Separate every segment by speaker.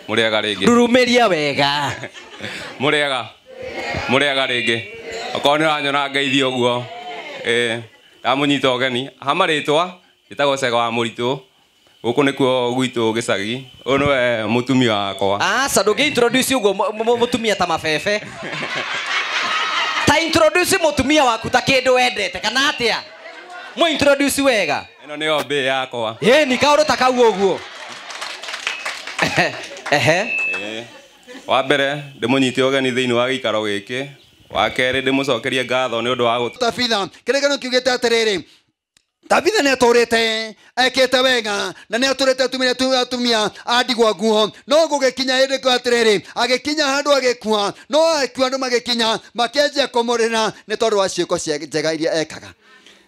Speaker 1: Mũrĩega rĩngĩ.
Speaker 2: Rurumĩria wega.
Speaker 1: Mũrĩega. Mũrĩega rĩngĩ. Okorwo nĩ ũranyona ngeithi ũguo. Ndamũnyita ũgeni. Ha marĩtwa njĩtagwo Cega wa Mũritũ. Gũkũ nĩkuo gwitũ gĩcagi. Ũyũ nĩwe mũtumia wakwa.
Speaker 2: Aca ndũngĩ introduce ũguo mũtumia ta mabebe. Ta introduce mũtumia waku ta kĩndũ wendete kana atĩa? Mũ introduce wega.
Speaker 1: Ĩno nĩyo mbĩ yakwa.
Speaker 2: Ĩni kaũndũ ta kau ũguo. Ehe.
Speaker 1: Wa mbere ndĩmũnyite ũgeni thĩinĩ wa gĩikaro gĩkĩ. Wa kerĩ ndĩmũcokerie ngatho nĩ ũndũ wa gũtũ.
Speaker 3: Tabitha kĩrĩkanĩro kiugĩte atĩrĩrĩ, Tabitha nĩ atũrĩte ekĩte wega na nĩ atũrĩte atumire atumia a ndigwa nguo, no gũgĩkinya hĩndĩ kwa atĩrĩrĩ, agĩkinya handũ agĩkua, no akua andũ magĩkinya makĩanjia kũmũrĩra nĩ tondũ wa ciĩko cia njega iria ekaga.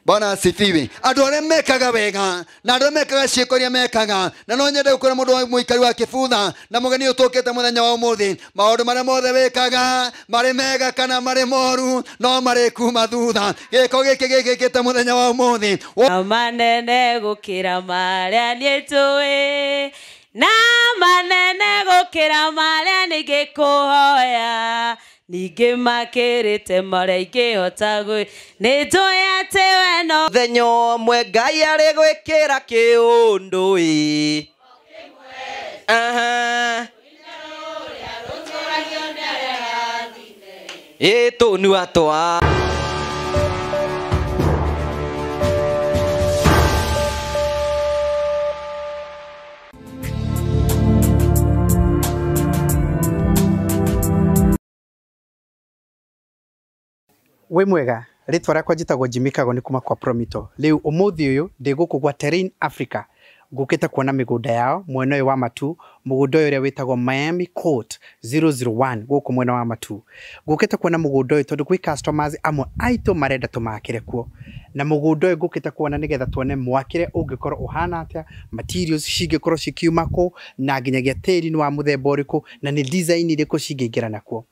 Speaker 3: Bwana asifiwe. Andũ arĩa mekaga wega na andũ arĩa mekaga ciĩko iria mekaga, na no nyende gũkwĩra mũndũ wa mũikari wa kĩbutha na mũgeni ũtũkĩte mũthenya wa ũmũthĩ, maũndũ marĩa mothe wĩkaga marĩ mega kana marĩ moru no marĩ kuma thutha. Gĩko gĩkĩ gĩkĩkĩte mũthenya wa ũmũthĩ.
Speaker 4: Manene gũkĩra marĩa niĩ tũĩ, na manene gũkĩra marĩa ningĩkũhoya, ningĩ makĩrĩte marĩa ingĩhota gwĩ, nĩ njũĩ atĩ we no
Speaker 2: Mũthenya ũmwe Ngai arĩ gwĩkĩra kĩũndũ ĩ. Aha. Ĩ tũnua twa.
Speaker 5: Wĩ mwega, rĩtwa rĩakwa njĩtagwo Jimmy Kago nĩ kuma kwa Promito. Rĩu ũmũthĩ ũyũ ndĩ gũkũ gwa Terrain Africa, ngũkĩte kuona mĩgũnda yao mwena ũyũ wa Matu, mũgũnda ũyũ ũrĩa wĩtagwo Miami Court 001 gũkũ mwena wa Matu. Ngũkĩte kuona mũgũnda ũyũ tondũ gwĩ customers amwe aitũ marenda tũmakĩre kuo. Na mũgũnda ũyũ ngũkĩte kuona nĩgetha tuone mwakĩre ũngĩkorwo ũhana atĩa, materials cingĩkorwo cikiuma kũ, na nginyagia tĩri nĩ wa mũthemba ũrĩkũ, na nĩ design irĩkũ cingĩingĩra nakuo.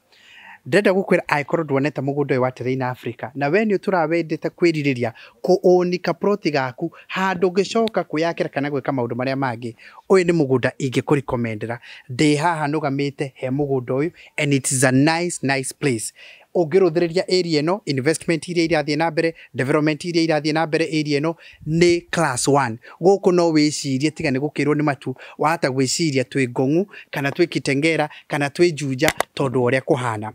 Speaker 5: Ndĩrenda gũkwĩra angĩkorwo nduonete mũgũnda ũyũ wa Terrain Africa na we nĩ ũtũrawendete kwĩrirĩria kũũnika ploti gaku handũ ũngĩcoka kwĩyakĩra kana gwĩka maũndũ marĩa mangĩ, ũyũ nĩ mũgũnda ingĩkũrecommendera. Ndĩ haha nũgamĩte he mũgũnda ũyũ and it is a nice nice place. Ũngĩrũthĩrĩria area ĩno, investment iria irathiĩ na mbere, development iria irathiĩ na mbere area ĩno nĩ class 1. Gũkũ no wĩcirie tiga nĩ gũkĩrwo nĩ matu, wahota gwĩciria twĩ Ngong'u kana twĩ Kitengela kana twĩ Juja tondũ wa ũrĩa kũhana.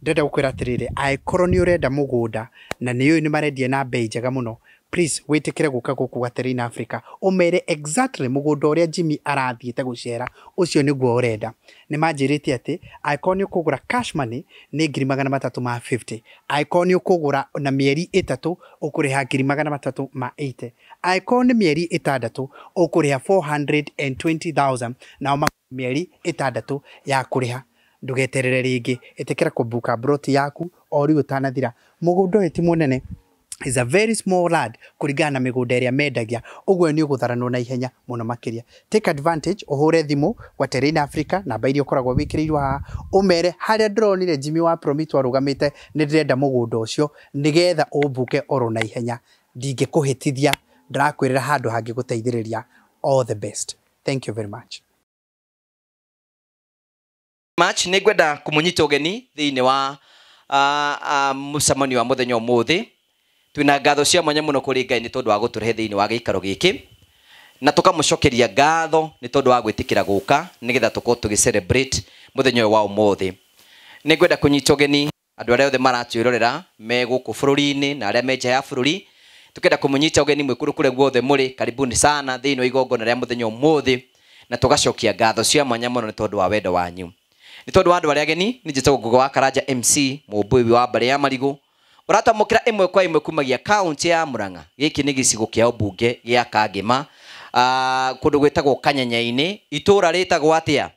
Speaker 5: Ndĩrenda gũkwĩra atĩrĩrĩ, angĩkorwo nĩ ũrenda mũgũnda na nĩ ũyũ nĩ marendia na bei njega mũno, please wĩtĩkĩre gũka gũkũ gwa Terrain Africa, ũmere exactly mũgũnda ũrĩa Jimmy arathiĩte gũcera, ũcio nĩguo ũrenda. Nĩ manjĩrĩte atĩ angĩkorwo nĩ ũkũgũra cash money nĩ 350,000, angĩkorwo nĩ ũkũgũra na mĩeri 3 ũkũrĩha 380,000, angĩkorwo nĩ mĩeri 6 ũkũrĩha 420,000, nao mĩeri 6 ya kũrĩha. Ndũgeterere rĩngĩ, ĩtĩkĩra kũbuka broti yaku o rĩu ũtanathira. Mũgũnda ũyũ ti mũnene, is a very small land kũringana na mĩgũnda ĩrĩa mendagia, ũguo nĩ ũgũtharanwo na ihenya mũno makĩria. Take advantage, ũhũre thimũ gwa Terrain Africa, namba iria ũkoragwo wĩkĩrĩirwo haha, ũmere harĩa ndĩronire Jimmy wa Promito arũgamĩte nĩ ndĩrenda mũgũnda ũcio nĩgetha ũmbuke oro na ihenya. Ndingĩkũhĩtithia, ndĩrakwĩrĩra handũ hangĩgũteithĩrĩria. All the best. Thank you very much.
Speaker 2: Much nĩ ngwenda kũmũnyita ũgeni thĩinĩ wa mũcemanio wa mũthenya ũmũthĩ. Twĩna ngatho cia mwanya mũno kũrĩ Ngai nĩ tondũ wa gũtũrehe thĩinĩ wa gĩikaro gĩkĩ, na tũkamũcokeria ngatho nĩ tondũ wa gwĩtĩkĩra gũka nĩgetha tũkorwo tũgĩ celebrate mũthenya ũyũ wa ũmũthĩ. Nĩ ngwenda kũnyita ũgeni andũ arĩa othe maratwĩrorera me gũkũ bũrũri-inĩ na arĩa me nja ya bũrũri, tũkenda kũmũnyita ũgeni mwĩ kũndũ kũrĩa guothe mũrĩ, karibuni sana thĩinĩ wa igongona rĩa mũthenya ũmũthĩ, na tũgacokia ngatho cia mwanya mũno nĩ tondũ wa wendo wanyu. Nĩ tondũ wa andũ arĩa ageni, nĩ njĩtagwo Nguga wa Karanja MC, mũmbũi wa mbarĩ ya Marigũ, ũratamũkĩra ĩmwe kwa ĩmwe kumagia kaunti ya Murang'a. Gĩkĩ nĩ gĩcigo kĩa ũmbunge gĩa Kangema, kũndũ gwĩtagwo Kanyanya-inĩ, itũũra rĩtagwo atĩa?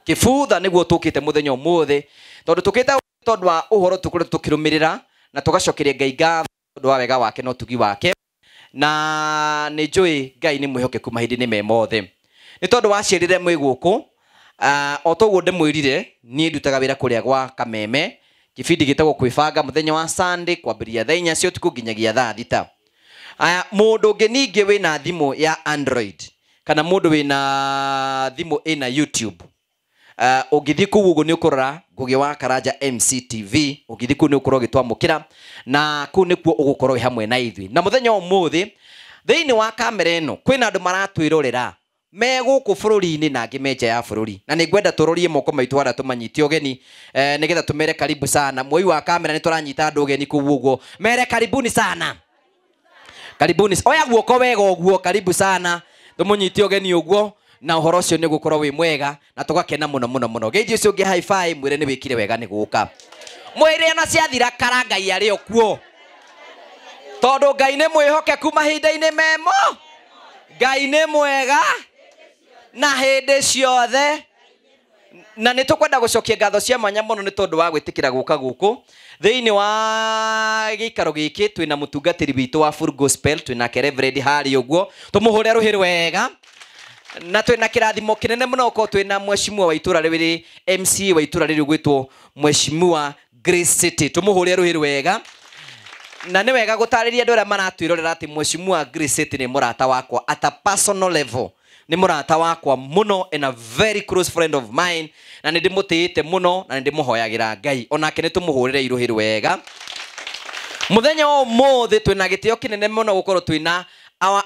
Speaker 2: Kĩbutha nĩguo tũkĩte mũthenya ũmũthĩ, tondũ tũkĩte tondũ wa ũhoro tũkoretwo tũkĩrũmĩrĩra na tũgacokeria Ngai ngatho tondũ wa wega wake na ũtugi wake, na nĩ njũĩ Ngai nĩ mwĩhokeku mahinda-inĩ me mothe. Nĩ tondũ waciarire mwĩ gũkũ, o toguo ndĩmwĩrire, niĩ ndutaga wĩra kũrĩa gwa Kameme, kĩbindi gĩtagwo Kwĩbanga mũthenya wa Sunday kwambĩrĩria thaa 4 cia ũtukũ nginyagia thaa 6. Aya, mũndũ ũngĩ ningĩ wĩna thimũ ya Android kana mũndũ wĩna thimũ ĩna YouTube, Ũngĩthiĩ kũu ũguo nĩ ũkũrora Ngugi wa Karanja MCTV, ũngĩthiĩ kũu nĩ ũkũrora ũgĩtwamũkĩra, na kũu nĩkuo ũgũkorwo wĩ hamwe na ithuĩ. Na mũthenya wa ũmũthĩ thĩinĩ wa kamera ĩno kwĩna andũ maratwĩrorera me gũkũ bũrũri-inĩ na angĩ me nja ya bũrũri, na nĩ ngwenda tũrorie moko maitũ harĩa tũmanyite ũgeni, nĩgetha tũmere karibu sana. Mwoi wa kamera nĩ tũranyita andũ ũgeni kũu ũguo, mere karibuni sana, karibuni, oya guoko wega ũguo, karibu sana, tũmũnyite ũgeni ũguo, na ũhoro ũcio nĩ ũgũkorwo wĩ mwega na tũgakena mũno mũno mũno. Geithio ũcio ũngĩ high five, mwĩre nĩ wĩkire wega nĩ gũka, mwĩre ona ciathira kara Ngai arĩ o kuo, tondũ Ngai nĩ mwĩhokeku mahinda-inĩ memo, Ngai nĩ mwega na hĩndĩ ciothe. Na nĩ tũkwenda gũcokia ngatho cia mwanya mũno nĩ tondũ wa gwĩtĩkĩra gũka gũkũ thĩinĩ wa gĩikaro gĩkĩ. Twĩna mũtungatĩri witũ wa Full Gospel, twĩnake Reverend harĩa ũguo, tũmũhũre rũhĩ wega, na twĩna kĩrathimo kĩnene mũno gũkorwo twĩna mheshimiwa wa itũra rĩrĩ, MC wa itũra rĩrĩ ũgwĩtwo Mheshimiwa Grace City, tũmũhũre rũhĩ wega. Na nĩ wega gũtarĩria andũ arĩa maratwĩrorera atĩ Mheshimiwa Grace City nĩ mũrata wakwa at a personal level, nĩ mũrata wakwa mũno and a very close friend of mine, na nĩ ndĩmũtĩĩte mũno na nĩ ndĩmũhoyagĩra Ngai, onake nĩ tũmũhũrĩre irũhĩ rwega. Mũthenya wa ũmũthĩ twĩna gĩtĩo kĩnene mũno gũkorwo twĩna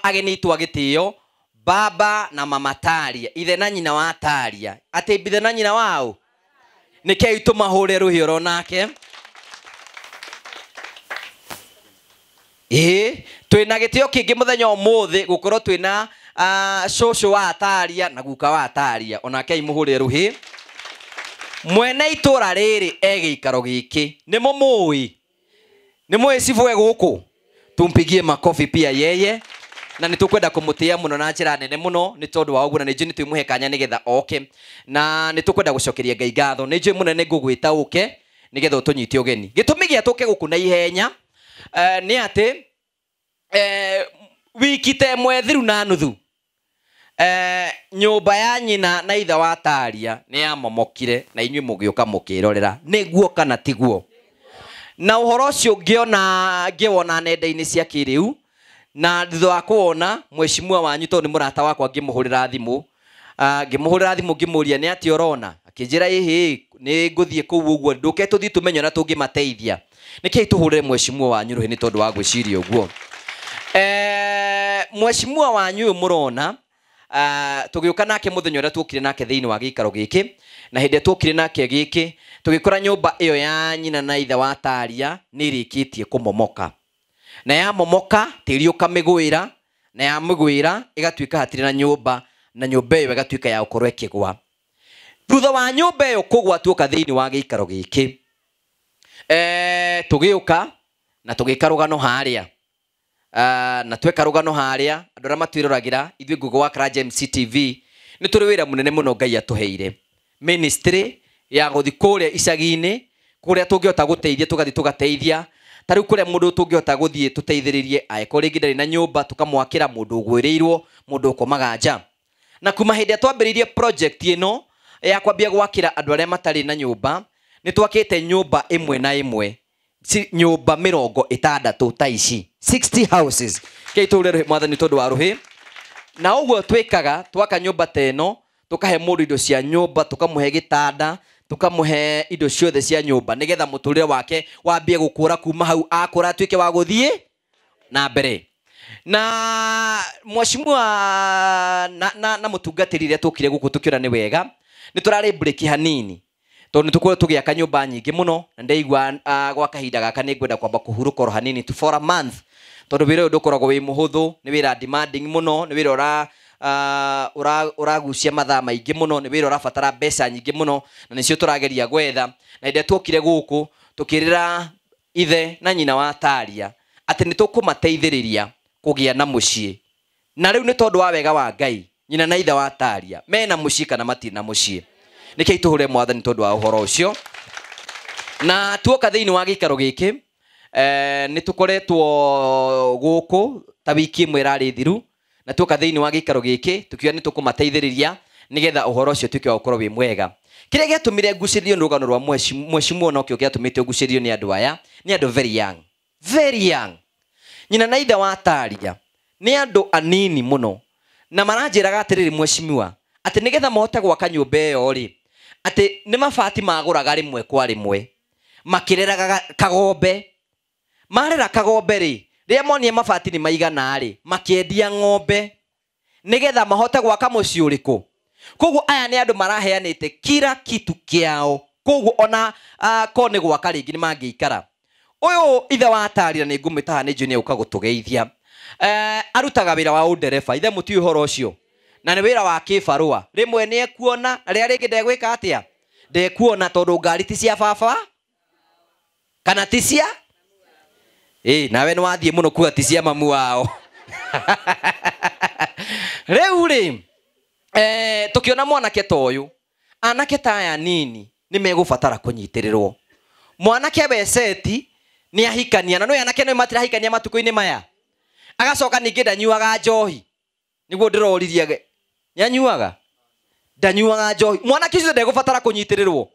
Speaker 2: ageni aitũ a gĩtĩo, baba na mama Taria, ithe na nyina wa Taria, atĩ ithe na nyina wao nĩkĩo tũmahũre rũhĩ oro nake. Ĩĩ, twĩna gĩtĩo kĩngĩ mũthenya wa ũmũthĩ gũkorwo twĩna cũcũ wa Taria na guka wa Taria, onake imũhũre rũhĩ. Mwene itũra rĩrĩ e gĩikaro gĩkĩ, nĩ mũmũĩ, nĩ mũĩ cibũ e gũkũ, tumpigie makofi pia yeye, na nĩ tũkwenda kũmũtĩĩa mũno na njĩra nene mũno nĩ tondũ wa ũguo, na nĩ njũĩ nĩ twĩmũhe kanya nĩgetha oke, na nĩ tũkwenda gũcokeria Ngai ngatho. Nĩ njũĩ mũnene ngũgwĩta ũke nĩgetha ũtũnyite ũgeni. Gĩtũmi gĩa tũke gũkũ na ihenya nĩ atĩ wiki ta ĩmwe thiru na nuthu, nyũmba ya nyina na ithe wa Taria nĩ yamomokire, na inyuĩ mũgĩũka mũkĩrorera nĩguo kana tiguo. Na ũhoro ũcio ngĩwona nenda-inĩ cia kĩrĩu, na thutha wa kuona mheshimiwa wanyu tondũ nĩ mũrata wakwa, ngĩmũhũrĩra thimũ, ngĩmũrĩra thimũ ngĩmũria nĩ atĩa ũrona, akĩnjĩra ĩhĩ nĩ ngũthiĩ kũu ũguo, ndũke tũthiĩ tũmenye ũrĩa tũngĩmateithia. Nĩkĩĩ tũhũrĩre mheshimiwa wanyu rũhĩ nĩ tondũ wa gwĩciria ũguo. Mheshimiwa wanyu ũyũ mũrona, tũgĩũka nake mũthenya ũrĩa tuokire nake thĩinĩ wa gĩikaro gĩkĩ, na hĩndĩ ĩrĩa tuokire nake gĩkĩ tũgĩkora nyũmba ĩyo ya nyina na ithe wa Taria nĩ ĩrĩkĩtie kũmomoka, na yamomoka tĩri ũkamĩgwĩra, na yamĩgwĩra ĩgatuĩka hatirĩ na nyũmba, na nyũmba ĩyo ĩgatuĩka ya gũkorwo ĩkĩgwa. Thutha wa nyũmba ĩyo kũgwa tuoka thĩinĩ wa gĩikaro gĩkĩ, tũgĩũka na tũgĩka rũgano harĩa, na tweka rũgano harĩa andũ arĩa matwĩroragĩra ithuĩ Ngugi wa Karanja MCTV nĩ tũrĩ wĩra mũnene mũno Ngai atũheire, ministry ya gũthiĩ kũrĩa icagi-inĩ kũrĩa tũngĩhota gũteithia, tũgathiĩ tũgateithia. Ta rĩu kũrĩa mũndũ tũngĩhota gũthiĩ tũteithĩrĩrie, angĩkorwo rĩngĩ ndarĩ na nyũmba tũkamwakĩra, mũndũ ũgwĩrĩirwo, mũndũ ũkomaga nja. Na kuma hĩndĩ ĩrĩa twambĩrĩirie project ĩno ya kwambia gwakĩra andũ arĩa matarĩ na nyũmba, nĩ twakĩte nyũmba ĩmwe na ĩmwe, nyũmba 60 ta ici, 60 houses. Kei tũhũre rũhĩ mwathani tondũ wa rũhĩ. Na ũguo twĩkaga, twaka nyũmba ta ĩno, tũkahe mũndũ indo cia nyũmba, tũkamũhe gĩtanda, tũkamũhe indo ciothe cia nyũmba, nĩgetha mũtũrĩre wake wambie gũkũra kuma hau, akũra atuĩke wa gũthiĩ na mbere. Na mheshimiwa na mũtungatĩri rĩrĩa tũkire gũkũ tũkĩona nĩ wega, nĩ tũrarĩ break hanini tondũ nĩ tũkoretwo tũgĩaka nyũmba nyingĩ mũno, na ndaigua gwa kahinda gaka nĩ ngwenda kwamba kũhurũka oro hanini tu for a month, tondũ wĩra ũyũ ndũkoragwo wĩ mũhũthũ, nĩ wĩra demanding mũno, nĩ wĩra ũragucia mathaa maingĩ mũno, nĩ wĩra ũrabatara mbeca nyingĩ mũno, na nĩcio tũrageria gwetha. Na hĩndĩ ĩrĩa tuokire gũkũ tũkĩrĩra ithe na nyina wa Taria atĩ nĩ tũkũmateithĩrĩria kũgĩa na mũciĩ, na rĩu nĩ tondũ wa wega wa Ngai nyina na ithe wa Taria mena mũciĩ kana matirĩ na mũciĩ. Nĩkĩo itũhũre mwathani tondũ wa ũhoro ũcio. Na tuoka thĩinĩ wa gĩikaro gĩkĩ, nĩ tũkoretwo gũkũ ta wiki ĩmwe ĩrarĩ thiru, na tuoka thĩinĩ wa gĩikaro gĩkĩ tũkiuga nĩ tũkũmateithĩrĩria nĩgetha ũhoro ũcio ũtuĩke wa gũkorwo wĩ mwega. Kĩrĩa gĩatũmire ngucĩrĩrio nĩ rũgano rwa mheshimiwa, nokĩo gĩatũmĩte ngucĩrĩrio nĩ andũ aya, nĩ andũ very young, very young. Nyina na ithe wa Taria nĩ andũ anini mũno, na maranjĩraga atĩrĩrĩ mheshimiwa, atĩ nĩgetha mahote gwaka nyũmba ĩyo rĩ, Atĩ nĩ mabati magũraga rĩmwe kwa rĩmwe makĩreraga kagombe. Marera kagombe rĩ, rĩrĩa monire mabati nĩ maigana rĩ, makĩendia ng'ombe nĩgetha mahote gwaka mũciĩ ũrĩkũ. Koguo aya nĩ andũ maraheanĩte kila kitu kĩao. Koguo ona ko nĩ gwaka rĩngĩ nĩ mangĩikara. Ũyũ ithe wa Taria nĩ ngũmĩtaha nĩ njũĩ nĩ egũka gũtũgeithia. Arutaga wĩra wa ũndereba, ithe mũtiũĩ ũhoro ũcio, na nĩ wĩra wa kĩbarũa. Rĩmwe nĩ ekuona na rĩrĩa rĩngĩ ndegwĩka atĩa, ndekuona tondũ ngari ti cia baba kana ti cia nawe nĩ wathiĩ mũno kuga ti cia mamu wao. Rĩu rĩ, tũkĩona mwanake ta ũyũ, anake ta aya nini nĩ megũbatara kũnyitĩrĩrwo. Mwanake weceti nĩ ahikania, na nĩ anake nĩ matirahikania matukũ-inĩ maya. Agacoka ningĩ ndanyuaga njohi, nĩguo ndĩroririe, nĩ anyuaga, ndanyuaga njohi. Mwanake ũcio ndegũbatara kũnyitĩrĩrwo.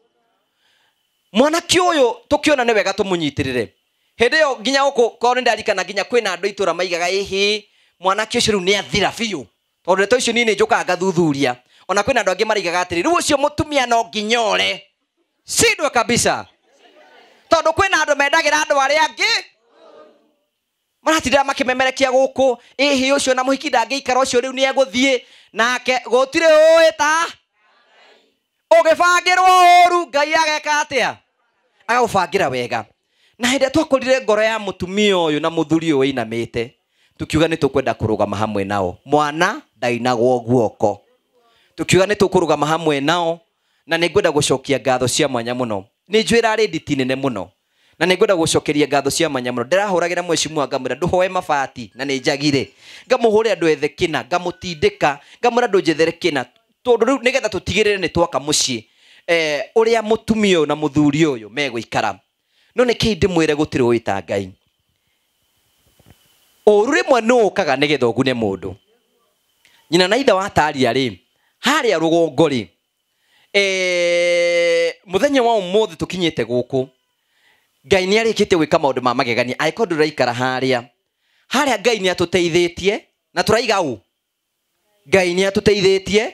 Speaker 2: Mwanake ũyũ tũkĩona nĩ wega tũmũnyitĩrĩre. Hĩndĩ ĩyo nginya gũkũ korwo nĩ ndarikana nginya kwĩna andũ itũra maigaga ĩhĩ, mwanake ũcio rĩu nĩ athira biũ, tondũ ndeto icio niĩ nĩ njũkaga ngathuthuria. Ona kwĩna andũ angĩ maraigaga atĩrĩ, rĩu ũcio mũtumia no nginya ore cindwe kabisa, tondũ kwĩna andũ mendagĩra andũ arĩa angĩ maratinda makĩmemerekia gũkũ, ĩhĩ ũcio na mũhiki ndangĩikara, ũcio rĩu nĩ egũthiĩ nake, gũtirĩ ũĩ ta ũgĩbangĩrwo ũru Ngai ageka atĩa, agagũbangĩra wega. Na hĩndĩ ĩrĩa twakorire ngoro ya mũtumia ũyũ na mũthuri ũyũ ĩinamĩte, tukiuga nĩ tũkwenda kũrũgama hamwe nao. Mwana ndainagwo guoko, tukiuga nĩ tũkũrũgama hamwe nao. Na nĩ ngwenda gũcokia ngatho cia mwanya mũno. Nĩ njũĩ ĩrarĩ nditi nene mũno, na nĩ ngwenda gũcokeria ngatho cia mwanya mũno. Ndĩrahũragĩra mheshimiwa ngamwĩra ndũhoe mabati, na nĩ njagire. Ngamũhũrĩra ndwethe kĩna, ngamũtindĩka, ngamwĩra ndũnjethere kĩna, tondũ rĩu nĩgetha tũtigĩrĩre nĩ twaka mũciĩ ũrĩa mũtumia ũyũ na mũthuri ũyũ megũikara. No nĩ kĩĩ ndĩmwĩre gũtirĩ ũĩ ta Ngai. Ũru rĩmwe nĩ ũkaga nĩgetha ũgune mũndũ. Nyina na ithe wa Taria rĩ, harĩa rũgongo rĩ, mũthenya wa ũmũthĩ tũkinyĩte gũkũ, Ngai nĩ arĩkĩtie gwĩka maũndũ ma magegania. Angĩkorwo ndũraikara harĩa, harĩa Ngai nĩ atũteithĩtie, na tũraiga ũ, Ngai nĩ atũteithĩtie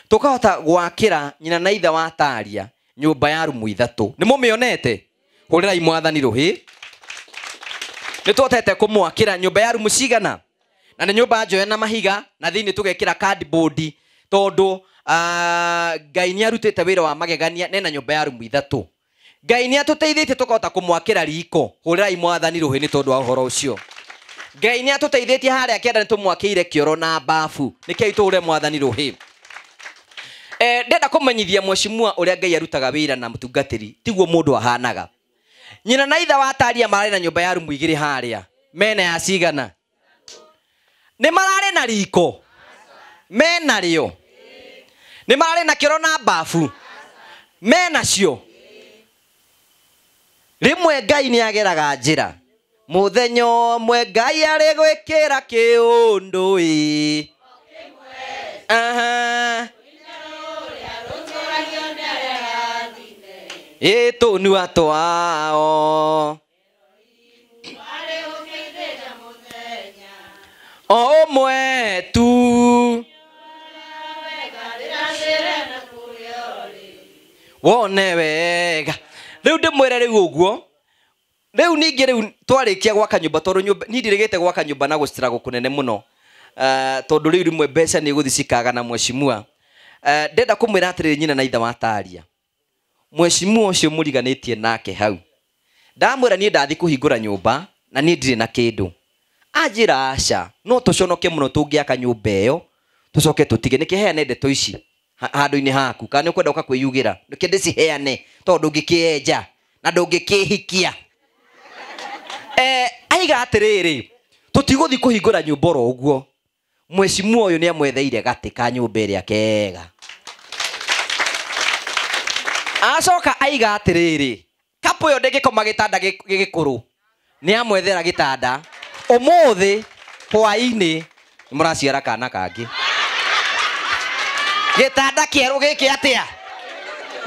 Speaker 2: tũkahota gwakĩra nyina na ithe wa Taria nyũmba ya rumu ithatũ. Nĩ mũmĩonete? Hũrĩrai mwathani rũhĩ. Nĩ twahotete kũmwakĩra nyũmba ya rumu cigana, na nĩ nyũmba njoe na mahiga, na thĩinĩ tũgekĩra cardboard, tondũ Ngai nĩ arutĩte wĩra wa magegania nena nyũmba ya rumu ithatũ. Ngai nĩ atũteithĩtie tũkahota kũmwakĩra riko. Hũrĩrai mwathani rũhĩ nĩ tondũ wa ũhoro ũcio. Ngai nĩ atũteithĩtie harĩa kĩanda nĩ tũmwakĩire kĩoro na bafu. Nĩkĩo tũhũre mwathani rũhĩ. Ndenda kũmenyithia mheshimiwa ũrĩa Ngai arutaga wĩra na mũtungatĩri, tiguo mũndũ ahanaga. Nyina na ithe wa Taria mararĩ na nyũmba ya rumu igĩrĩ harĩa, mena ya cigana, nĩ mararĩ na riko, mena rĩo, nĩ mararĩ na kĩoro na bafu, mena cio. Rĩmwe Ngai nĩ ageraga njĩra, mũthenya ũmwe Ngai arĩ gwĩkĩra kĩũndũ ĩ. Aha. Tũnua twao o ũmwe tu, wone wega. Rĩu ndĩmwĩre rĩu ũguo. Rĩu ningĩ rĩu twarĩkia gwaka nyũmba, tondũ nyũmba niĩ ndirĩgĩte gwaka nyũmba na gũcitĩra kũnene mũno, tondũ rĩu rĩmwe mbeca nĩ igũthiĩ cikaga na mheshimiwa. Ndenda kũmwĩra atĩrĩrĩ, nyina na ithe wa Taria, mheshimiwa ũcio mũriganĩtie nake hau, ndamwĩra niĩ ndathiĩ kũhingũra nyũmba na niĩ ndirĩ na kĩndũ. Anjĩra aca, no tũconoke mũno tũngĩaka nyũmba ĩyo tũcoke tũtige. Nĩkĩ heane ndeto ici handũ-inĩ haku, kana nĩ ũkwenda ũka kwĩyugĩra? Nĩkĩ ndĩciheane, tondũ ndũngĩkĩenja na ndũngĩkĩhikia. Aiga atĩrĩrĩ, tũtigũthiĩ kũhingũra nyũmba oro ũguo. Mheshimiwa ũyũ nĩ amwetheire gatĩ ka nyũmba ĩrĩa kega. Acoka aiga atĩrĩrĩ, kapu ĩyo ndĩngĩkoma gĩtanda gĩkũrũ, nĩ amwethera gĩtanda. Ũmũthĩ hwaĩ-inĩ nĩ mũraciara kana kangĩ. Gĩtanda kĩerũ gĩkĩ atĩa?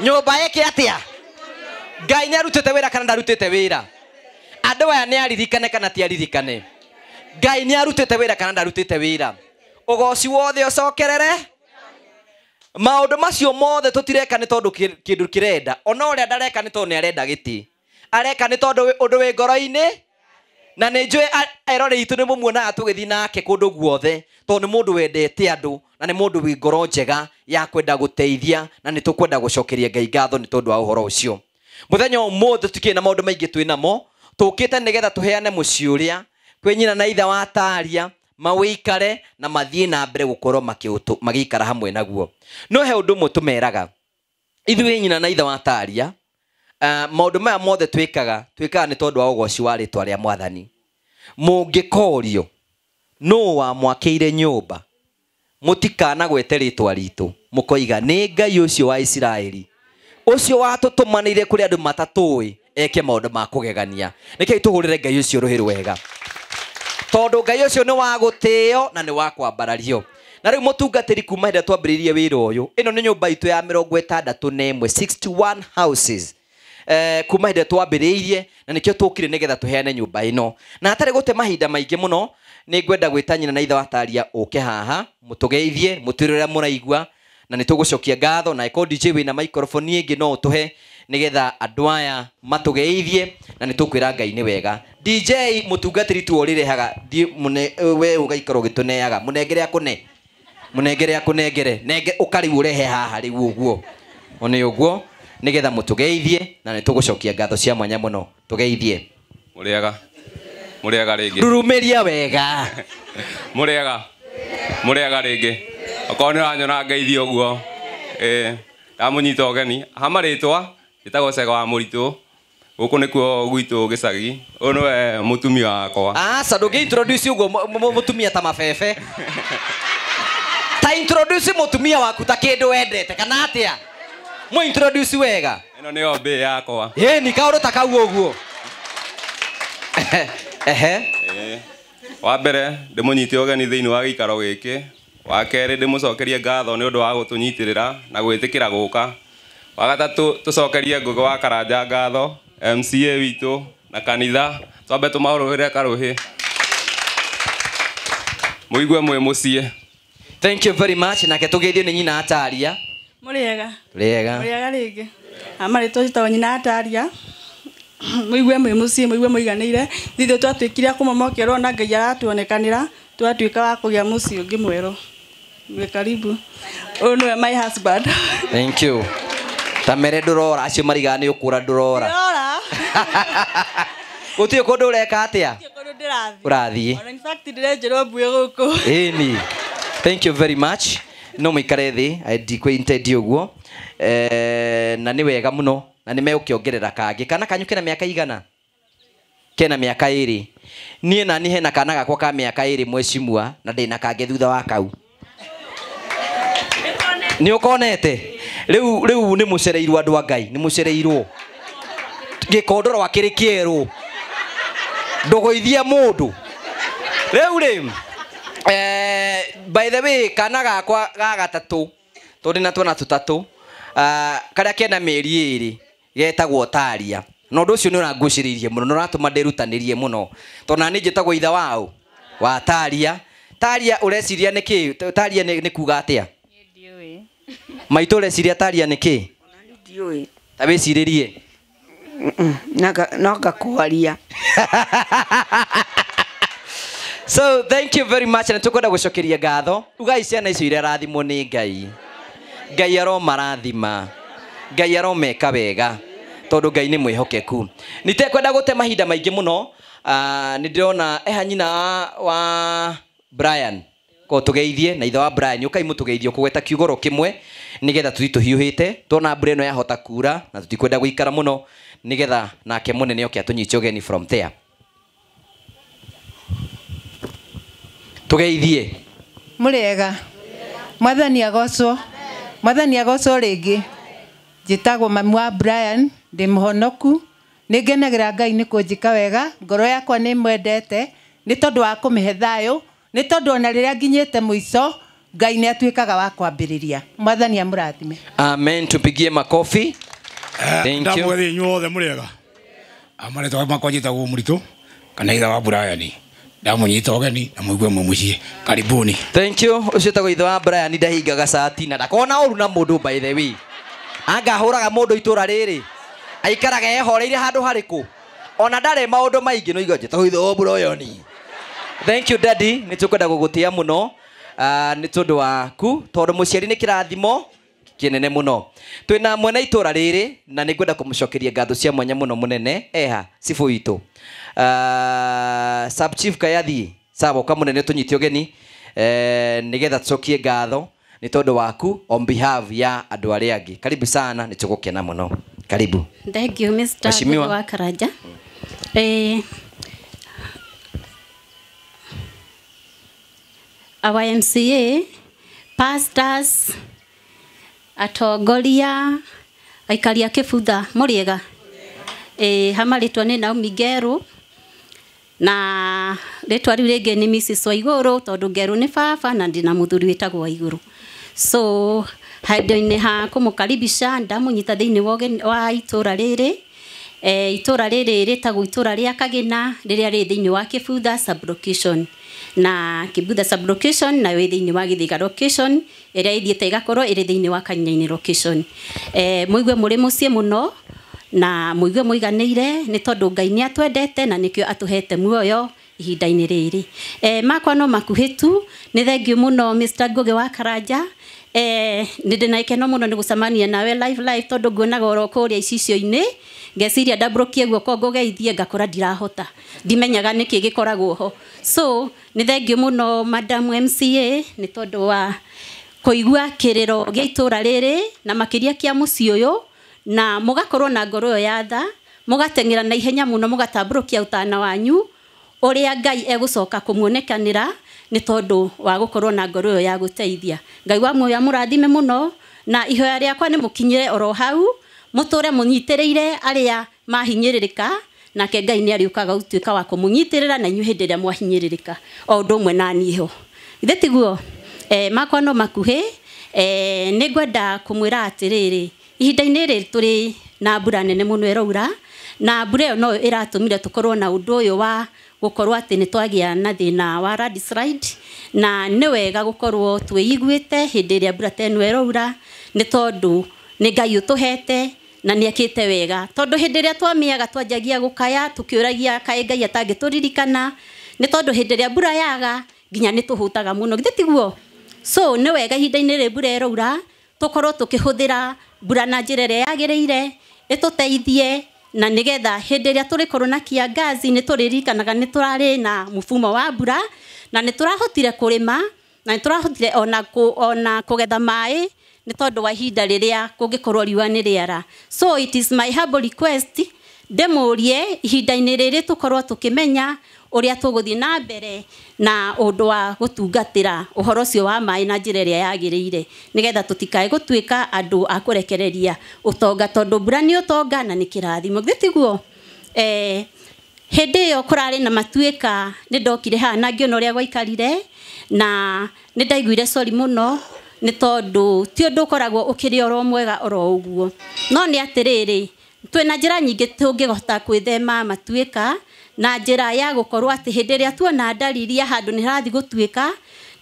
Speaker 2: Nyũmba ĩkĩ atĩa? Ngai nĩ arutĩte wĩra kana ndarutĩte wĩra? Andũ aya nĩ aririkane kana ti aririkane? Ngai nĩ arutĩte wĩra kana ndarutĩte wĩra? Ũgoci wothe ũcokerere. Maũndũ macio mothe tũtireka nĩ tondũ kĩndũ kĩrenda. Ona ũrĩa ndareka nĩ tondũ nĩ arenda gĩtĩ. Areka nĩ tondũ ũndũ wĩ ngoro-inĩ. Na nĩ njũĩ eroreri itũ nĩ mũmuonaga tũgĩthiĩ nake kũndũ guothe, tondũ nĩ mũndũ wendete andũ na nĩ mũndũ wĩ ngoro njega ya kwenda gũteithia, na nĩ tũkwenda gũcokeria Ngai ngatho nĩ tondũ wa ũhoro ũcio. Mũthenya ũmũthĩ tũtikĩrĩ na maũndũ maingĩ twĩ namo, tũkĩte nĩgetha tũheane mũciĩ ũrĩa kwĩ nyina na ithe wa Taria mawĩikare na mathiĩ na mbere gũkorwo magĩikara hamwe naguo. No he ũndũ ũmwe tũmeraga ithuĩ nyina na ithe wa Taria, maũndũ maya mothe twĩkaga nĩ tondũ wa ũgoci wa rĩtwa rĩa Mwathani. Mũngĩkorio nũũ wamwakĩire nyũmba, mũtikanagwete rĩtwa ritũ, mũkoiga nĩ Ngai ũcio wa Isiraeli ũcio watũtũmanĩire kũrĩ andũ matatũĩ eke maũndũ ma kũgegania. Nĩkĩo tũhũrĩre Ngai ũcio rũhĩ rwega, tondũ Ngai ũcio nĩ wa gũtĩo na nĩ wa kwambarario. Na rĩu mũtungatĩri, kuma hĩndĩ ĩrĩa twambĩrĩirie wĩra ũyũ, ĩno nĩ nyũmba itũ ya 61, 61 houses, kuma hĩndĩ ĩrĩa twambĩrĩirie, na nĩkĩo tũkire nĩgetha tũheane nyũmba ĩno. Na hatarĩ gũte mahinda maingĩ mũno, nĩ ngwenda gwĩta nyina na ithe wa Taria ũke haha mũtũgeithie, mũtwĩre ũrĩa mũraigua, na nĩ tũgũcokia ngatho. Na ĩkorwo DJ wĩna microphone ĩngĩ no ũtũhe nĩgetha andũ aya matũgeithie, na nĩ tũkwĩra Ngai nĩ wega. DJ mũtungatĩri tu ũrĩrehaga, we ũgaikara ũgĩtũneaga, mũnengere akũne, mũnengere akũnengere, nenge ũkarĩu ũrehe haha rĩu ũguo, one ũguo, nĩgetha mũtũgeithie, na nĩ tũgũcokia ngatho cia mwanya mũno. Tũgeithie.
Speaker 1: Mũrĩega. Mũrĩega rĩngĩ.
Speaker 2: Rurumĩria wega.
Speaker 1: Mũrĩega. Mũrĩega rĩngĩ. Okorwo nĩ ũranyona ngeithie ũguo, ndamũnyita ũgeni. Ha marĩtwa njĩtagwo Cega wa Mũritũ. Gũkũ nĩkuo gwitũ gĩcagi. Ũyũ nĩwe mũtumia wakwa.
Speaker 2: Aca, ndũngĩ introduce ũguo mũtumia ta mabebe. Ta introduce mũtumia waku ta kĩndũ wendete kana atĩa? Mũ introduce wega.
Speaker 1: Ĩno nĩyo mbĩ yakwa.
Speaker 2: Ĩni kaũndũ ta kau ũguo. Ehe.
Speaker 1: Wa mbere ndĩmũnyite ũgeni thĩinĩ wa gĩikaro gĩkĩ. Wa kerĩ ndĩmũcokerie ngatho nĩ ũndũ wa gũtũnyitĩrĩra na gwĩtĩkĩra gũka. Wa gatatũ tũcokerie Ngũgĩ wa Karanja ngatho, MCA witũ na kanitha, twambe tũmahũrĩre karũhĩ. Mũigue mwĩ mũciĩ.
Speaker 2: Thank you very much. Nake tũgeithio nĩ nyina Ataria.
Speaker 6: Mũrĩega.
Speaker 2: Mũrĩega.
Speaker 6: Mũrĩega rĩngĩ. Amarĩtwa njĩtagwo nyina Ataria. Mũigue mwĩ mũciĩ, mũigue mũiganĩire. Thitũ twatuĩkire a kũmomokerwo na Ngai aratuonekanĩra, twatuĩka wa kũgĩa mũciĩ ũngĩ mwerũ. Mwĩ karibu. Ũyũ nĩwe my husband.
Speaker 2: Thank you. Ta mere ndũrora, acio marigaga nĩ ũkũra ndũrora.
Speaker 6: Ndũrora.
Speaker 2: Gũtirĩ kũndũ ũreka atĩa?
Speaker 6: Gũtirĩ kũndũ ndĩrathiĩ.
Speaker 2: Ũrathiĩ.
Speaker 6: Ona in fact ndĩrenjerwo mbuĩ gũkũ.
Speaker 2: Ĩni. Thank you very much. No mũikare thĩ, ndikwĩntendi ũguo. Na nĩ wega mũno, na nĩ megũkĩongerera kangĩ. Kana kanyu kena mĩaka igana? Kena mĩaka 2. Niĩ nani hena kana gakwa ka mĩaka 2 mwecimua, na ndĩna kangĩ thutha wa kau. Nĩ ũkonete? Rĩu nĩ mũcereirwo andũ a Ngai, nĩ mũcereirwo. Gĩkondoro akĩrĩ kĩerũ. Ndũgũithie mũndũ. Rĩu rĩ, by the way, kana gakwa ga gatatũ, tondũ ndĩna twana tũtatũ, karĩa kena mĩeri 2 getagwo Taria. Na ũndũ ũcio nĩ ũrangucĩrĩirie mũno, nĩ ũratũma ndĩrutanĩrie mũno. Tondũ nani njĩtagwo ithe wao wa Taria. Taria ũreciria nĩ kĩ? Taria nĩ kuga atĩa?
Speaker 7: Ndiũĩ.
Speaker 2: Maitũ ũreciria Taria nĩ kĩ?
Speaker 7: Ndiũĩ.
Speaker 2: Ta wĩcirĩrie.
Speaker 7: No ngakwaria.
Speaker 2: So thank you very much, na tukwenda gũcokeria ngatho. Ugai ciana icio irarathimwo nĩ Ngai. Ngai aromarathima. Ngai aromeka wega, tondũ Ngai nĩ mwĩhokeku. Nitekwenda gũte mahinda maingĩ mũno. Nĩ ndĩrona eha nyina wa Brian. Ko tũgeithie na ithe wa Brian, ũkai mũtũgeithie kũgweta kiugoro kĩmwe nĩgetha tũthiĩ tũhiũhĩte. Tuona mbura ĩno yahota kura na tũtikwenda gũikara mũno nĩgetha nake mũnene oke atũnyite ũgeni from there. Tũgeithie.
Speaker 8: Mũrĩega. Mwathani agocwo. Mwathani agocwo rĩngĩ. Njĩtagwo mami wa Brian, ndĩ mũhonoku. Nĩ ngenagĩra Ngai nĩ kũnjĩka wega, ngoro yakwa nĩ ĩmwendete, nĩ tondũ wa kũmĩhe thayũ, nĩ tondũ ona rĩrĩa nginyĩte mũico, Ngai nĩ atuĩkaga wa kwambĩrĩria. Mwathani amũrathime.
Speaker 2: Amen, tupigie makofi. Thank you.
Speaker 9: Ndamwethe inyuothe mũrĩega. Amarĩtwa makwa njĩtagwo Mũritũ kana ithe wa Brian. Ndamunyita ũgeni na mũigue mwĩ mũciĩ. Karibuni.
Speaker 2: Thank you. Ũcio tagwo ithe wa Brian ndahingaga cati na ndakona ũru na mũndũ by the way. Anga hũraga mũndũ itũra rĩrĩ. Aikaraga ehoreire handũ harĩkũ. Ona ndarĩ maũndũ maingĩ no igua njĩtagwo ithe wa Brian. Thank you daddy, nĩ tũkwenda gũgũtĩa mũno. Nĩ tondũ waku, tondũ mũciari nĩ kĩrathimo kĩnene mũno. Twĩna mwene itũra rĩrĩ na nĩ ngwenda kũmũcokeria ngatho cia mwanya mũno mũnene eha cibũ witũ. Sub Chief Kayathi, sawa ũka mũnene tũnyite ũgeni nĩgetha tũcokie ngatho nĩ tondũ waku on behalf ya andũ arĩa angĩ. Karibu sana, nĩ tũgũkena mũno. Karibu.
Speaker 10: Thank you Mr.
Speaker 2: Mheshimiwa.
Speaker 10: Wa Karanja. Our MCA, pastors, atongoria, aikari a Kĩbutha, mũrĩega? Hama rĩtwa nĩ Naomi Ngeru, na rĩtwa rĩu rĩngĩ nĩ Mrs. Waigũrũ, tondũ Ngeru nĩ baba na ndĩna mũthuri wĩtagwo Waigũrũ. So handũ-inĩ ha kũmũkaribisha ndamũnyita thĩinĩ wa itũra rĩrĩ. Itũra rĩrĩ rĩtagwo itũra rĩa Kagĩna rĩrĩa rĩ thĩinĩ wa Kĩbutha sub-location. Na Kĩbutha sub-location nayo ĩ thĩinĩ wa Gĩthĩga location ĩrĩa ĩthiĩte ĩgakorwo ĩrĩ thĩinĩ wa Kanyainĩ location. Mũigue mũrĩ mũciĩ mũno na mũigue mũiganĩire nĩ tondũ Ngai nĩ atwendete na nĩkĩo atũhete muoyo ihinda-inĩ rĩrĩ. Makwa no makuhĩ tu, nĩ thengiũ mũno Mr. Ngugi wa Karanja. Nĩ ndĩ na gĩkeno mũno nĩ gũcemania nawe live live tondũ nguonaga oro kũrĩa icicio-inĩ, ngeciria ndambũrũkie guoko ngũgeithie ngakora ndirahota, ndimenyaga nĩkĩ gĩkoragwo ho. So nĩ thengiũ mũno Madam MCA nĩ tondũ wa kũigua kĩrĩro gĩa itũra rĩrĩ na makĩria kĩa mũciĩ ũyũ, na mũgakorwo na ngoro ĩyo ya tha, mũgateng'era na ihenya mũno mũgatambũrũkia ũtana wanyu ũrĩa Ngai egũcoka kũmuonekanĩra nĩ tondũ wa gũkorwo na ngoro ĩyo ya gũteithia. Ngai wa muoyo amũrathime mũno, na ihoya rĩakwa nĩ mũkinyĩre oro hau, mũtũre mũnyitĩrĩire arĩa mahinyĩrĩrĩka, nake Ngai nĩ arĩũkaga gũtuĩka wa kũmũnyitĩrĩra na inyuĩ hĩndĩ ĩrĩa mwahinyĩrĩrĩka, o ũndũ ũmwe na niĩ ho. Ithe tiguo? Makwa no makuhĩ. Nĩ ngwenda kũmwĩra atĩrĩrĩ, ihinda-inĩ rĩrĩ tũrĩ na mbura nene mũno ĩraura, na mbura ĩyo no ĩratũmire tũkorwo na ũndũ ũyũ wa gũkorwo atĩ nĩ twagĩa na thĩna wa landslide, na nĩ wega gũkorwo twĩiguĩte hĩndĩ ĩrĩa mbura ta ĩno ĩraura, nĩ tondũ nĩ Ngai ũtũhete na nĩ ekĩte wega. Tondũ hĩndĩ ĩrĩa twamĩaga twanjagia gũkaya tũkĩũragia kaĩ Ngai atangĩtũririkana, nĩ tondũ hĩndĩ ĩrĩa mbura yaga nginya nĩ tũhũtaga mũno, githĩ tiguo? So nĩ wega ihinda-inĩ rĩrĩ mbura ĩraura tũkorwo tũkĩhũthĩra mbura na njĩra ĩrĩa yagĩrĩire ĩtũteithie, na nĩgetha hĩndĩ ĩrĩa tũrĩkorwo na kiangazi nĩ tũrĩririkanaga nĩ tũrarĩ na mũfumo wa mbura, na nĩ tũrahotire kũrĩma, na nĩ tũrahotire ona kũgetha maĩ nĩ tondũ wa ihinda rĩrĩa kũngĩkorwo riũa nĩ rĩara. So it is my humble request ndĩmũrie ihinda-inĩ rĩrĩ tũkorwo tũkĩmenya ũrĩa tũgũthiĩ na mbere na ũndũ wa gũtungatĩra ũhoro ũcio wa maĩ na njĩra ĩrĩa yagĩrĩire, nĩgetha tũtikae gũtuĩka andũ a kũrekereria ũtonga, tondũ mbura nĩ ũtonga na nĩ kĩrathimo, githĩ tiguo? Hĩndĩ ĩyo kũrarĩ na matuĩka nĩ ndokire haha na ngĩona ũrĩa gwaikarire, na nĩ ndaiguire sorry mũno nĩ tondũ ti ũndũ ũkoragwo ũkĩrĩ oro mwega oro ũguo. No nĩ atĩrĩrĩ, twĩna njĩra nyingĩ tũngĩhota gwĩthema matuĩka, na njĩra ya gũkorwo atĩ hĩndĩ ĩrĩa tuona ndariri ya handũ nĩ harathiĩ gũtuĩka,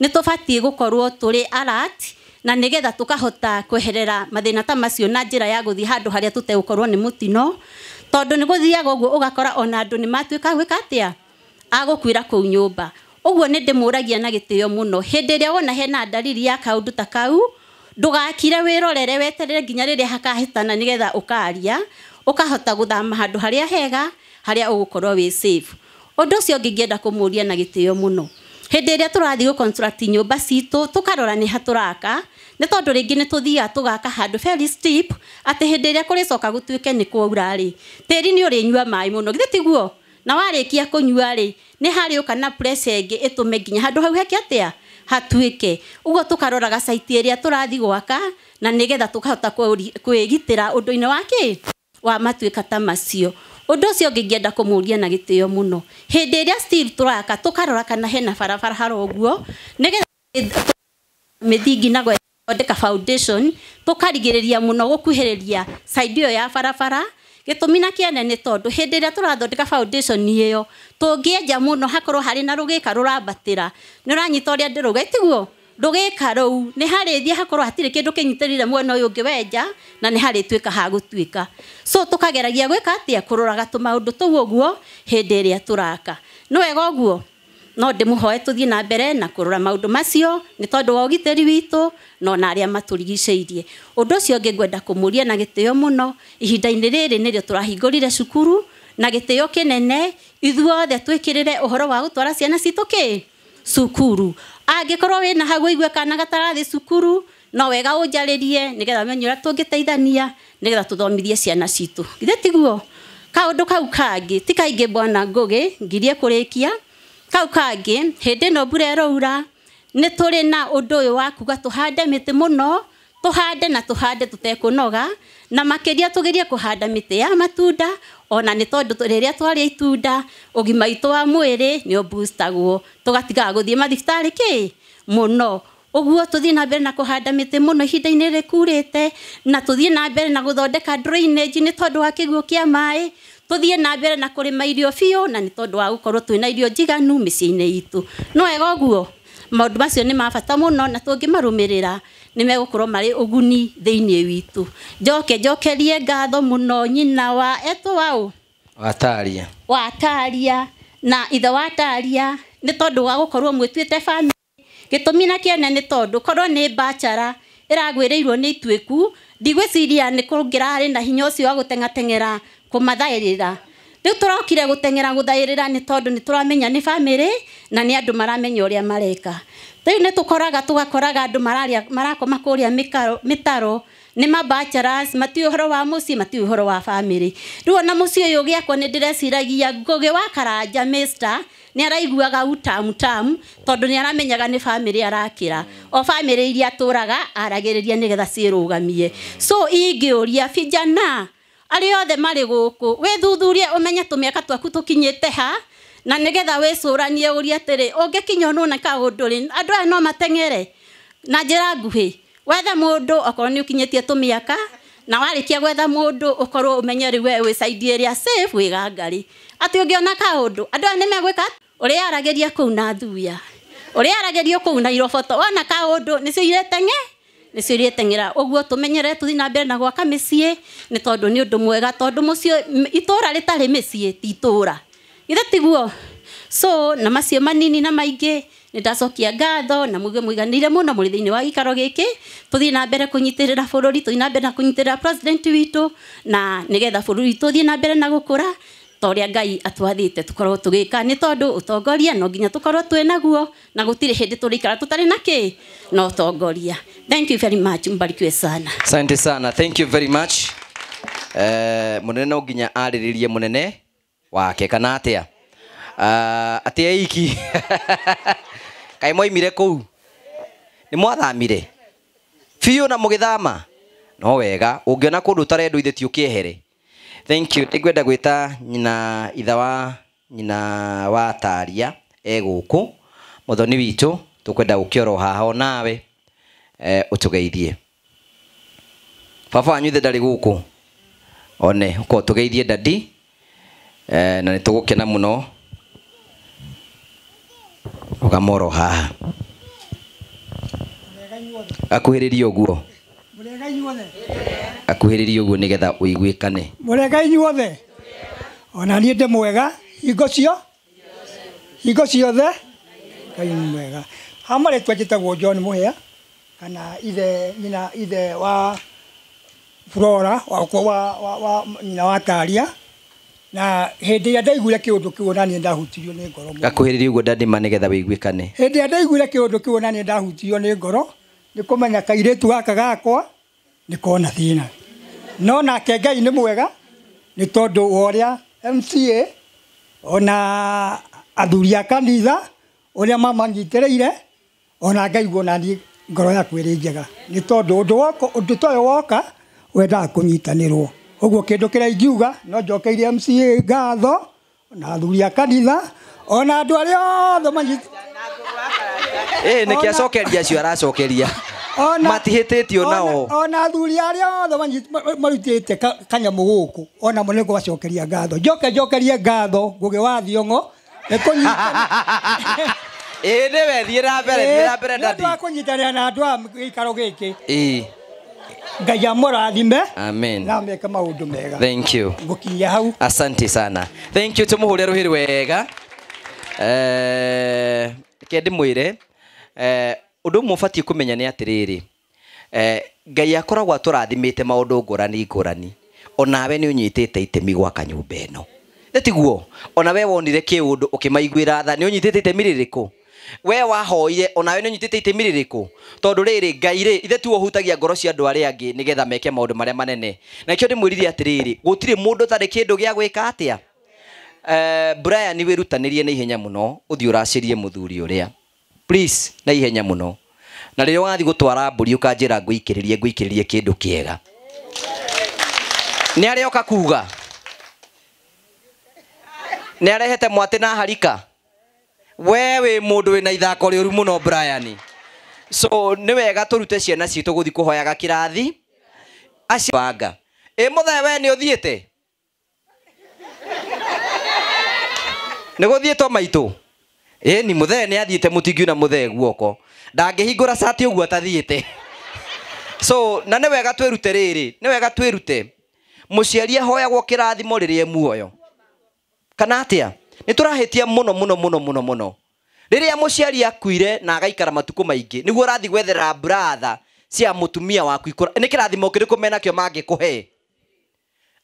Speaker 10: nĩ tũbatiĩ gũkorwo tũrĩ alert, na nĩgetha tũkahota kweherera mathĩna ta macio na njĩra ya gũthiĩ handũ harĩa tũtegũkorwo nĩ mũtino, tondũ nĩ gũthiaga ũguo ũgakora ona andũ nĩ matuĩka gwĩka atĩa, agũkuĩra kũu nyũmba. Ũguo nĩ ndĩmũragia na gĩtĩo mũno, hĩndĩ ĩrĩa wona hena ndariri ya kaũndũ ta kau, ndũgakire wĩrorere weterere nginya rĩrĩa hakahĩtana nĩgetha ũkaria, ũkahota gũthama handũ harĩa hega harĩa ũgũkorwo wĩ safe. Ũndũ ũcio ũngĩ ingĩenda kũmũria na gĩtĩo mũno, hĩndĩ ĩrĩa tũrathiĩ gũ-construct nyũmba citũ tũkarora nĩ ha tũraka, nĩ tondũ rĩngĩ nĩ tũthiaga tũgaka handũ very steep, atĩ hĩndĩ ĩrĩa kũrĩcoka gũtuĩke nĩ kwaura rĩ, tĩri nĩ ũrĩnyua maĩ mũno, githĩ tiguo? Na warĩkia kũnyua rĩ, nĩ harĩũka na pressure ĩngĩ ĩtũme nginya handũ hau heke atĩa, hatuĩke. Ũguo tũkaroraga site ĩrĩa tũrathiĩ gwaka, na nĩgetha tũkahota kwĩgitĩra ũndũ-inĩ wa kĩ, wa matuĩka ta macio. Ũndũ ũcio ũngĩ ingĩenda kũmũria na gĩtĩo mũno, hĩndĩ ĩrĩa still tũraka tũkarora kana hena barabara haro ũguo, nĩgetha mĩthingi na gwethondeka foundation, tũkarigĩrĩria mũno gũkuhĩrĩria side ĩyo ya barabara, Gĩtũmi na kĩene nĩ tondũ hĩndĩ ĩrĩa tũrathondeka foundation ĩyo tũngĩenja mũno hakorwo harĩ na rũgĩka rũrambatĩra nĩ ũranyita ũrĩa ndĩrauga itiguo rũgĩka rũu nĩ harĩthiĩ hakorwo hatirĩ kĩndũ kĩnyitĩrĩire mwena ũyũ ũngĩ wenja na nĩ harĩtuĩka ha gũtuĩka. So tũkageragia gwĩka atĩa kũroraga tũmaũndũ tũu ũguo hĩndĩ ĩrĩa tũraka. Nĩ wega ũguo no ndĩmũhoe tũthiĩ na mbere na kũrora maũndũ macio nĩ tondũ wa ũgitĩri witũ no na arĩa matũrigicĩirie. Ũndũ ũcio ũngĩ ngwenda kũmũria na gĩtĩo mũno ihinda-inĩ rĩrĩ nĩrĩo tũrahingũrire cukuru na gĩtĩo kĩnene ithuothe twĩkĩrĩre ũhoro wa gũtwara ciana citũ kĩ cukuru. Angĩkorwo wĩna hau ũigue kana gatarathiĩ cukuru no wega ũnjarĩrie nĩgetha menye ũrĩa tũngĩteithania nĩgetha tũthomithie ciana citũ. Githĩ tiguo? Kaũndũ kau kangĩ ti kaingĩ bwana Ngũgĩ ngirie kũrĩkia. Kau kangĩ hĩndĩ ĩno mbura ĩroura nĩ tũrĩ na ũndũ ũyũ wa kuga tũhande mĩtĩ mũno tũhande na tũhande tũtekũnoga na makĩria tũgerie kũhanda mĩtĩ ya matunda ona nĩ tondũ rĩrĩa twarĩa itunda ũgima witũ wa mwĩrĩ nĩ ũboostagwo tũgatigaga gũthiĩ mathibitarĩ kĩ mũno. Ũguo tũthiĩ na mbere na kũhanda mĩtĩ mũno ihinda-inĩ rĩrĩ kurĩte na tũthiĩ na mbere na gũthondeka drainage nĩ tondũ wa kĩguũ kĩa maĩ. Tũthiĩ na mbere na kũrĩma irio biũ na nĩ tondũ wa gũkorwo twĩna irio njiganu mĩciĩ-inĩ itũ. No wega ũguo maũndũ macio nĩ ma bata mũno na tũngĩmarũmĩrĩra nĩ megũkorwo marĩ ũguni thĩinĩ witũ. Njoke njokerie ngatho mũno nyina wa etwo waũ
Speaker 2: Wataria
Speaker 10: Wataria na ithe wa Taria nĩ tondũ wa gũkorwo mwĩtuĩte family. Gĩtũmi na kĩene nĩ tondũ korwo nĩ bachara ĩragwĩrĩirwo nĩ ituĩku ndigwĩciria nĩ kũngĩrarĩ na hinya ũcio wa gũteng'ateng'era kũmathaĩrĩra. Rĩu tũrokire gũteng'era gũthaĩrĩra nĩ tondũ nĩ tũramenya nĩ family na nĩ andũ maramenya ũrĩa mareka. Rĩu nĩ tũkoraga tũgakoraga andũ marakoma kũrĩa mĩtaro nĩ mabachelors matiũĩ ũhoro wa mũciĩ matiũĩ ũhoro wa family. Rĩu ona mũciĩ ũyũ gĩakwa nĩ ndĩreciragia Ngũgĩ wa Karanja Mr nĩ araiguaga utamu tamu tondũ nĩ aramenyaga nĩ family arakĩra o family iria atũraga aragĩrĩria nĩgetha ciĩrũgamie. So ingĩũria vijana arĩa othe marĩ gũkũ wĩthuthurie ũmenye tũmĩaka twaku tũkinyĩte ha na nĩgetha wĩcũranie ũrie atĩrĩ ũngĩkinya ũnona kaũndũ rĩ andũ aya no mateng'ere na njĩra nguhĩ. Wethe mũndũ okorwo nĩ ũkinyĩtie tũmĩaka na warĩkia gwetha mũndũ ũkorwo ũmenye rĩu we wĩ side ĩrĩa safe wĩ gangari atĩ ũngĩona kaũndũ andũ aya nĩmegwĩka ũrĩa aragĩria kũu na thuya ũrĩa aragĩrio kũu na iroboto wona kaũndũ nĩcio ireteng'e nĩcio ireteng'era. Ũguo tũmenyere tũthiĩ na mbere na gwaka mĩciĩ nĩ tondũ nĩ ũndũ mwega tondũ mũciĩ itũra rĩtarĩ mĩciĩ ti itũra. Githĩ tiguo? So na macio manini na maingĩ nĩ ndacokia ngatho na muge mũiganĩire mũno mũrĩ thĩinĩ wa gĩikaro gĩkĩ tũthiĩ na mbere kũnyitĩrĩra bũrũri tũthiĩ na mbere na kũnyitĩrĩra president witũ na nĩgetha bũrũri witũ ũthiĩ na mbere na gũkũra ta ũrĩa Ngai atwathĩte tũkorwo tũgĩka nĩ tondũ ũtongoria no nginya tũkorwo twĩ naguo na gũtirĩ hĩndĩ tũrĩikara tũtarĩ na kĩ na ũtongoria. Thank you very much, mbarikiwe sana.
Speaker 2: Asante sana, thank you very much. Mũnene no nginya arĩrĩrie mũnene wake kana atĩa? Atĩa iki kaĩ mwaimire kũu nĩ mwathamire biũ na mũgĩthama no wega ũngĩona kũndũ ũtarendwo ithe ti ũkĩehere. Thank you. Nĩngwenda gwĩta nyina itha wa nyina wa Taria e gũkũ mũthoni witũ tũkwenda gũkĩoro haha onawe ũtũgeithie. Baba wanyu ithe ndarĩ gũkũ one ũkorwo tũgeithie dadi na nĩ tũgũkena mũno ũgamoro haha akuhĩrĩrie ũguo akuhĩrĩrie ũguo nĩgetha ũiguĩkane.
Speaker 11: Mũrega inyuothe ona niĩ ndĩ mwega hingo ciothe Ngai nĩ mwega. Ha marĩtwa njĩtagwo John Mũhĩa kana ithe nyina ithe wa Flora wa nyina wa Taria na hĩndĩ ĩrĩa ndaiguire kĩũndũ kĩu ona niĩ ndahutirio nĩ ngoro mũno.
Speaker 2: Gakuhĩrĩrie ũguo ndandĩma nĩgetha wĩiguĩkane.
Speaker 11: Hĩndĩ ĩrĩa ndaiguire kĩũndũ kĩu ona niĩ ndahutirio nĩ ngoro nĩ kũmenya kairĩtu gaka gakwa nĩ kona thĩna no nake Ngai nĩ mwega nĩ tondũ wa ũrĩa MCA ona athuri a kanitha ũrĩa mamanyitĩrĩire ona ngaigua ona niĩ ngoro yakwa ĩrĩ njega nĩ tondũ ũndũ ta ũyũ woka wendaga kũnyitanĩrwo. Ũguo kĩndũ kĩrĩa ingiuga no njokeirie MCA ngatho na athuri a kanitha ona andũ arĩa othe manyitĩrĩire.
Speaker 2: Nĩkĩ acokeria acio aracokeria. Matihĩtĩtio nao.
Speaker 11: Ona athuri arĩa othe marutĩte kanyamũ gũkũ ona mo nĩngũmacokeria ngatho. Njoke njokerie ngatho Ngũgĩ wa Thiong'o nĩ kũnyitana.
Speaker 2: Ĩĩ nĩwe, thiĩ na mbere, thiĩ na mbere daddy.
Speaker 11: Nĩ ũndũ wa kũnyitanĩra na andũ a gĩikaro gĩkĩ.
Speaker 2: Ĩĩ.
Speaker 11: Ngai amũrathime.
Speaker 2: Amen.
Speaker 11: Na meke maũndũ mega.
Speaker 2: Thank you.
Speaker 11: Ngũkinyia hau.
Speaker 2: Asante sana. Thank you, tũmũhũre rũhĩ wega. Reke ndĩmwĩre, ũndũ ũmwe ũbatiĩ kũmenya nĩ atĩrĩrĩ, Ngai akoragwo atũrathimĩte maũndũ ngũrani ngũrani, onawe nĩ ũnyitĩte itemi gwaka nyũmba ĩno. Nĩ tiguo? Ona we wonire kĩũndũ ũkĩmaiguĩra tha, nĩ ũnyitĩte itemi rĩrĩkũ? We wahoire, onawe nĩ ũnyitĩte itemi rĩrĩkũ? Tondũ rĩrĩ, Ngai rĩ, ithe tiwe ũhutagia ngoro cia andũ arĩa angĩ nĩgetha meke maũndũ marĩa manene. Na nĩkĩo ndĩmwĩrire atĩrĩrĩ, gũtirĩ mũndũ ũtarĩ kĩndũ gĩa gwĩka atĩa? Brian, wĩrutanĩrie na ihenya mũno, ũthiĩ ũracĩrie mũthuri ũrĩa. Please, na ihenya mũno. Na rĩrĩa ũgathiĩ gũtwara mbũri ũkanjĩra ngũikĩrĩrie, ngũikĩrĩrie kĩndũ kĩega. Nĩ arĩoka kuga? Nĩ arehete mwatĩ na harika? We wĩ mũndũ wĩna ithako rĩũru mũno Brian. So nĩ wega tũrute ciana citũ gũthiĩ kũhoyaga kĩrathi. Acio banga. Ĩ mũthee we nĩ ũthiĩte? Nĩ gũthiĩtwo maitũ? Ĩ ni mũthee nĩ athiĩte, mũtingiuna mũthee guoko. Ndangĩhingũra cati ũguo atathiĩte. So na nĩ wega twĩrute rĩrĩ, nĩ wega twĩrute. Mũciari ahoyagwo kĩrathimo rĩrĩa e muoyo. Kana atĩa? Nĩ tũrahĩtia mũno mũno mũno mũno mũno. Rĩrĩa mũciari akuire na agaikara matukũ maingĩ, nĩguo ũrathiĩ gwethera brother cia mũtumia waku ikũra. Nĩ kĩrathimo kĩrĩkũ menakĩo mangĩkũhe?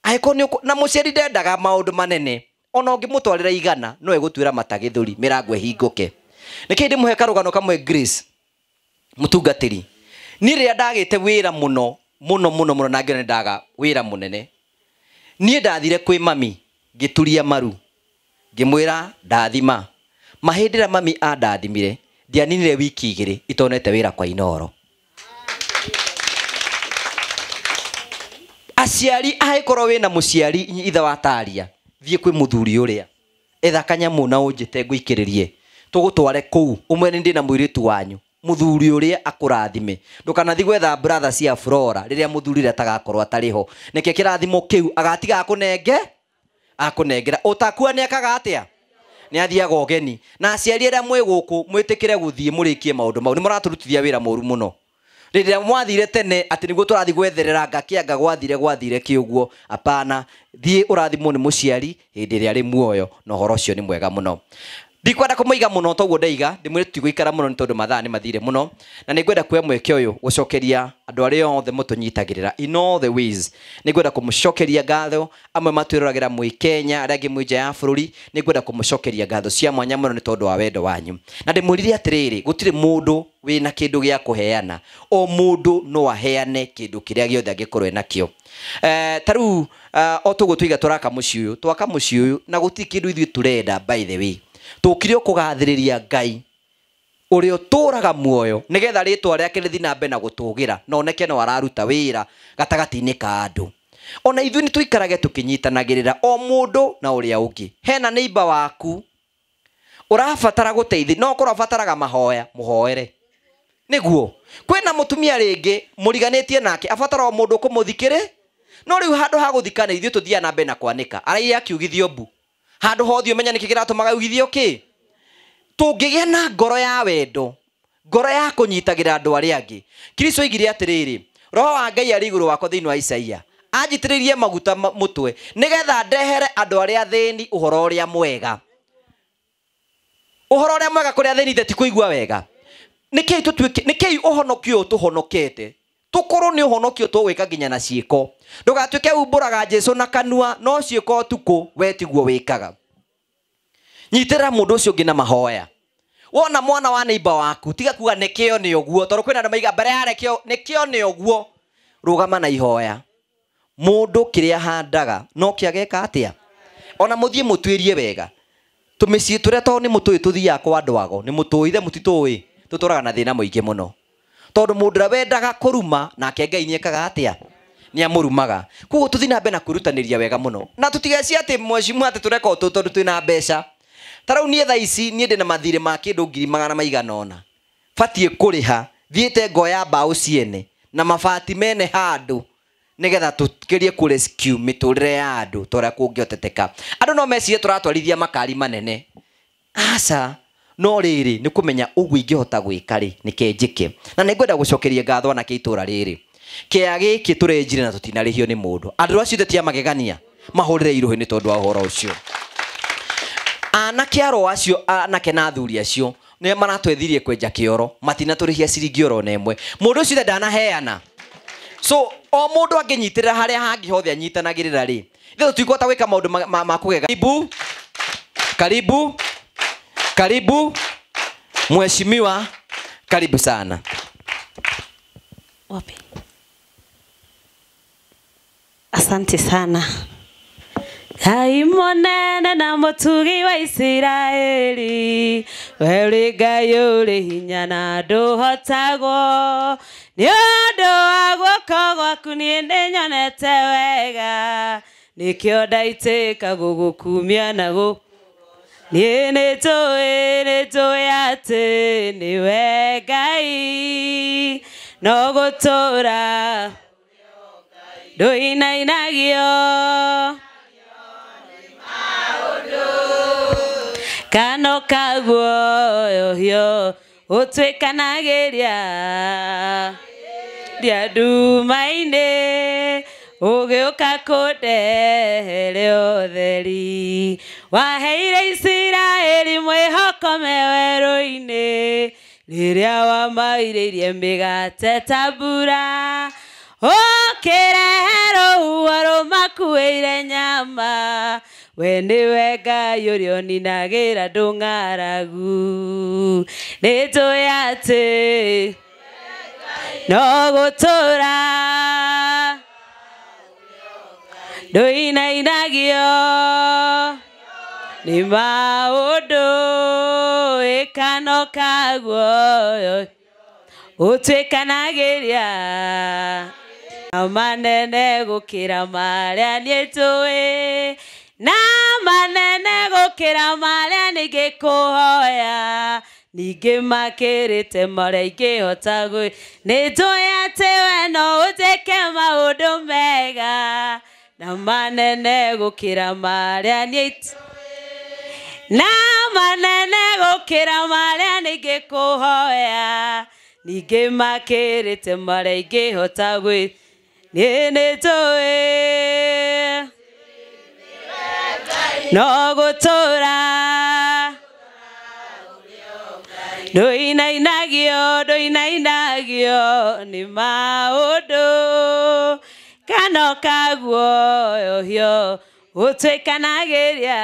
Speaker 2: Angĩkorwo nĩ na mũciari ndendaga maũndũ manene, ona ũngĩmũtwarĩra igana, no egũtuĩra mata gĩthũri, mĩrango ĩhingũke. Nĩkĩĩ ndĩmũhe karũgano kamwe Grace, mũtungatĩri. Niĩ rĩrĩa ndagĩte wĩra mũno, mũno, mũno, mũno, na ngĩona nĩ ndaga wĩra mũnene. Niĩ ndathire kwĩ mami, ngĩturia maru, ngĩmwĩra ndathima. Mahĩndĩ ĩrĩa mami andathimire, ndianinire wiki igĩrĩ itonete wĩra kwa Inooro. Aciari, angĩkorwo wĩna mũciari ithe wa Taria, thiĩ kwĩ mũthuri ũrĩa. Etha kanyamũ na ũnjĩte ngũikĩrĩrie. Tũgũtware kũu, ũmwĩre nĩ ndĩna mũirĩtu wanyu. Mũthuri ũrĩa akũrathime. Ndũkanathiĩ gwetha brother cia Flora rĩrĩa mũthuri ũrĩa atagakorwo atarĩ ho. Nĩkĩo kĩrathimo kĩu agatiga akũnenge, akũnengera. Ũtakua nĩ ekaga atĩa? Nĩ athiaga ũgeni. Na aciari arĩa mwĩ gũkũ mwĩtĩkĩre gũthiĩ mũrĩkie maũndũ mau. Nĩ mũratũrutithia wĩra mũru mũno. Rĩrĩa mwathire tene atĩ nĩguo tũrathiĩ gwetherera ngakĩanga gwathire gwathire kĩũguo, apana, thiĩ ũrathimwo nĩ mũciari hĩndĩ ĩrĩa arĩ muoyo, na ũhoro ũcio nĩ mwega mũno. Ndikwenda kũmũiga mũno toguo ndaiga, ndĩmwĩre tũtigũikara mũno nĩ tondũ mathaa nĩ mathire mũno, na nĩngwenda kuoya mweke ũyũ gũcokeria andũ arĩa othe mũtũnyitagĩrĩra in all the ways. Nĩngwenda kũmũcokeria ngatho, amwe matwĩroragĩra mwĩ Kenya, arĩa angĩ mwĩ nja ya bũrũri, nĩngwenda kũmũcokeria ngatho cia mwanya mũno nĩ tondũ wa wendo wanyu. Na ndĩmwĩrire atĩrĩrĩ, gũtirĩ mũndũ wĩna kĩndũ gĩa kũheana, o mũndũ no aheane kĩndũ kĩrĩa gĩothe angĩkorwo enakĩo. Ta rĩu, o tũguo tũiga tũraka mũciĩ ũyũ, twaka mũciĩ ũyũ na gũtirĩ kĩndũ ithuĩ tũrenda by the way. Tũkire o kũgathĩrĩria Ngai ũrĩa ũtũũraga muoyo nĩgetha rĩtwa rĩake rĩthiĩ na mbere na gũtũgĩra na oneke no araruta wĩra gatagatĩ-inĩ ka andũ. Ona ithuĩ nĩ tũikarage tũkĩnyitanagĩrĩra o mũndũ na ũrĩa ũngĩ. Hena neighbor waku ũrabatara gũteithio, no ũkorwo abataraga mahoya, mũhoere. Nĩguo kwĩna mũtumia rĩngĩ mũriganĩtie nake abatara o mũndũ kũmũthikĩrĩ, no rĩu handũ ha gũthikana ithuĩ tũthiaga na mbere na kwanĩka. Araire akiugithio mbu. Handũ hothe ũmenya nĩkĩ kĩratũmaga ugithio kĩ? Tũngĩgĩa na ngoro ya wendo, ngoro ya kũnyitagĩra andũ arĩa angĩ. Kristo oigire atĩrĩrĩ, Roho wa Ngai arĩ igũrũ wakwa thĩinĩ wa Isaia, anjitĩrĩirie maguta mũtwe nĩgetha ndehere andũ arĩa athĩni ũhoro ũrĩa mwega. Ũhoro ũrĩa mwega kũrĩa athĩni ithe ti kũigua wega. Nĩkĩĩ tũtuĩke, nĩkĩĩ ũhonokio ũyũ tũhonokete? Tũkorwo nĩ ũhonokio tũgwĩka nginya na ciĩko. Ndũgatuĩke umbũraga Jesũ na kanua, no ciĩko ũtukũ we tiguo wĩkaga. Nyitĩrĩra mũndũ ũcio ũngĩ na mahoya. Wona mwana wa neighbor waku, tiga kuga nĩkĩo nĩ ũguo, tondũ kwĩna andũ maiga mbere ya rekĩo, nĩkĩo nĩ ũguo. Rũgama na ihoya. Mũndũ kĩrĩa ahandaga no kĩageka atĩa? Ona mũthiĩ mũtuĩrie wega. Tũmĩciĩ tũrĩa tondũ nĩ mũtũĩ tũthiaga kwa andũ ago, nĩ mũtũĩ, ithe mũtitũĩ, tũtũraga na thĩna mũingĩ mũno. Tondũ mũndũ ũrĩa wendaga kũruma nake Ngai nĩekaga atĩa? Nĩamũrumaga. Koguo tũthiĩ na mbere na kwĩrutanĩria wega mũno. Na tũtigecie atĩ mheshimiwa atĩ tũreka ũũ tondũ twĩna mbeca. Ta rĩu niĩ thaa ici niĩ ndĩna mathirĩ ma kĩndũ ngiri magana maigana ũna. Batiĩ kũrĩha Thiĩte ngoya mbaũ ciene na mabati mene handũ nigetha tukirie ku rescue miturire ya andu toria kungioteteka. Andu no mecirie turatwarithia makari manene, aca no riri ni kumenya uguo ingihota gwika ri nike njike. Na ningwenda gucokeria ngatho anake itura riri kia giki turenjire na tutinarihio ni mundu. Andu acio tia magegania mahurire iruhi ni tondu wa uhoro ucio. Anake aro acio anake na athuri acio ni maratwethirie kwenja kioro matinaturihia ciringi oro na imwe. Mundu ucio ndanaheana. So o mundu anginyitirira haria hangi hothe anyitanagirira ri ithe tutikũhota gwika maundu ma kugega. Karibu, karibu, karibu mheshimiwa, karibu sana.
Speaker 4: Wapi? Asante sana. Ngai mũnene na mũtugi wa Isiraeli, we ũrĩ Ngai ũrĩ hinya na ndũhotagwo. Nĩ ũndũ wa guoko gwaku niĩ nĩnyonete wega, nĩkĩo ndaitĩka gũgũkumia na gũ. Niĩ nĩnjũĩ atĩ nĩwe Ngai, no gũtũũra ndũinainagio. Kano kaguoyohio ũtuĩkanagĩria ria nduma-inĩ, ũgĩũka kũndehere ũtheri. Waheire Isiraeli mwĩhoko me werũ-inĩ, rĩrĩa wamairĩirie mĩgate ta mbura. Ũkĩrehe rũhuho rũmakuĩire nyama, we nĩwe Ngai ũrĩa ũninagĩra ndũng'aragu. Nĩnjũĩ atĩ no gũtũũra ndũinainagio nĩ maũndũ, ĩkano kaguo ũtuĩkanagĩria manene gũkĩra marĩa niĩ njũĩ, na manene gũkĩra marĩa ningĩkũhoya, ningĩ makĩrĩte marĩa ingĩhota gwĩ. Nĩnjũĩ atĩ we no ũnjĩke maũndũ mega na manene gũkĩra marĩa niĩ, na manene gũkĩra marĩa ningĩkũhoya, ningĩ makĩrĩte marĩa ingĩhota gwĩ. Niĩ nĩnjũĩ no gũtũũra ndũinainagio, ndũinainagio nĩ maũndũ, kano kaguoyohio ũtuĩkanagĩria.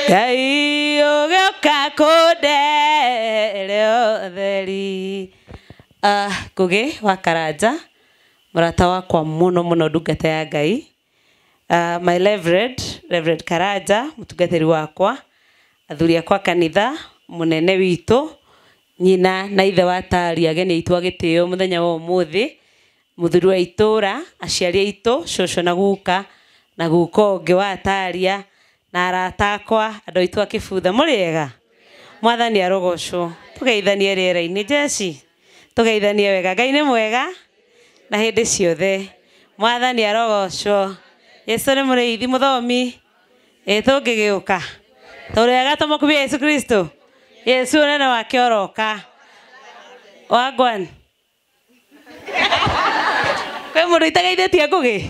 Speaker 4: Ngai ũgĩũka kũndehere ũtheri. Ngugi wa Karanja, mũrata wakwa mũno mũno, ndungata ya Ngai. My Reverend Karanja, mũtungatĩri wakwa, athuri akwa kanitha, mũnene witũ, nyina na ithe wa tari ageni aitũ a gĩtĩo mũthenya wa ũmũthĩ, mũthuri wa itũra, aciari aitũ, cũcũ na guka, na guka ũngĩ wa taria, na arata akwa, andũ aitũ a kĩbutha, mũrĩega? Mwathani arogocwo. Tũgeithanie rĩera-inĩ, jeci. Tũgeithanie wega. Ngai nĩ mwega na hĩndĩ ciothe. Mwathani arogocwo. Yesu nĩ mũrĩithi mũthomi. Ĩ tũngĩgĩũka tũrĩega tũmũkumie Yesu Kristo. Yesu ũnene wake oroka. Wagwan. Kwĩ mũndũ itageithĩtie Ngũgĩ?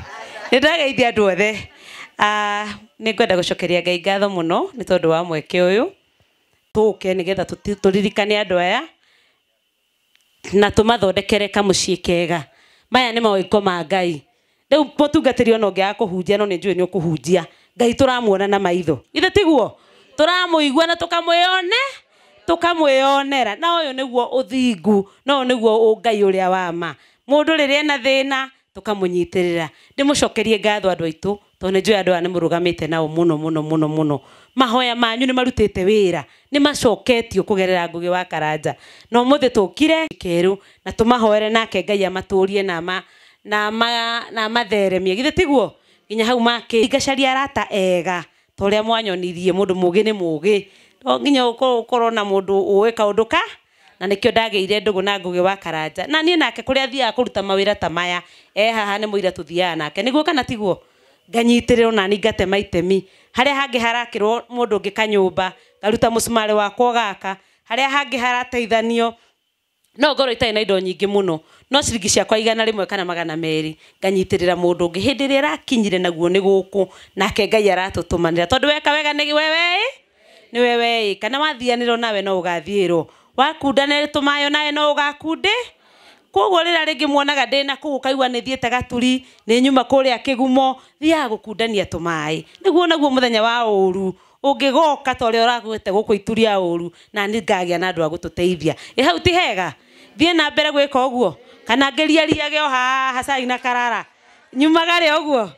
Speaker 4: Nĩ ndageithia andũ othe. Nĩ ngwenda gũcokeria Ngai ngatho mũno nĩ tondũ wa mweke ũyũ. Tũke nĩgetha tũririkane andũ aya na tũmathondekere kamũciĩ kega. Maya nĩ mawĩko ma Ngai. Rĩu mũtungatĩri ona ũngĩaga kũhunjia no nĩ njũĩ nĩ ũkũhunjia. Ngai tũramuona na maitho. Ithe tiguo? Tũramũigua na tũkamwĩonera. Na ũyũ nĩguo ũthingu, na ũyũ nĩguo ũngai ũrĩa wa ma. Mũndũ rĩrĩa ena thĩna tũkamũnyitĩrĩra. Ndĩmũcokerie ngatho andũ aitũ tondũ nĩ njũĩ andũ aya nĩ mũrũgamĩte nao mũno mũno mũno mũno. Mahoya manyu nĩ marutĩte wĩra, nĩ macoketio kũgerera Ngũgĩ wa Karanja. Na ũmũthĩ tũkire kerũ na tũmahoere nake Ngai amatũrie na amatheremie. Githĩ tiguo? Nginya hau make ngacaria arata ega ta ũrĩa mwanyonirie, mũndũ mũgĩ nĩ mũgĩ. To nginya ũkorwo na mũndũ ũĩ kaũndũ ka na nĩkĩo ndagĩire ndũgũ na Ngũgĩ wa Karanja. Na niĩ nake kũrĩa athiaga kũruta mawĩra ta maya, haha nĩ mũira tũthiaga nake. Nĩguo kana tiguo? Nganyitĩrĩrwo na niĩ ngatema itemi. Harĩa hangĩ harakĩrwo mũndũ ũngĩ kanyũmba, ngaruta mũcumarĩ wakwa ũgaka. Harĩa hangĩ harateithanio, no ngorwo itarĩ na indo nyingĩ mũno, no ciringi ciakwa 100 kana 200 nganyitĩrĩra mũndũ ũngĩ. Hĩndĩ ĩrĩa ĩrakinyire naguo nĩ gũkũ, nake Ngai aratũtũmanĩra. Tondũ weka wega nĩ wewe, nĩ wewe, kana wathianĩrwo nawe no ũgathiĩrwo, wakundanĩra tũmayo nawe no ũgakunde. Koguo rĩrĩa rĩngĩ muonaga ndĩna kũu ũkaigua nĩ thiĩte Gaturi, nĩ nyuma kũrĩa Kĩgumo, thiaga gũkundania tũmaĩ. Nĩguo naguo mũthenya wa ũru ũngĩgoka ta ũrĩa ũragwĩte gũkũ ituria ũru, na nĩ ngagĩa na andũ a gũtũteithia. Ĩ hau ti hega? Thiĩ na mbere gwĩka ũguo, kana ngĩriariage o haha cai na karara, nyumaga rĩ ũguo.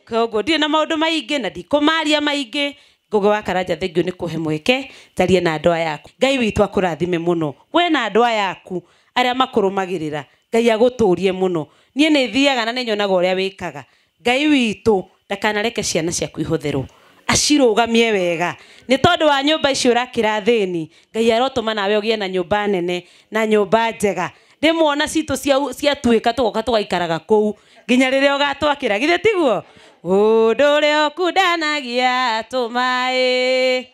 Speaker 4: Koguo ndirĩ na maũndũ maingĩ na ndikũmaria maingĩ. Ngũgĩ wa Karanja, thengiũ nĩ kũhe mweke njarie na andũ aya aku. Ngai witũ akũrathime mũno, we na andũ aya aku arĩa makũrũmagĩrĩra. Ngai agũtũrie mũno. Niĩ nĩ thiaga na nĩ nyonaga ũrĩa wĩkaga. Ngai witũ ndakanareke ciana ciaku ihũthĩrwo, acirũgamie wega. Nĩ tondũ wa nyũmba icio ũrakĩra thĩni, Ngai arotũma nawe ũgĩe na nyũmba nene na nyũmba njega. Rĩmwe ona citũ ciatuĩka tũgoka tũgaikaraga kũu nginya rĩrĩa ũgatwakĩra, githĩ tiguo? Ũndũ ũrĩa ũkundanagia tũmaĩ,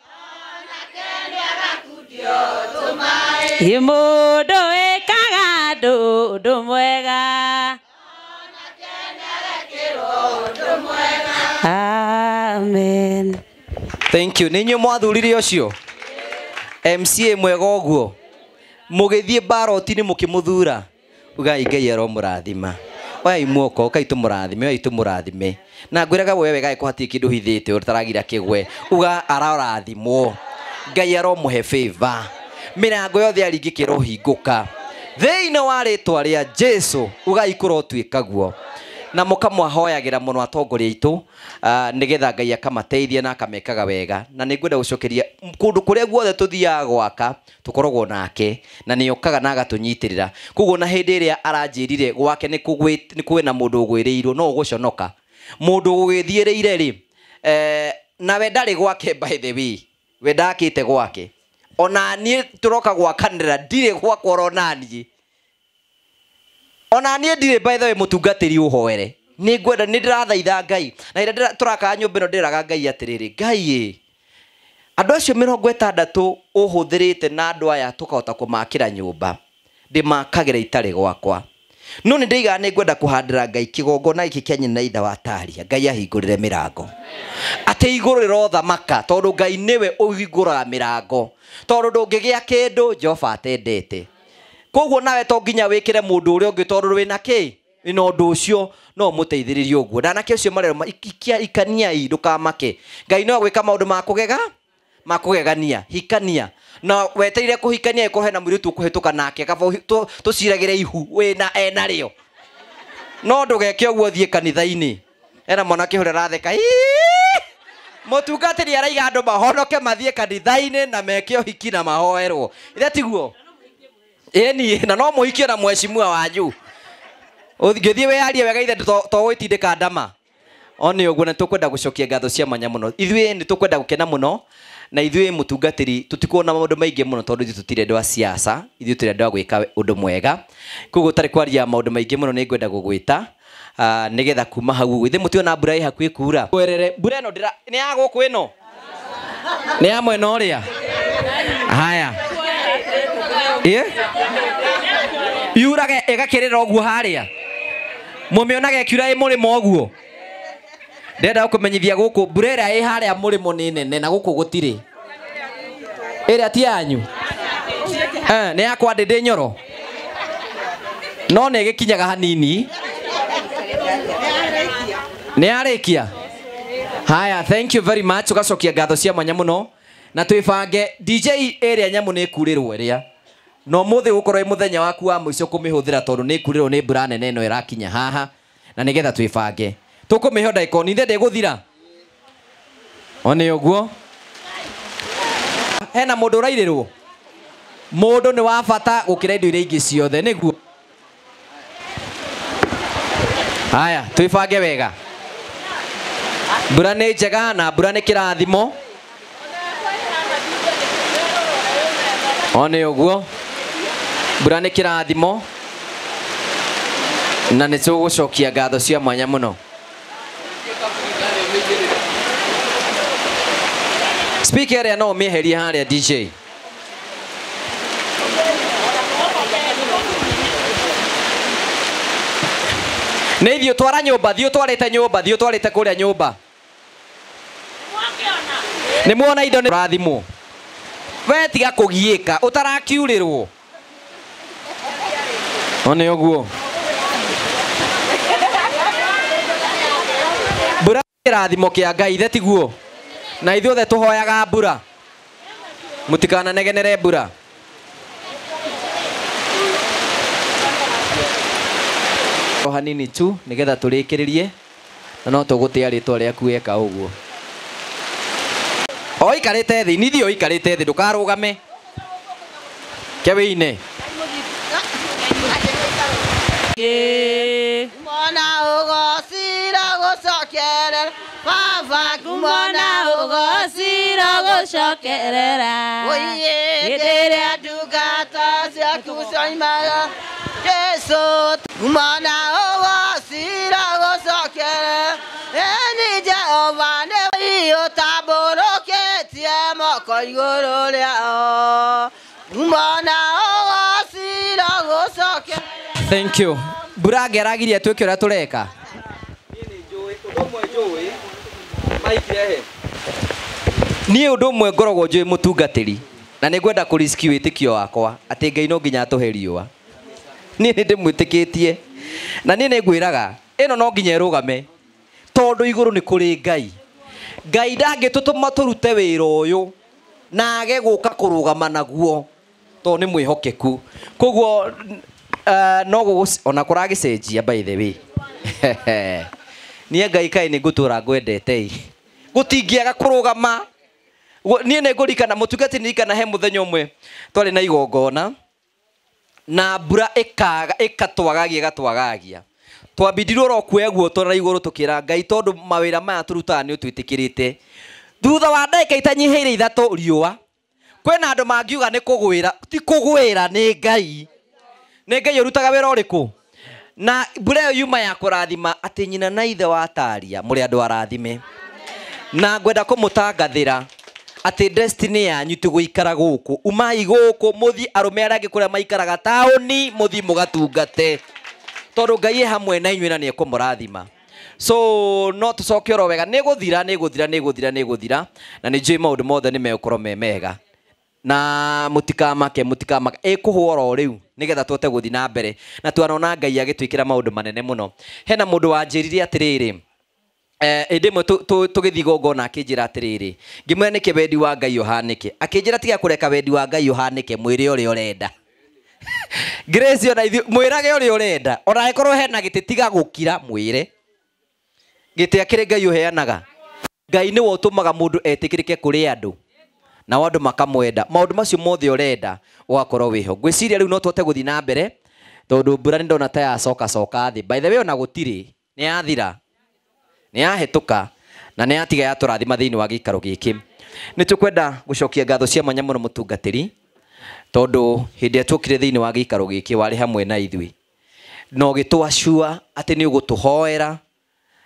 Speaker 4: ĩ mũndũ wĩkaga ũndũ mwega. Amen.
Speaker 2: Thank you. Nĩ inyuĩ mwathurire ũcio MCA mwega ũguo, mũgĩthiĩ baroti-inĩ mũkĩmũthura. Ugai Ngai aromũrathima. Oyai muoko, ũkai tũmũrathime, oyai tũmũrathime. Na ngwĩraga we wega angĩkorwo hatirĩ kĩndũ ũhithĩte ũtaragira kĩgwe, uga arorathimwo. Ngai aromũhe favor. Mĩrango yothe aringĩke ĩrohingũka thĩinĩ wa rĩtwa rĩa Jesu. Ugai kũrotuĩka guo. Na mũkamwahoyagĩra mũno atongoria aitũ, nĩgetha Ngai akamateithia na akamekaga wega. Na nĩ ngwenda gũcokeria kũndũ kũrĩa guothe tũthiaga gwaka tũkoragwo nake, na nĩ okaga na agatũnyitĩrĩra. Koguo na hĩndĩ ĩrĩa aranjĩrire gwake nĩ kwĩna mũndũ ũgwĩrĩirwo, no ũgũconoka. Mũndũ ũgũgĩthiĩrĩire rĩ, nawe ndarĩ gwake, by the way, we ndakĩte gwake. Ona niĩ tũroka gwakanĩra ndirĩ gwakwa oro naniĩ. Ona niĩ ndirĩ, by the way, mũtungatĩri ũhoere. Nĩ ngwenda, nĩ ndĩrathaitha Ngai. Na rĩrĩa tũrakaga nyũmba ĩno ndĩraga Ngai atĩrĩrĩ, Ngai ĩ, andũ acio 60 ũhũthĩrĩte na andũ aya tũkahota kũmakĩra nyũmba, ndĩmakagĩra itarĩ gwakwa. No nĩ ndĩigaga nĩ ngwenda kũhandĩra Ngai kĩgongona gĩkĩ kĩa nyina ithe wa Taria. Ngai ahingũrĩre mĩrango. Atĩ igũrũ rĩrothamaka, tondũ Ngai nĩwe ũhingũraga mĩrango. Tondũ ndũngĩgĩa kĩndũ Jehova atendete. Koguo nawe to nginya wĩkĩre mũndũ ũrĩa ũngĩ tondũ wĩna kĩ? Wĩna ũndũ ũcio, no ũmũteithĩrĩrie ũguo. Na anake ũcio marerwo, ikaniai, ndũkamake. Ngai no agwĩka maũndũ ma kũgega, ma kũgegania, hikania. Na wetereire kũhikania ĩkorwo hena mũirĩtu ũkũhĩtũka nake, kaba tũciragĩre ihu wĩna enarĩo. No ndũgeke ũguo ũthiĩ kanitha-inĩ. Ena mwanake ũrĩa aratheka, Ii! Mũtungatĩri araiga andũ mahonoke mathiĩ kanitha-inĩ na meke ũhiki na mahoerwo. Ithe tiguo? Ĩni, na no mũhikie na mheshimiwa wanyu. Ũngĩthiĩ wĩyarie wega ithe to gwĩtindĩka ndama. O nĩ ũguo, na tũkwenda gũcokia ngatho cia mwanya mũno. Ithuĩ nĩ tũkwenda gũkena mũno, na ithuĩ mũtungatĩri tũtikuona maũndũ maingĩ mũno tondũ ithuĩ tũtirĩ andũ a siasa, ithuĩ tũrĩ andũ a gwĩka ũndũ mwega. Koguo ũtarĩ kwaria maũndũ maingĩ mũno nĩ ngwenda gũgwĩta, nĩgetha kuma hau ũguo. Ithuĩ mũtiona mbura ĩ hakuhĩ kura. Kwerere, mbura ĩno nĩ ya gũkũ ĩno? Nĩ ya mwena ũrĩa? Haya. Ĩ? Yurage ĩgakĩrĩra ũguo harĩa. Mũmĩonaga ĩkiura ĩ mũrĩmo ũguo. Ndĩrenda gũkũmenyithia gũkũ mbura ĩrĩa ĩ harĩa mũrĩmo nĩ nene na gũkũ gũtirĩ. Ĩrĩa ti yanyu? Nĩ yakwa ndĩ nyoro. No nĩ ĩgĩkinyaga hanini. Nĩ yarĩkia? Haya, thank you very much. Ũgacokia ngatho cia mwanya mũno. Na twĩbange DJ ĩrĩa nyamũ nĩ ĩkurĩrwo ĩrĩa. No mũthĩ gũkorwo ĩ mũthenya waku wa mũico kũmĩhũthĩra tondũ nĩ ĩkurĩrwo nĩ mbura nene ĩno ĩrakinya haha. Na nĩgetha twĩbange. Tũkũmĩhe ndagĩka o nithe ndĩgũthira. O nĩ ũguo. Hena mũndũ ũrairĩrwo. Mũndũ nĩ wa bata gũkĩra indo iria ingĩ ciothe, nĩguo. Haya, twĩbange wega. Mbura nĩ njega na mbura nĩ kĩrathimo. One ũguo mbura nĩ kĩrathimo na nĩ tũgũcokia ngatho cia mwanya mũno. Speaker ĩrĩa no ũmĩeherie harĩa DJ. Nĩ ithiĩ twara nyũmba, thiĩ ũtwarĩte nyũmba, thiĩ ũtwarĩte kũrĩa nyũmba. Nĩ muona indo nĩ rathimwo. We tiga kũgiĩka ũtarakiurĩrwo. One ũguo. Mbura kĩrathimo kĩa Ngai ithe tiguo. Na ithuothe tũhoyaga mbura. Mũtikananegenere mbura. O hanini tu nigetha tũrĩkĩrĩrie na no tũgũtĩa rĩtwa rĩaku weka ũguo. O ikarĩte thĩ, nithiĩ ũikarĩte thĩ ndũkarũgame. Ke wĩine.
Speaker 12: Kumona ũgocira gũcokerera baba, kumona ũgocira gũcokerera hĩndĩ ĩrĩa ndungata ciaku cioimaga Jesu, kumona ũgocira gũcokerera ĩni Jehova nĩwe ũtambũrũkĩtie moko igũrũ rĩao, kumona ũgocira gũcokerera.
Speaker 2: Thank you. Mbura ngeragirie twĩke ũrĩa tũreka. Niĩ ũndũ ũmwe ngoragwo njũĩ mũtungatĩri na nĩ ngwenda kũriski wĩtĩkio wakwa atĩ Ngai no nginya atũhe riũa. Niĩ nĩ ndĩmwĩtĩkĩtie na niĩ nĩ ngwĩraga ĩno no nginya ĩrũgame tondũ igũrũ nĩ kũrĩ Ngai. Ngai ndangĩtũtũma tũrute wĩra ũyũ na age gũka kũrũgama naguo tondũ nĩ mwĩhokeku. Koguo no ona kũragĩcenjia by the way. Niĩ Ngai kaĩ nĩ ngũtũra ngwendete ĩ. Gũtingĩaga kũrũgama. Niĩ nĩ ngũririkana mũtungati nĩririkana he mũthenya ũmwe twarĩ na igongona na mbura ĩkaga ĩkatwagagia ĩgatwagagia. Twambindirwo oro kuoya guoto na igũrũ tũkĩra Ngai tondũ mawĩra maya tũrutaga nĩ ũtwĩtĩkĩrĩte. Thutha wa ndagĩka itanyihĩire ithatũ riũa kwĩna andũ mangiuga nĩ kũgwĩra, ti kũgwĩra nĩ Ngai. Nĩ Ngai ũrutaga wĩra ũrĩkũ? Na mbura ĩyo yuma ya kũrathima atĩ nyina na ithe wa Taria mũrĩ andũ arathime. Na ngwenda kũmũtangathĩra atĩ destiny yanyu ti gũikara gũkũ. Umai gũkũ mũthiĩ arũme arĩa angĩ kũrĩa maikaraga taũni mũthiĩ mũgatungate. Tondũ Ngai e hamwe na inyuĩ na nĩ ekũmũrathima. So no tũcoke oro wega nĩ gũthira nĩ gũthira nĩ gũthira nĩ gũthira na nĩ njũĩ maũndũ mothe nĩ megũkorwo me mega. Na mũtikamake mũtikamake ĩkũhũa oro rĩu nĩgetha tũhote gũthiĩ na mbere na twanona Ngai agĩtwĩkĩra maũndũ manene mũno. Hena mũndũ wanjĩrire atĩrĩrĩ hĩndĩ ĩmwe tũgĩthiĩ igongona akĩnjĩra atĩrĩrĩ ngĩmwĩra nĩkĩ wendi wa Ngai ũhanĩke, akĩnjĩra tiga kũreka wendi wa Ngai ũhanĩke mwĩre ũrĩa ũrenda. Grace ona ithuĩ mwĩrage ũrĩa ũrenda ona angĩkorwo hena gĩtĩ tiga gũkira mwĩre. Gĩtĩ akĩrĩ Ngai ũheanaga. Ngai nĩwe ũtũmaga mũndũ etĩkĩrĩke kũrĩ andũ nao andũ makamwenda. Maũndũ macio mothe ũrenda ũgakorwo wĩho. Ngwĩciria rĩu no tũhote gũthiĩ na mbere tondũ mbura nĩ ndona ta yacoka coka thĩ. By the way ona gũtirĩ nĩ yathira nĩ yahĩtũka na nĩ yatiga yatũrathima thĩinĩ wa gĩikaro gĩkĩ. Nĩ tũkwenda gũcokia ngatho cia mwanya mũno mũtungatĩri tondũ hĩndĩ ĩrĩa tuokire thĩinĩ wa gĩikaro gĩkĩ warĩ hamwe na ithuĩ na ũgĩtwacua atĩ nĩ ũgũtũhoera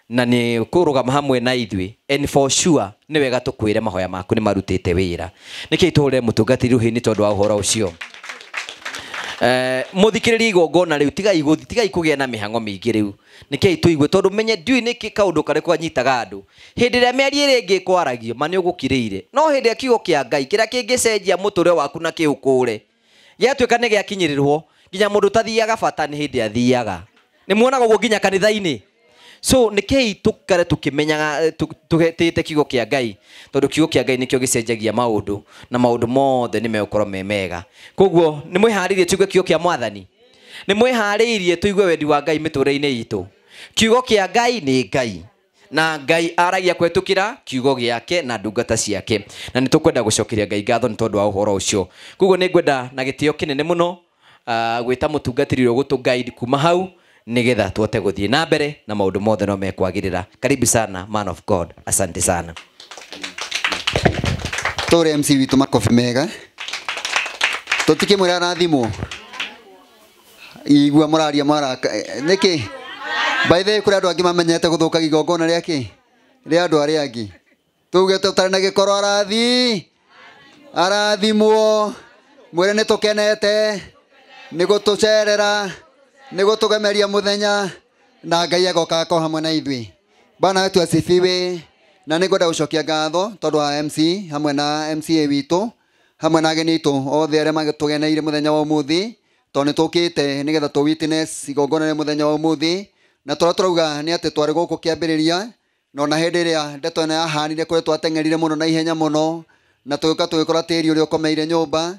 Speaker 2: na nĩ kũrũgama hamwe na ithuĩ and for sure nĩ wega tũkwĩre mahoya maku nĩ marutĩte wĩra. Nĩkĩĩ tũhũre mũtungatĩri rũhĩ nĩ tondũ wa ũhoro ũcio. Mũthikĩrĩrie igongona rĩu tigai gũthiĩ tigai kũgĩa na mĩhang'o mĩingĩ rĩu. Nĩkĩĩ tũigue tondũ menye ndiũĩ nĩkĩ kaũndũ karĩkũ kanyitaga andũ. Hĩndĩ ĩrĩa mĩario ĩrĩa ĩngĩ ĩkwaragio ma nĩ ũgũkirĩire no hĩndĩ ĩrĩa kiugo kĩa Ngai kĩrĩa kĩngĩcenjia mũtũrĩre waku na kĩũkũre gĩatuĩka nĩ gĩakinyĩrĩrwo nginya mũndũ ũtathiaga bata nĩ hĩndĩ athiaga. Nĩ muonaga ũguo nginya kanitha-inĩ. So nĩkĩĩ tũkare tũkĩmenyaga tũhetĩte kiugo kĩa Ngai tondũ kiugo kĩa Ngai nĩkĩo gĩcenjagia maũndũ na maũndũ mothe nĩ megũkorwo me mega. Koguo nĩ mwĩharĩirie tũigue kiugo kĩa Mwathani, nĩ mwĩharĩirie tũigue wendi wa Ngai mĩtũrĩre-inĩ itũ. Kiugo kĩa Ngai nĩ Ngai na Ngai aragia kũhetũkĩra kiugo gĩake na ndungata ciake na nĩ tũkwenda gũcokeria Ngai ngatho nĩ tondũ wa ũhoro ũcio. Koguo nĩ ngwenda na gĩtĩo kĩnene mũno gwĩta mũtungatĩri ũrĩa ũgũtũ guide kuma hau nĩgetha tuote gũthiĩ na mbere na maũndũ mothe no mekwagĩrĩra. Karibu sana man of God, asante sana.
Speaker 3: Tũre MC witũ makobi mega. Tũtikĩmwĩra arathimwo. Igua mũraria maraka nĩkĩ? By the way kũrĩ andũ angĩ mamenyete gũthũkagia igongona rĩa kĩ? Rĩa andũ arĩa angĩ. Tuge tũtarĩ na gĩkoro arathimwo. Mwĩre nĩ tũkenete nĩ gũtũcerera nĩ gũtũgemeria mũthenya na Ngai agoka akorwo hamwe na ithuĩ. Bwana wetu asifiwe. Na nĩ ngwenda gũcokia ngatho tondũ wa MC hamwe na MCA witũ hamwe na ageni aitũ othe arĩa matũgeneire mũthenya wa ũmũthĩ, tondũ nĩ tũkĩte nĩgetha tũ witness igongona rĩa mũthenya wa ũmũthĩ. Na tũrĩa tũrauga nĩ atĩ twarĩ gũkũ kĩambĩrĩria na ona hĩndĩ ĩrĩa ndeto ĩno yahanire kũrĩa twateng'erire mũno na ihenya mũno na tũgĩũka tũgĩkora tĩri ũrĩa ũkomeire nyũmba,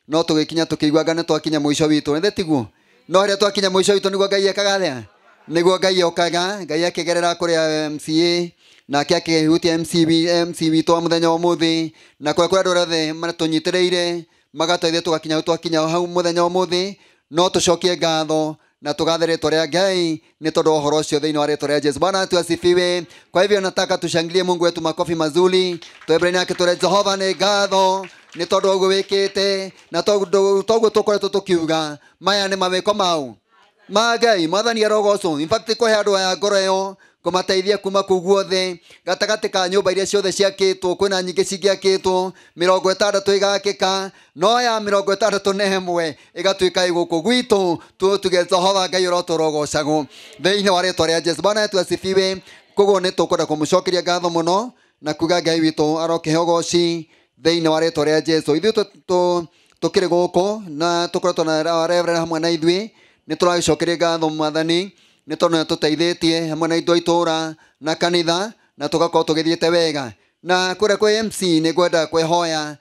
Speaker 3: no tũgĩkinya tũkĩigua anga nĩ twakinya mũico witũ. Nĩ tiguo? No rĩrĩa twakinya mũico witũ nĩguo Ngai ekaga atĩa? Nĩguo Ngai okaga. Ngai akĩgerera kũrĩa MCA nake akĩhutia MC witũ wa mũthenya wa ũmũthĩ na kũrĩa kũrĩa andũ arĩa othe matũnyitĩrĩire magatũteithia tũgakinya hau twakinya hau mũthenya wa ũmũthĩ. No tũcokie ngatho na tugathe rĩtwa rĩa Ngai nĩ tondũ wa ũhoro ũcio thĩinĩ wa rĩtwa rĩa Jesu. Bwana wetu asifiwe. Kwa hivyo nataka tushangilie Mungu wetu makofi mazuri. Twebere yake tũre Jehova nĩ ngatho nĩ tondũ wa ũguo wĩkĩte na tondũ toguo tũkoretwo tũkiuga maya nĩ mawĩko mau ma Ngai. Mwathani arogocwo. In fact kũhe andũ aya ngoro ĩyo kũmateithia kuma kũu guothe gatagatĩ ka nyũmba iria ciothe ciakĩtwo, kwĩna nyingĩ cingĩakĩtwo 60 ĩgakĩka, no ya 61 ĩgatuĩka ĩ gũkũ gwitũ. Tuge Jehova Ngai ũrotũrogocagwo thĩinĩ wa rĩtwa rĩa Jesu. Bwana wetu asifiwe. Koguo nĩ tũkwenda kũmũcokeria ngatho mũno na kuga Ngai witũ arokĩhe ũgoci thĩinĩ wa rĩtwa rĩa Jesu. Ithuĩ tũkĩrĩ gũkũ na tũkoretwo na Reverend hamwe na ithuĩ, nĩ tũragĩcokeria ngatho Mwathani nĩ tondũ nĩ atũteithĩtie hamwe na ithuĩ itũũra na kanitha na tũgakorwo tũgĩthiĩte wega. Na kũrĩa kwĩ MC nĩ ngwenda kwĩhoya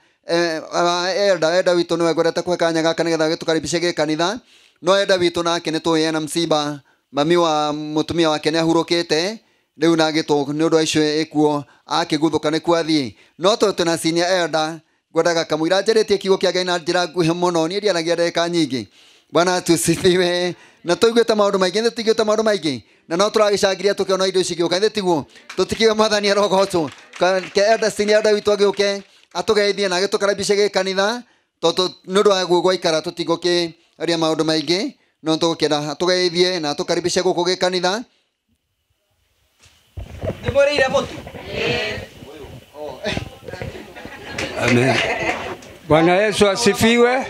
Speaker 3: elder witũ nĩwe ngwendete kũhe kanya gaka nĩgetha agĩtũkaribishe gĩkanitha. No elder witũ nake nĩ tũĩ ena msiba, mami wa mũtumia wake nĩ ahurũkĩte rĩu na agĩtwo nĩ ũndũ wa icio ĩkuo akĩguthũka nĩkuo athiĩ. No tondũ twĩna senior elder ngwendaga kamũira njarĩtie kiugo kĩa Ngai na njĩra nguhĩ mũno, niĩ ndiaragia ndagĩka nyingĩ. Bwana tusifiwe. Na tũiguĩte maũndũ maingĩ, nĩ tũiguĩte maũndũ maingĩ na no tũragĩcangiria tũkĩona indo ici igĩũka, nĩ tiguo? Tũtikiuga Mwathani arogocwo. Ke elder senior elder witũ agĩũke atũgeithie na agĩtũkaribishe gĩkanitha, tondũ nĩ ũndũ wa guo gwaikara tũtigũkĩaria maũndũ maingĩ, no tũgũkĩenda atũgeithie na atũkaribishe gũkũ gĩkanitha.
Speaker 2: Nĩ mũrĩire mũtu?
Speaker 13: Amen. Bwana Yesu asifiwe.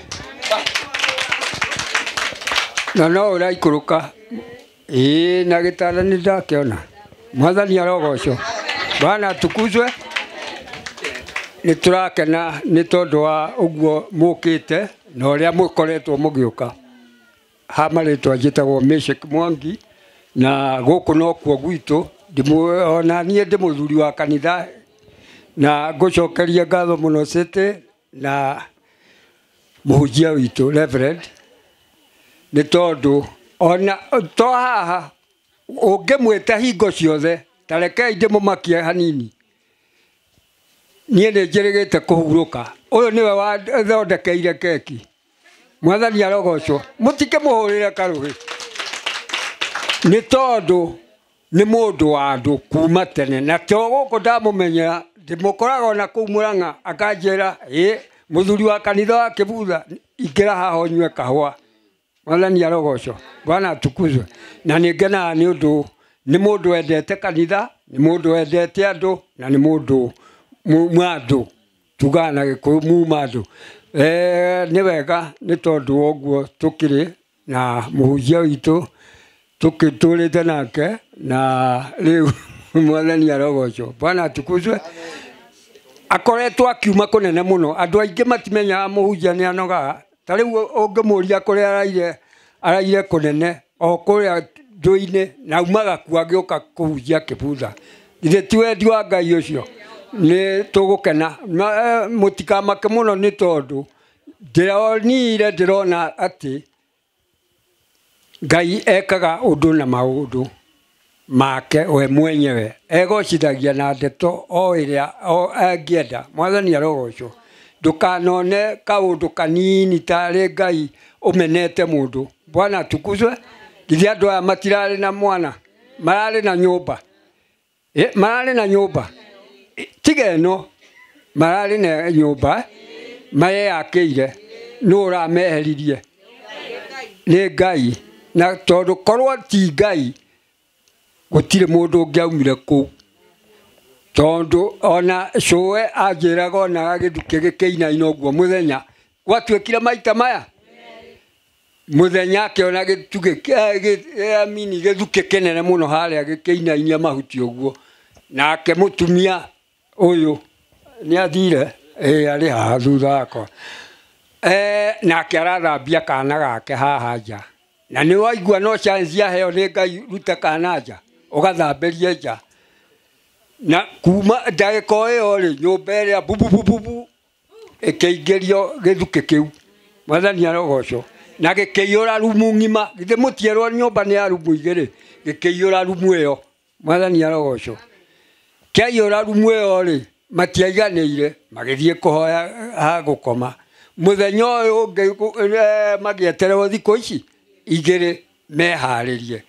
Speaker 13: Na no ũraikũrũka ĩĩ na gĩtanda nĩ ndakĩona. Mwathani arogocwo. Bwana atukuzwe. Nĩ tũrakena nĩ tondũ wa ũguo mũkĩte na ũrĩa mũkoretwo mũgĩũka. Ha marĩtwa njĩtagwo Meshek Mwangi na gũkũ nokuo gwitũ. Ona niĩ ndĩ mũthuri wa kanitha na ngũcokeria ngatho mũno City na mũhunjia witũ Reverend nĩ tondũ ona to haha ũngĩmwĩta hingo ciothe ta rekei ndĩmũmakie hanini. Niĩ nĩ njĩrĩgĩte kũhurũka. Ũyũ nĩwe wathondekeire keki. Mwathani arogocwo. Mũtikĩmũhũrĩre karũhĩ nĩ tondũ nĩ mũndũ wa andũ kuma tene na to gũkũ ndamũmenyera ndĩmũkoraga ona kũu Mũrang'a akanjĩra ĩ mũthuri wa kanitha wa Kĩbutha ingĩra haha ũnyue kahũa. Mwathani arogocwo. Bwana atukuzwe. Na nĩ ngenaga nĩ ũndũ nĩ mũndũ wendete kanitha, nĩ mũndũ wendete andũ na nĩ mũndũ mwandũ tugaga na Gĩkũyũ muma andũ. Nĩ wega nĩ tondũ wa ũguo tũkĩrĩ na mũhunjia witũ tũkĩtũrĩte nake na rĩu Mwathani arogocwo. Bwana atukuzwe. Akoretwo akiuma kũnene mũno. Andũ aingĩ matimenyaga mũhunjia nĩ anogaga. Ta rĩu ũngĩmũria kũrĩa araire kũnene o kũrĩa ndũ-inĩ na aumaga kuo agĩũka kũhunjia Kĩbutha. Githĩ ti wendi wa Ngai ũcio? Nĩ tũgũkena. Mũtikamake mũno nĩ tondũ ndĩronire ndĩrona atĩ Ngai ekaga ũndũ na maũndũ make we mwenyewe. Egocithagia na ndeto o ĩrĩa angĩenda. Mwathani arogocwo. Ndũkanone kaũndũ kanini tarĩ Ngai ũmenete mũndũ. Bwana atukuzwe. Githĩ andũ aya matirarĩ na mwana, mararĩ na nyũmba. Mararĩ na nyũmba. Tiga ĩno, mararĩ na nyũmba mareyakĩire. Nũ ũrameheririe? Nĩ Ngai. Na tondũ korwo ti Ngai gũtirĩ mũndũ ũngĩaumire kũu. Tondũ ona cũwe anjĩraga onaga gĩthukĩ gĩkĩinaina ũguo mũthenya gwatuĩkire maita maya mũthenya akĩona gĩtugĩ gĩthukĩ kĩnene mũno harĩa gĩkĩinainia mahuti ũguo. Nake mũtumia ũyũ nĩ athire, arĩ haha thutha wakwa, nake arathambia kana gake haha nja. Na nĩ waigua no chance aheo nĩ Ngai ruta kana nja ũgathambĩrie nja. Na kuma ndagĩka o ĩyo rĩ, nyũmba ĩrĩa bububububu ĩkĩingĩrio gĩthukĩ kĩu. Mwathani arogocwo. Na gĩkĩiyũra rumu ng'ima. Githĩ mũtierwo nyũmba nĩ ya rumu igĩrĩ, gĩkĩiyũra rumu ĩyo. Mwathani arogocwo. Kĩaiyũra rumu ĩyo rĩ, matiaiganĩire, magĩthiĩ kũhoya ha gũkoma. Mũthenya ũyũ ũngĩ magĩetererwo thikũ ici igĩrĩ meharĩrie.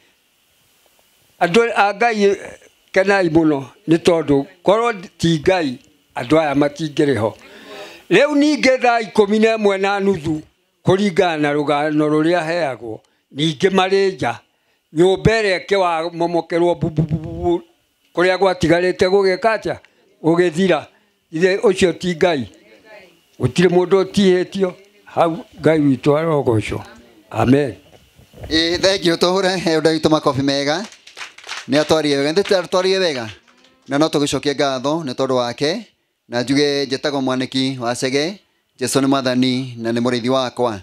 Speaker 13: Andũ a Ngai kenai mũno nĩ tondũ korwo ti Ngai andũ aya matingĩrĩ ho. Rĩu ningĩ thaa 11:30 kũringana na rũgano rũrĩa heagwo, ningĩ marĩ nja nyũmba ĩrĩa ĩkĩwamomokerwo bubububu kũrĩa gwatigarĩte gũgĩka atĩa? Gũgĩthira. Ithe ũcio ti Ngai. Gũtirĩ mũndũ ũtihĩtio hau. Ngai witũ arogocwo. Amen.
Speaker 3: Thank you. Tũhũre ũndũ witũ makobi mega. Nĩ atwarie wega, nĩ atwarie wega. Na no tũgĩcokie ngatho nĩ tondũ wake. Na njuge njĩtagwo Mwanĩki wa Chege. Jesu nĩ mwathani na nĩ mũrĩithi wakwa.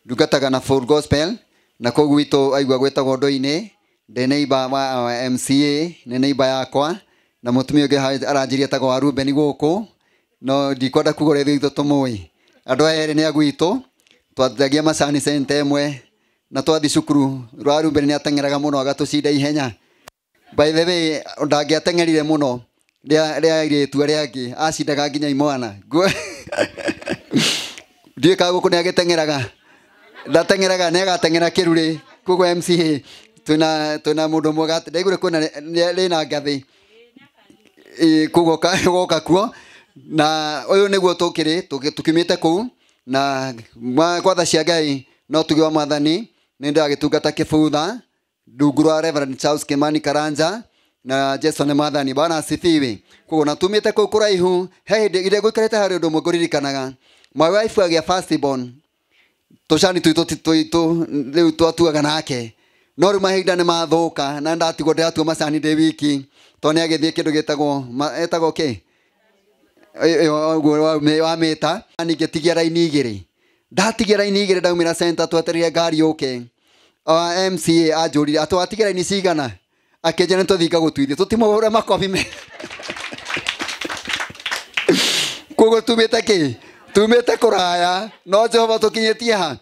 Speaker 3: Ndungataga na Full Gospel na kũu gwitũ aigua gwĩtagwo ndũ-inĩ. Ndĩ neighbor wa MCA, nĩ neighbor yakwa. Na mũtumia ũngĩ aranjĩria etagwo wa Ruben gũkũ. No ndikwenda kuga ũrĩa ithuĩ tũmũĩ. Andũ aya erĩ nĩ a gwitũ. Twathagia macani center ĩmwe na twathi cukuru. Rwa Ruben nĩ ateng'eraga mũno agatũcinda ihenya. By the way, ndangĩateng'erire mũno rĩa airĩtu arĩa angĩ, acindaga nginya imwana. Ndiũĩ kana gũkũ nĩ agĩteng'eraga. Ndateng'eraga, nĩ agateng'era kĩrurĩ. Koguo MCA twĩna mũndũ ũmwe ndaiguire kwĩna rĩna ngathĩ. Koguo goka kuo. Na ũyũ nĩguo tũkĩrĩ tũkiumĩte kũu. Na gwatha cia Ngai no tuge wa mwathani nĩ ndagĩtungata kĩbutha rungu rwa Reverend Charles Kimani Karanja na Jesu nĩ mwathani. Bwana asifiwe. Koguo na tumĩte kũu kũraihu. He hĩndĩ ĩrĩa ngũikarĩte harĩ ũndũ ũmwe ngũririkanaga. My wife agĩa first born. Tũcani twitũ twitũ rĩu twatuaga nake. No rĩu mahinda nĩ mathũka na ndatigwo ndĩratua macani ndĩ wiki. Tondũ nĩ agĩthiĩ kĩndũ gĩtagwo etagwo kĩ? Ũguo wa mĩta. Ningĩtigia raini igĩrĩ. Ndatigia raini igĩrĩ ndaumĩra center twetereire ngari yũke. MCA anjũrire atwatigia raini cigana? Akĩnjĩra nĩ tũthiĩ ngagũtuithie. Tũtimũhũre makobi me. Koguo tumĩte kĩ? Tumĩte kũraya no Jehova tũkinyĩtie ha.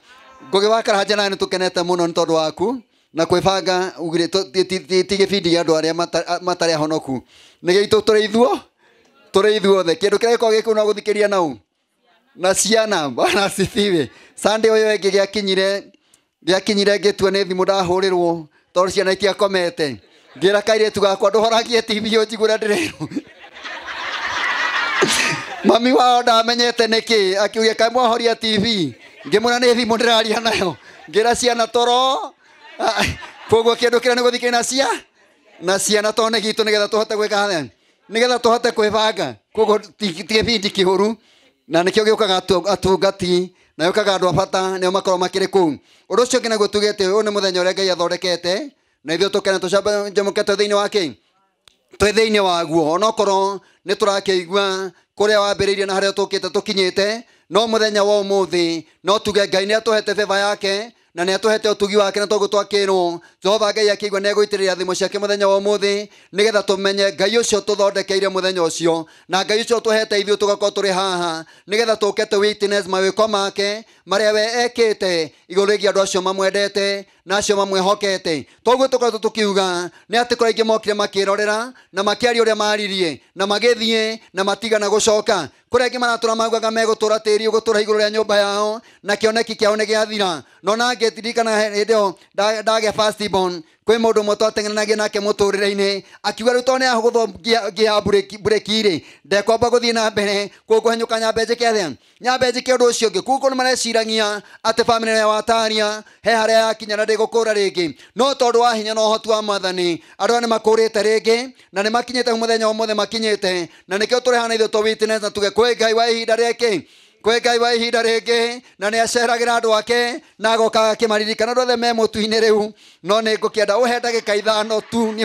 Speaker 3: Ngũgĩ wa Karanja na nĩ tũkenete mũno nĩ tondũ waku na kwĩbanga ugire ti gĩbindi gĩa andũ arĩa matarĩ ahonoku. Nĩ gĩitũ tũrĩ ithuothe. Kĩndũ kĩrĩa gĩkoragwo gĩkũ no gũthikĩria nau na ciana. Bwana asifiwe. Sunday ũyũ ĩngĩ gĩakinyire ngĩtua nĩ thimũ ndahũrĩrwo tondũ ciana itiakomete. Ngĩra kairĩtu gakwa ndũhoragie TV ũnjigue ũrĩa ndĩrerwo. Mami wao ndamenyete nĩkĩ, akiuga kaĩ mwahoria TV. Ngĩmwĩra nĩ thimũ ndĩraria nayo. Ngĩra ciana toro. Koguo kĩndũ kĩrĩa nĩ gũthikĩrĩria na ciana tondũ nĩ gitũ nĩgetha tũhote gwĩka atĩa? Nĩgetha tũhote kwĩbanga. Koguo ti gĩbindi kĩhũru na nĩkĩo gĩũkaga atungati na gĩũkaga andũ a bata nĩo makoragwo makĩrĩ kũu. Ũndũ ũcio ũngĩ naguo tugĩte ũyũ nĩ mũthenya ũrĩa Ngai athondekete na ithuĩ tũkene tũcanjamũkĩte thĩinĩ wa kĩ? Twĩ thĩinĩ waguo. Onokorwo nĩ tũrakĩigua kũrĩa wambĩrĩirie na harĩa tũkĩte tũkinyĩte, no mũthenya wa ũmũthĩ no tuge Ngai nĩ atũhete favor yake na nĩ atũhete ũtugi wake na toguo twakĩrwo. Jehova Ngai akĩigua nĩ egũitĩrĩria thimo ciake mũthenya wa ũmũthĩ nĩgetha tũmenye Ngai ũcio tũthondekeire mũthenya ũcio na Ngai ũcio tũhete ithuĩ tũgakorwo tũrĩ haha nĩgetha tũke tũ witness mawĩko make marĩa we ekĩte igũrũ rĩgiĩ andũ acio mamwendete na acio mamwĩhokete. Toguo tũkoretwo tũkiuga nĩ atĩ kũrĩ aingĩ mokire makĩrorera na makĩaria ũrĩa maririe na magĩthiĩ na matigana gũcoka. Kũrĩ angĩ maratũra maugaga megũtũra tĩri ũgũtũra igũrũ rĩa nyũmba yao na kĩoneki kĩao nĩ gĩathira. No na ngĩririkana hĩndĩ ĩyo ndagĩa first born Kwĩ mũndũ ũmwe twateng'eranagia nake mũtũrĩre-inĩ akiuga rĩu tondũ nĩahũthwo ngia bureki rĩ ndekwamba gũthiĩ na mbere koguo kũhanyũka nyambe njĩke atĩa nyambe njĩke ũndũ ũcio ũngĩ. Koguo nĩ mareciragia atĩ bamĩrĩ ya Wataria he harĩa yakinya na ndĩgũkũra rĩngĩ, no tondũ wa hinya na ũhoti wa Mwathani andũ aya nĩ makũrĩte rĩngĩ na nĩ makinyĩte mũthenya ũmũthĩ makinyĩte, na nĩkĩo tũrehana ithuĩ tũ witness na tuge kwĩ Ngai wa ihinda rĩkĩ, kwĩ Ngai wa ihinda rĩngĩ, na nĩ aceragĩra andũ ake na agoka akĩmaririkana. Andũ othe me mũtu-inĩ rĩu, no nĩ ngũkĩenda ũhe ndagĩka 5 tu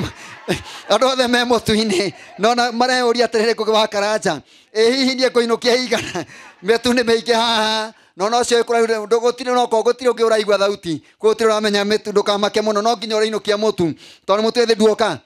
Speaker 3: andũ othe me mũtu-inĩ no mareyũria atĩrĩrĩ, Ngũgĩ wa Karanja ĩ hihi niĩ ngũinũkia igana mĩtu nĩ mĩingĩ haha no no cio kũraihu gũtirĩ no ko gũtirĩ ũngĩ ũraigua thauti gũtirĩ ũramenya mĩtu, ndũkamake mũno, no nginya ũrainũkia mũtu tondũ mũtu ĩthĩ nduoka.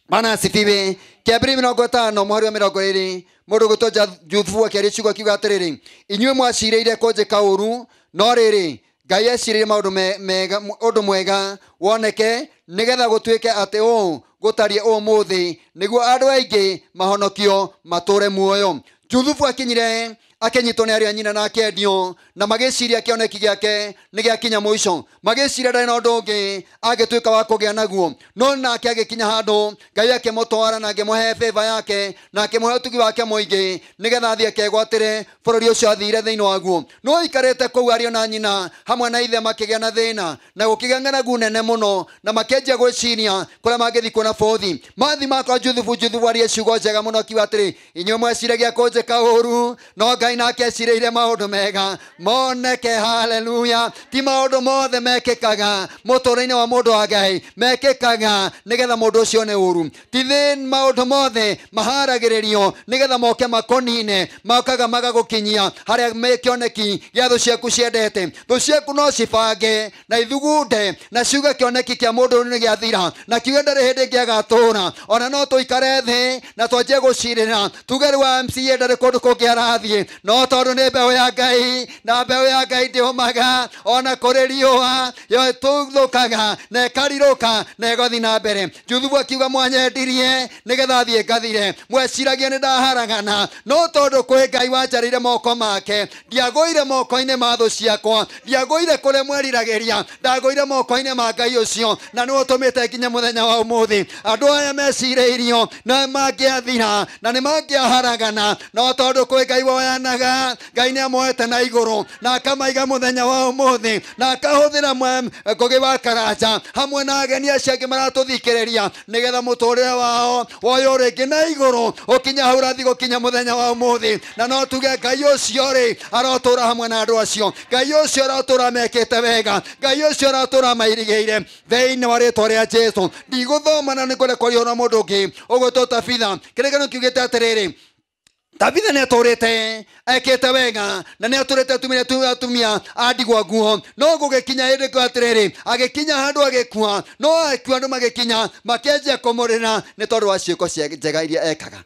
Speaker 3: Bwana asifiwe. Kĩambĩrĩria 50 mũhari wa 20 mũndũ ũgwĩtwo Juthubu akĩaria ciugo akiuga atĩrĩrĩ, inyuĩ mwacirĩire kũnjĩka ũũru, no rĩrĩ Ngai ecirĩire maũndũ mega, ũndũ mwega woneke nĩgetha gũtuĩke atĩ ũũ gũtariĩ ũmũthĩ, nĩguo andũ aingĩ mahonokio matũre muoyo. Juthubu akinyire akĩnyitwo nĩ arĩa nyina na akĩendio, na magĩciria kĩoneki gĩake nĩ gĩakinya mũico, magĩciria ndarĩ na ũndũ ũngĩ angĩtuĩka wa kũgĩa naguo, no nake agĩkinya handũ Ngai akĩmũtwara na akĩmũhe favor yake na akĩmũhe ũtugi wake mũingĩ nĩgetha athiĩ akegwatĩre bũrũri ũcio athire thĩinĩ waguo. No aikarĩte kũu ariũ na nyina hamwe na ithe makĩgĩa na thĩna na gũkĩgĩa ng'aragu nene mũno, na makĩanjia gwĩciria kũrĩa mangĩthiĩ kuona bũthi. Mathi makwa Juthubu, Juthubu arie ciugo njega mũno akiuga atĩrĩ, inyuĩ mweciragia kũnjĩka ũũru, no Ngai nake ecirĩire maũndũ mega moneke. Haleluya. Ti maũndũ mothe mekĩkaga mũtũũrĩre-inĩ wa mũndũ wa Ngai mekĩkaga nĩgetha mũndũ ũcio one ũũru. Ti maũndũ mothe maharagĩrĩrio nĩgetha moke makũnine, mokaga magagũkinyia harĩa kĩoneki gĩa thũ ciaku ciendete. Thũ ciaku no cibange na ithugunde na ciuge kĩoneki kĩa mũndũ nĩ gĩathira na kiuge ndarĩ hĩndĩ ĩngĩ agatũũra. Ona no tũikare thĩ na twanjie gũcirĩra tuge rĩu MCA ndarĩ kũndũ kũngĩ arathiĩ, no tondũ nĩ mbeũ ya Ngai na mbeũ ya Ngai ndĩũmaga ona kũrĩ riũa, yo ĩtuthũkaga na ĩkarirũka na ĩgathiĩ na mbere. Juthubu akiuga mwanyendirie nĩgetha thiĩ ngathire, mweciragia nĩ ndaharagana, no tondũ kwĩ Ngai wanjarĩire moko make, ndiagũire moko-inĩ ma thũ ciakwa, ndiagũire kũrĩa mweriragĩria, ndagũire moko-inĩ ma Ngai ũcio, na nĩwe ũtũmĩte nginya mũthenya wa ũmũthĩ. Andũ aya mecirĩirio na mangĩathira na nĩ mangĩaharagana, no tondũ kwĩ Ngai woyanaga, Ngai nĩ amoete na igũrũ na akamaiga mũthenya wa ũmũthĩ na akahũthĩra Ngũgĩ wa Karanja hamwe na ageni acio angĩ maratũthikĩrĩria nĩgetha mũtũrĩre wao woywo rĩngĩ na igũrũ ũkinya hau ũrathiĩ gũkinya mũthenya wa ũmũthĩ. Na no tuge Ngai ũcio rĩ arotũra hamwe na andũ acio, Ngai ũcio arotũra mekĩte wega, Ngai ũcio arotũra mairigĩire thĩinĩ wa rĩtwa rĩa Jesũ. Ndigũthoma na nĩngwenda kwaria na mũndũ ũngĩ ũgwĩtwo Tabitha. Kĩrĩkanĩro kiugĩte atĩrĩrĩ, Tabitha nĩ atũrĩte ekĩte wega na nĩ atũrĩte atumia a ndigwa nguo, no gũgĩkinya hĩndĩ kwa atĩrĩrĩ agĩkinya handũ agĩkua, no akua andũ magĩkinya makĩanjia kũmũrĩra nĩ tondũ wa ciĩko njega iria ekaga.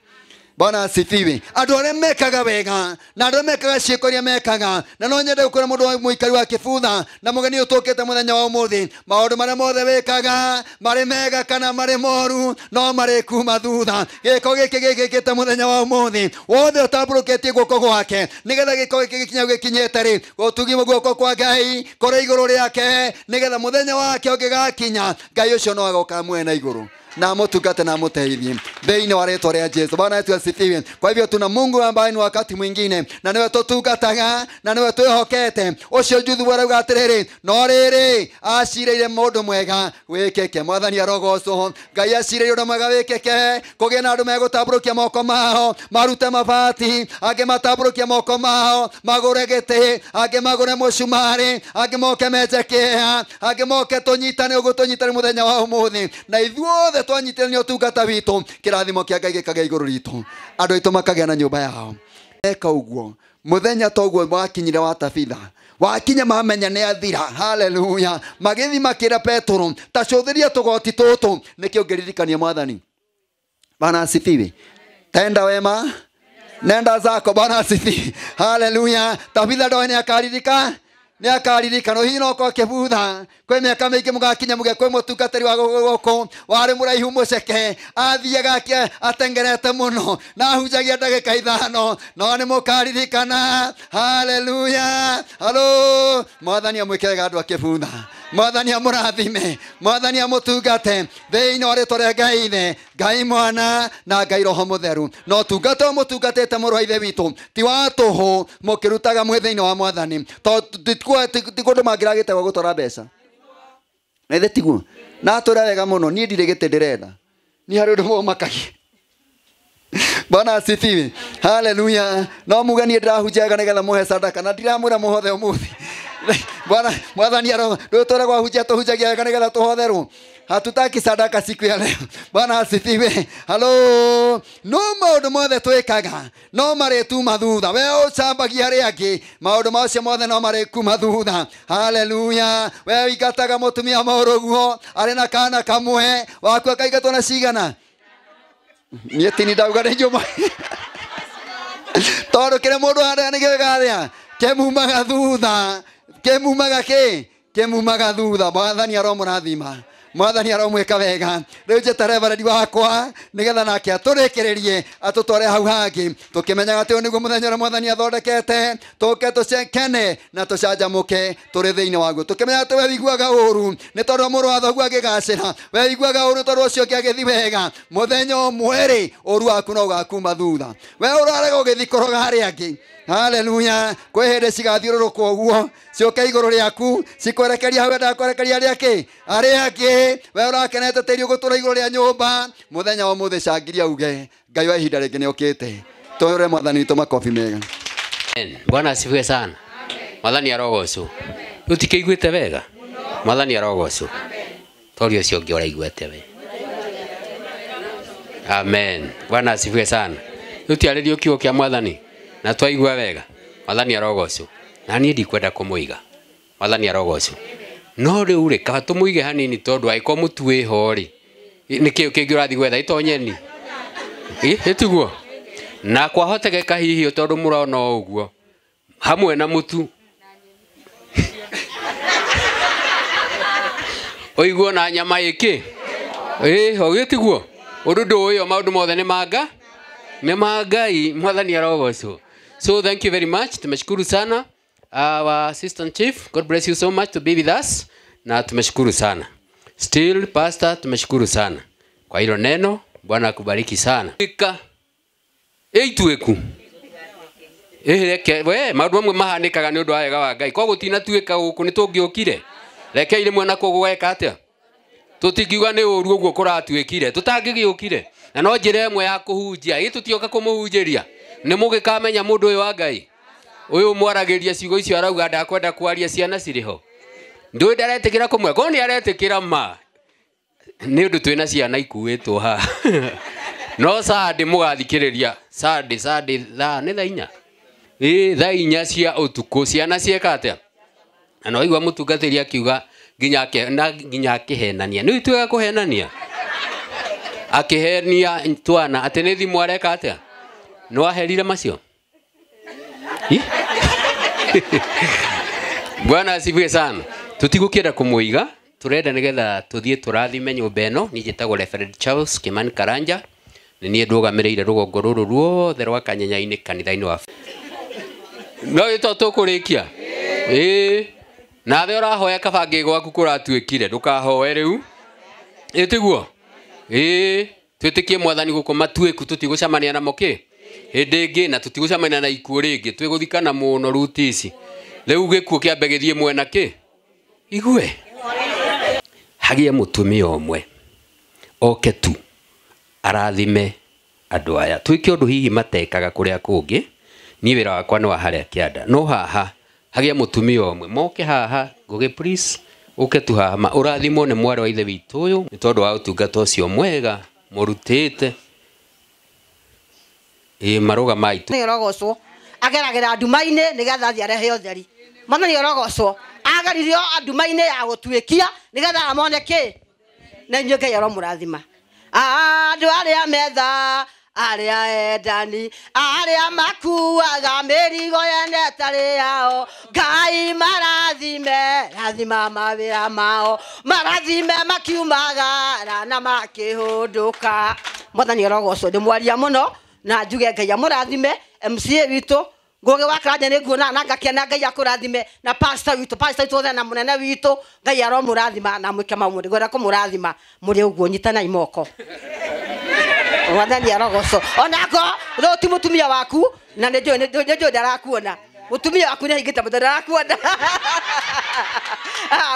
Speaker 3: Bwana asifiwe. Andũ arĩa mekaga wega na andũ arĩa mekaga ciĩko iria mekaga, na no nyende gũkwĩra mũndũ wa mũikari wa kĩbutha na mũgeni ũtũkĩte mũthenya wa ũmũthĩ, maũndũ marĩa mothe wĩkaga marĩ mega kana marĩ moru no marĩ kuma thutha. Gĩko gĩkĩ gĩkĩkĩte mũthenya wa ũmũthĩ wothe ũtambũrũkĩtie guoko gwake nĩgetha gĩko gĩkĩ gĩkinya gĩkinyĩte rĩ, ũtugi guoko kwa Ngai kũrĩ igũrũ rĩake nĩgetha mũthenya wake ũngĩgakinya Ngai ũcio no agoka mwena igũrũ na amutungate na amuteithie thĩinĩ wa rĩtwa rĩa Jesu. Bwana wetu asifiwe. Kwa hivyo tuna Mungu ambaye ni wakati mwingine na niwe tũtungataga na niwe twĩhokete. Ũcio Juthubu arauga atĩrĩrĩ, no rĩrĩ acirĩire mũndũ mwega wĩkĩke. Mwathani arogocwo. Ngai acirĩire ũndũ mwega wĩkĩke, kũgĩe na andũ megũtambũrũkia moko mao marute mabati, angĩ matambũrũkie moko mao magũre gĩtĩ, angĩ magũre mũcumarĩ, angĩ moke menje kĩeha, angĩ moke tũnyitane ũguo tũnyitane mũthenya wa ũmũthĩ, na ithuothe twanyitĩrĩre nĩ ũtungata witũ, kĩrathimo kĩa Ngai gĩkagĩa igũrũ ritũ, andũ aitũ makagĩa na nyũmba yao. Eka ũguo mũthenya toguo wakinyire wa Tabitha wakinya mamenya nĩ athira. Haleluya. Magĩthiĩ makĩra Petero, ta cũthĩria tũgoti tũtũ nĩkĩo ngĩririkania Mwathani. Bwana asifiwe. Tenda wema nenda zako. Bwana asifiwe. Haleluya. Tabitha ndoĩ nĩ akaririka nĩ akaririkano hihi no korwo kĩbutha kwĩ mĩaka mĩingĩ mũgakinya mũge kwĩ mũtungatĩri wa gũkũ warĩ mũraihu mũceke athiaga atengerete mũno na ahunjagia ndagĩka 5 no nĩ mũkaririkana. Haleluya. Halo. Mwathani amwĩke wega andũ a kĩbutha. Mwathani amũrathime, Mwathani amũtungate thĩinĩ wa rĩtwa rĩa Ngai Ithe, Ngai Mwana na Ngai Roho Mũtheru. Na ũtungata ũyũ mũtungatĩte mũrũ wa Ithe witũ ti wa tũhũ, mũkĩrutaga mwĩ thĩinĩ wa Mwathani, tondũ ti kũndũ mangĩragĩte gwa gũtwara mbeca. Na ithe tiguo na atwĩra wega mũno, niĩ ndirĩ gĩtĩ ndĩrenda, niĩ harĩ ũndũ mũmakagia. Bwana asifiwe. Haleluya. No muge niĩ ndĩrahunjia wega nĩgetha mũhe sadaka, na ndiramwĩra mũhothe ũmũthĩ. Bwana Mwathani aro rĩu twĩragwo ahunjia tũhunjagia wega nĩgetha tũhotherwo. Hatutaki sadaka siku ya leo. Bwana asifiwe. Halo. No maũndũ mothe twĩkaga no marĩtuma thutha. We ũcambagia arĩa angĩ, maũndũ macio mothe no marĩkuma thutha. Haleluya. We ũingataga mũtumia mũrũguo arĩ na kana kamwe, waku akaingatwo na cigana. Niĩ ti ndauga nĩ njũma. Tondũ kĩrĩa mũndũ ahandaga nĩkĩo gĩkarĩa kĩmumaga thutha, kĩmumaga kĩ kĩmumaga thutha. Mwathani aromũrathima, Mwathani aromwĩka wega. Rĩu njĩta reverend wakwa nĩgetha nake atũrĩkĩrĩrie atũtware hau hangĩ, tũkĩmenyaga atĩ ũyũ nĩguo mũthenya ũrĩa Mwathani athondekete, tũke tũcekene na tũcanjamũke tũrĩ thĩinĩ waguo, tũkĩmenyaga atĩ we wĩiguaga ũru nĩ tondũ wa mũrũ wa thoguo angĩgacĩra, we wĩiguaga ũru tondũ ũcio ũngĩ agĩthiĩ wega, mũthenya ũmwe rĩ ũru waku no ũgakuma thutha. We ũrarega ũgĩthiĩ kũroga harĩa angĩ. Haleluya. Kwĩ hĩndĩ cigathiũrũrũka ũguo ciũke igũrũ rĩaku cikwerekeria hau wendaga kwerekeria arĩa kĩ arĩa angĩ. We ũrakenete tĩri ũgũtũra igũrũ rĩa nyũmba, mũthenya wa ũmũthĩ cangiria uge Ngai wa ihinda rĩngĩ nĩokĩte. Tũhũre Mwathani witũ makobi mega.
Speaker 14: Bwana asifiwe sana. Mwathani arogocwo. Rĩu tikĩiguĩte wega? Mwathani arogocwo. Toria ũcio ũngĩ ũraiguĩte we. Amen. Bwana asifiwe sana. Rĩu tiarĩrio kiugo kĩa Mwathani na twaigua wega. Mwathani arogocwo. Na niĩ ndikwenda kũmũiga. Mwathani arogocwo. No rĩu rĩ kaba tũmũige hanini tondũ angĩkorwo mũtu wĩho rĩ nĩkĩĩ kĩngĩ ũrathiĩ gwetha itonyeni? Ĩtiguo? Na kwahotekeka hihi tondũ mũrona o ũguo hamwe na mũtu ũiguo na nyama ĩkĩ ũgĩtiguo ũndũ ndũĩ o maũndũ mothe nĩ manga nĩ ma Ngai. Mwathani arogocwo. So thank you very much. Tumeshukuru sana our assistant chief. God bless you so much to be with us. Na tumeshukuru sana. Still pastor, tumeshukuru sana kwa hilo neno. Bwana akubariki sana. Ika eitueku. Reke we maũndũ mamwe mahanĩkaga nĩ ũndũ wa wega wa Ngai. Koguo tinatuĩka gũkũ nĩ tũngĩũkire. Reke ile mwana koguo gweka atĩa? Tũtingiuga nĩ ũru ũguo kũratuĩkire. Tũtangĩgĩũkire. Na no njĩra ĩmwe ya kũhunjia. Ĩ tũtioka kũmũhunjĩria. Nĩ mũgĩkamenya mũndũ ũyũ wa Ngai. Ũyũ mwaragĩria ciugo icio arauga ndakwenda kwaria ciana cirĩ ho. Ndũĩ ndaretĩkĩra kũmwe. Korwo nĩ aretĩkĩra ma. Nĩ ũndũ twĩna ciana ikuĩtwo haha. No Sunday mũgathikĩrĩria. Sunday thaa nĩ thaa inya. Thaa inya cia ũtukũ ciana cieka atĩa? Na no igua mũtungatĩri akiuga nginya akĩhenania. Nĩ ituĩka kũhenania. Akĩhenia twana atĩ nĩ thimũ areka atĩa? Nĩ waherire macio? Bwana asifiwe sana. Tutigũkĩenda kũmũiga, tũrenda nĩgetha tũthiĩ tũrathime nyũmba ĩno. Niĩ njĩtagwo Reverend Charles Kimani Karanja. Nĩ niĩ ndũgamĩrĩire rũgongo rũrũ ruothe rwa Kanyenya-inĩ kanitha-inĩ wa. No ĩto tũkũrĩkia. Nawe ũrahoya kabangĩ gwaku kũratuĩkire, ndũkahoe rĩu. Ĩtiguo? Twĩtĩkie Mwathani gũkũ matuĩku tũtigũcemania namo kĩ? Hĩndĩ ĩngĩ na tũtigũcemania na ikuũ rĩngĩ, twĩgũthikana mũno ruti ici. Rĩu gĩkuũ kĩambe gĩthiĩ mwena kĩ? Igue. Hagĩe mũtumia ũmwe oke tu arathime andũ aya. Twĩke ũndũ hihi matekaga kũrĩa kũngĩ. Niĩ wĩra wakwa nĩ wa harĩa kĩanda. No haha hagĩe mũtumia ũmwe moke haha, Ngũgĩ please ũke tu haha ma ũrathimwo nĩ mwarĩ wa ithe witũ ũyũ nĩ tondũ wa ũtungata ũcio mwega mũrutĩte. Marũgama itu.
Speaker 15: Nĩ arogocwo ageragĩra nduma-inĩ nĩgetha athiĩ arehe ũtheri. Mwathani arogocwo ageririo nduma-inĩ ya gũtuĩkia nĩgetha amone kĩ na inyuĩ Ngai aromũrathima. Andũ arĩa metha arĩa endani arĩa makuaga mĩrigo yene ĩtarĩ yao, Ngai marathime, rathima mawĩra mao, marathime makiumagara na makĩhũndũka. Mwathani arogocwo. Ndĩmwaria mũno na njuge Ngai amũrathime. MCA witũ Ngugi wa Karanja nĩ nguona na ngakena Ngai akũrathime na pastor witũ othe na mũnene witũ Ngai aromũrathima na mwĩke maũndũ ngwenda kũmũrathima mũrĩ ũguo nyitanai moko. Mwathani arogocwo onako rĩu ti mũtumia waku na nĩ njũĩ ndarakuona mũtumia waku nĩ aingĩte mũtwe ndarakuona.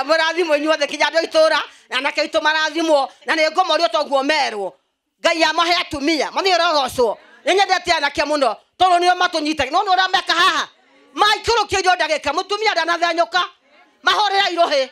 Speaker 15: Mũrathimwo inyuothe kinya andũ a itũra na anake aitũ marathimwo na nĩ ngũmorio toguo merwo Ngai amahe atumia mwathani arogocwo. Nĩ nyendete anake mũno tondũ nĩo matũnyitaga no nĩ ũrĩa meka haha maikũrũkia irio ndagĩka mũtumia ndanathenyũka mahũrĩra irohĩ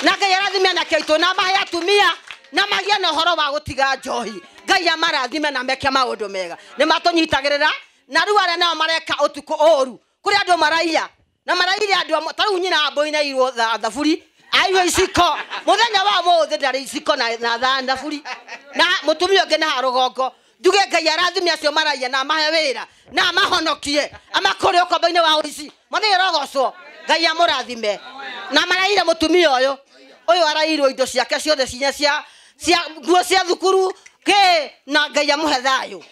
Speaker 15: na Ngai arathime anake aitũ na amahe atumia na magĩe na ũhoro wa gũtiga njohi. Ngai amarathime na meke maũndũ mega nĩ matũnyitagĩrĩra na rĩu arĩa nao mareka ũtukũ ũru kũrĩ andũ maraiya na maraire andũ amwe ta rĩu nyina mbũi nairwo thaburi airwo iciko mũthenya wa ũmũthĩ ndarĩ iciko na thaburi na mũtumia ũngĩ na harũgongo njuge Ngai arathime acio maraiya na amahe wĩra na amahonokie amakũre ũkombo-inĩ wa ũici mwathani arogocwo Ngai amũrathime na maraire mũtumia ũyũ ũyũ arairwo indo ciake ciothe cinya cia nguo cia thukuru kĩ na Ngai amũhe thayũ.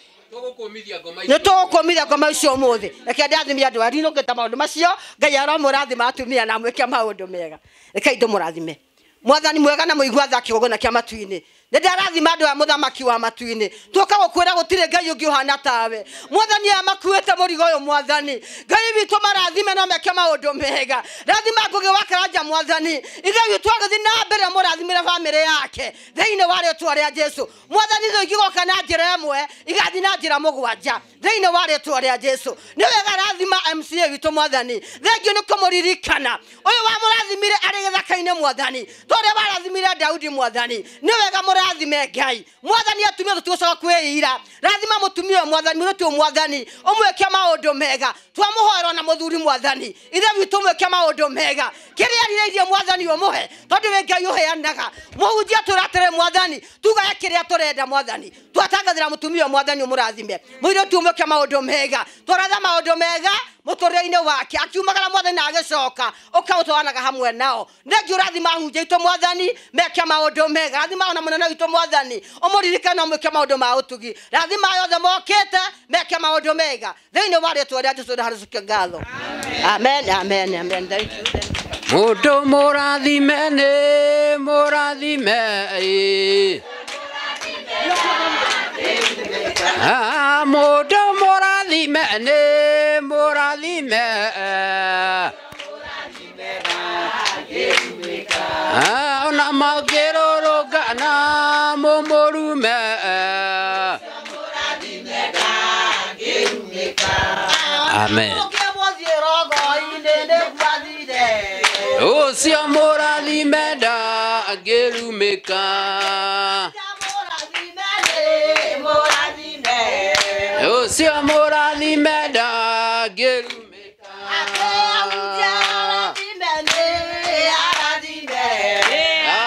Speaker 15: Nĩ tũgũkũmithia ngoma icio ũmũthĩ reke ndathimie andũ arĩa ndinũkĩte maũndũ macio Ngai aromũrathima atumia na amwĩke maũndũ mega rekei ndĩmũrathime. Mwathani mwega na mũigua tha kĩgongona kĩa matu-inĩ nĩ ndarathima andũ a mũthamaki wa matu-inĩ tuoka gũkwĩra gũtirĩ Ngai ũngĩ ũhana tawe mwathani aya makuĩte mũrigo ũyũ mwathani Ngai witũ marathime no meke maũndũ mega rathima Ngugi wa Karanja mwathani ithe witũ agĩthiĩ na mbere mũrathimĩre bamĩrĩ yake thĩinĩ wa rĩtwa rĩa Jesũ mwathani thũ ingĩgoka na njĩra ĩmwe igathiĩ na njĩra mũgwanja thĩinĩ wa rĩtwa rĩa Jesũ nĩ wega rathima MCA witũ mwathani thengio nĩ kũmũririkana ũyũ wamũrathimire arĩ gĩthaka-inĩ mwathani tũrĩa warathimire Daudi mwathani nĩ wega mũrathime Ngai mwathani atumia tũtigũcoka kwĩira rathima mũtumia mwathani mũirĩtu mwathani ũmwĩke maũndũ mega twamũhoera na mũthuri mwathani ithe witũ ũmwĩke maũndũ mega kĩrĩa arirĩirie mwathani ũmũhe tondũ wĩ Ngai ũheanaga mũhunjia tũratere mwathani tugae kĩrĩa tũrenda mwathani twatangathĩra mũtumia mwathani ũmũrathime mũirĩtu ũmwĩke maũndũ mega twaratha maũndũ mega mũtũrĩre-inĩ wake akiumagara mwathani na agĩcoka ũkaũtwaranaga hamwe nao nengĩ ũrathima ahunjia aitũ mwathani meke maũndũ mega rathima ona mũnene witũ mwathani ũmũririkane ũmwĩke maũndũ ma ũtugi rathima aya othe mokĩte meke maũndũ mega thĩinĩ wa rĩtwa rĩa Jesũ ndaharũcukia ngatho. Amen, amen, amen. Thank you.
Speaker 14: Mũndũ mũrathime nĩ mũrathime mũndũ mũrathime nĩ mũrathime ona mangĩrũrũngana mũmũrume Amen. Ũcio mũrathime ndangĩrumĩka ũcio mũrathime ndangĩrumĩka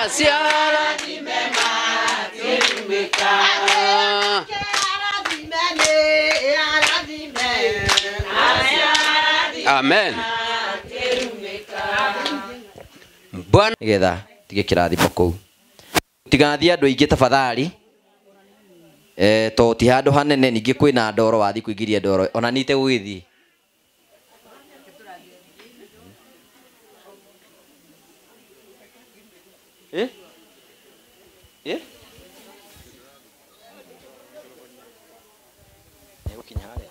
Speaker 14: acio arathime matirumĩka. Amen. Bwana
Speaker 2: nigetha tige kĩrathimo kũu tigathiĩ andũ aingĩ tafadhali to ti handũ hanene ningĩ kwĩna ndoro wathiĩ kũingĩria ndoro ona nite gũgĩthiĩ nĩgũkinya harĩa.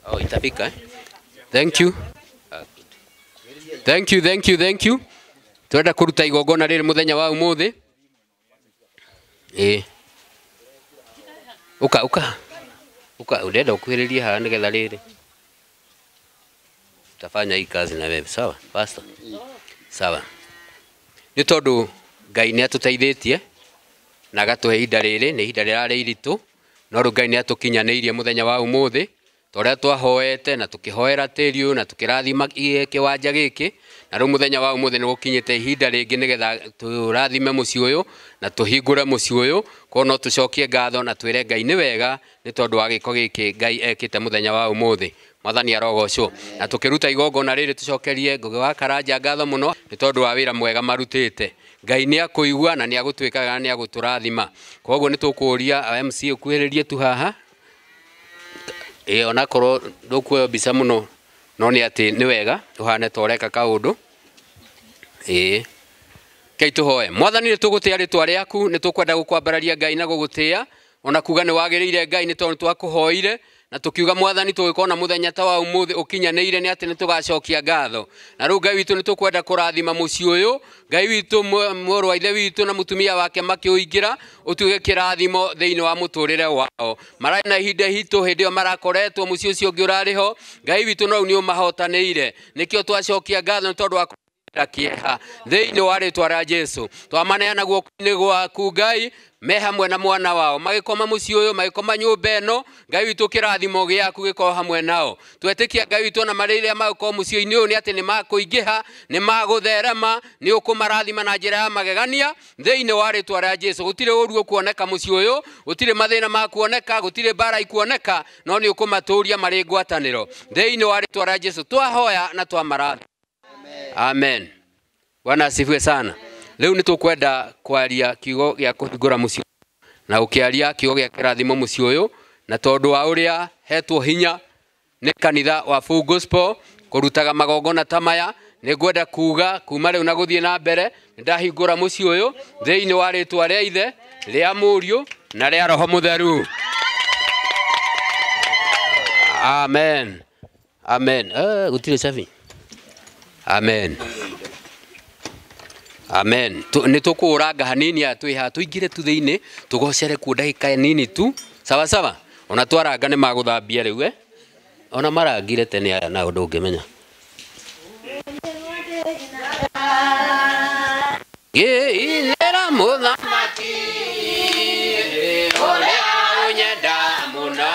Speaker 14: Oh, itafika eh? Thank you. Thank you, thank you, thank you. Twenda kuruta igongona riri muthenya wa umuthi. Uka uka. Uka urenda ukuhiririe haha nigetha riri. Tutafanya hii kazi na wewe, sawa? Pastor. Sawa. Ni tondu Ngai ni atuteithitie na agatuhe ihinda riri, ni ihinda rirari iritu, no riu Ngai ni atukinyaniirie muthenya wa umuthi. Ta ũrĩa twahoete na tũkĩhoera tĩri ũyũ na tũkĩrathima kĩwanja gĩkĩ, na rĩu mũthenya wa ũmũthĩ nĩ gũkinyĩte ihinda rĩngĩ nĩgetha tũrathime mũciĩ ũyũ na tũhingũre mũciĩ ũyũ. Koguo no tũcokie ngatho na twĩre Ngai nĩ wega nĩ tondũ wa gĩko gĩkĩ Ngai ekĩte mũthenya wa ũmũthĩ. Mwathani arogocwo. Na tũkĩruta igongona rĩrĩ tũcokerie Ngũgĩ wa Karanja ngatho mũno nĩ tondũ wa wĩra mwega marutĩte. Ngai nĩ akũigua na nĩ agũtwĩkaga na nĩ agũtũrathima. Koguo nĩ tũkũria MC ũkuhĩrĩrie tu haha. Ĩĩ onakorwo ndũkuoya mbica mũno no nĩ atĩ nĩ wega ũhane ta ũreka kaũndũ. Ĩĩ Ngai tũhoe. Mwathani nĩ tũgũtĩĩa rĩtwa rĩaku, nĩ tũkwenda gũkwambararia Ngai na gũgũtĩĩa ona kuga nĩ wagĩrĩire Ngai nĩ tondũ twakũhoire na tukiuga Mwathani tũgĩkona mũthenya ta wa ũmũthĩ ũkinyanĩire nĩ atĩ nĩ tũgacokia ngatho. Na rĩu Ngai witũ nĩ tũkwenda kũrathima mũciĩ ũyũ, Ngai witũ mũrũ wa ithe witũ na mũtumia wake makĩũingĩra ũtuĩke kĩrathimo thĩinĩ wa mũtũrĩre wao. Mararĩ na ihinda ihitũ hĩndĩ ĩyo marakoretwo mũciĩ ũcio ũngĩ ũrarĩ ho, Ngai witũ no rĩu nĩ ũmahotanĩire. Nĩkĩo twacokia ngatho nĩ tondũ wa kĩeha thĩinĩ wa rĩtwa rĩa Jesu. Twamaneana guoko-inĩ gwaku Ngai me hamwe na mwana wao magĩkoma mũciĩ ũyũ magĩkoma nyũmba ĩno, Ngai witũ kĩrathimo gĩaku gĩkorwo hamwe nao. Twetĩkia Ngai witũ ona marĩ rĩrĩa magũkorwo mũciĩ-inĩ ũyũ nĩ atĩ nĩ makũingĩha, nĩ magũtherema, nĩ ũkũmarathima na njĩra ya magegania thĩinĩ wa rĩtwa rĩa Jesu. Gũtirĩ ũru ũkuoneka mũciĩ ũyũ, gũtirĩ mathĩna makuoneka, gũtirĩ mbara ikuoneka, no nĩ ũkũmatũria marĩ ngwatanĩro thĩinĩ wa rĩtwa rĩa Jesu. Twahoya na twamarathima. Amen. Bwana asifiwe sana. Leo nĩ tũkwenda kwaria kiugo gĩa kũhingũra mũciĩ na ũkĩaria kiugo gĩa kĩrathimo mũciĩ ũyũ, na tondũ wa ũrĩa hetwo hinya nĩ kanitha wa Full Gospel kũrutaga magongona ta maya, nĩ ngwenda kuga kuma rĩu na gũthiĩ na mbere nĩ ndahingũra mũciĩ ũyũ thĩinĩ wa rĩtwa rĩa Ithe, rĩa Mũriũ na rĩa Roho Mũtheru. Amen. Amen. Gũtirĩ cabi. Amen. Amen. Nĩ tũkũranga hanini aya twĩ haha tũingĩre tu thĩinĩ tũgocere kuo ndagĩka nini tu. Sawa sawa. Ona twaranga nĩ magũthambia rĩu Ona marangire tene aya na ũndũ ũngĩmenya. Ngĩinĩra mũthamaki ũrĩa ũnyenda mũno.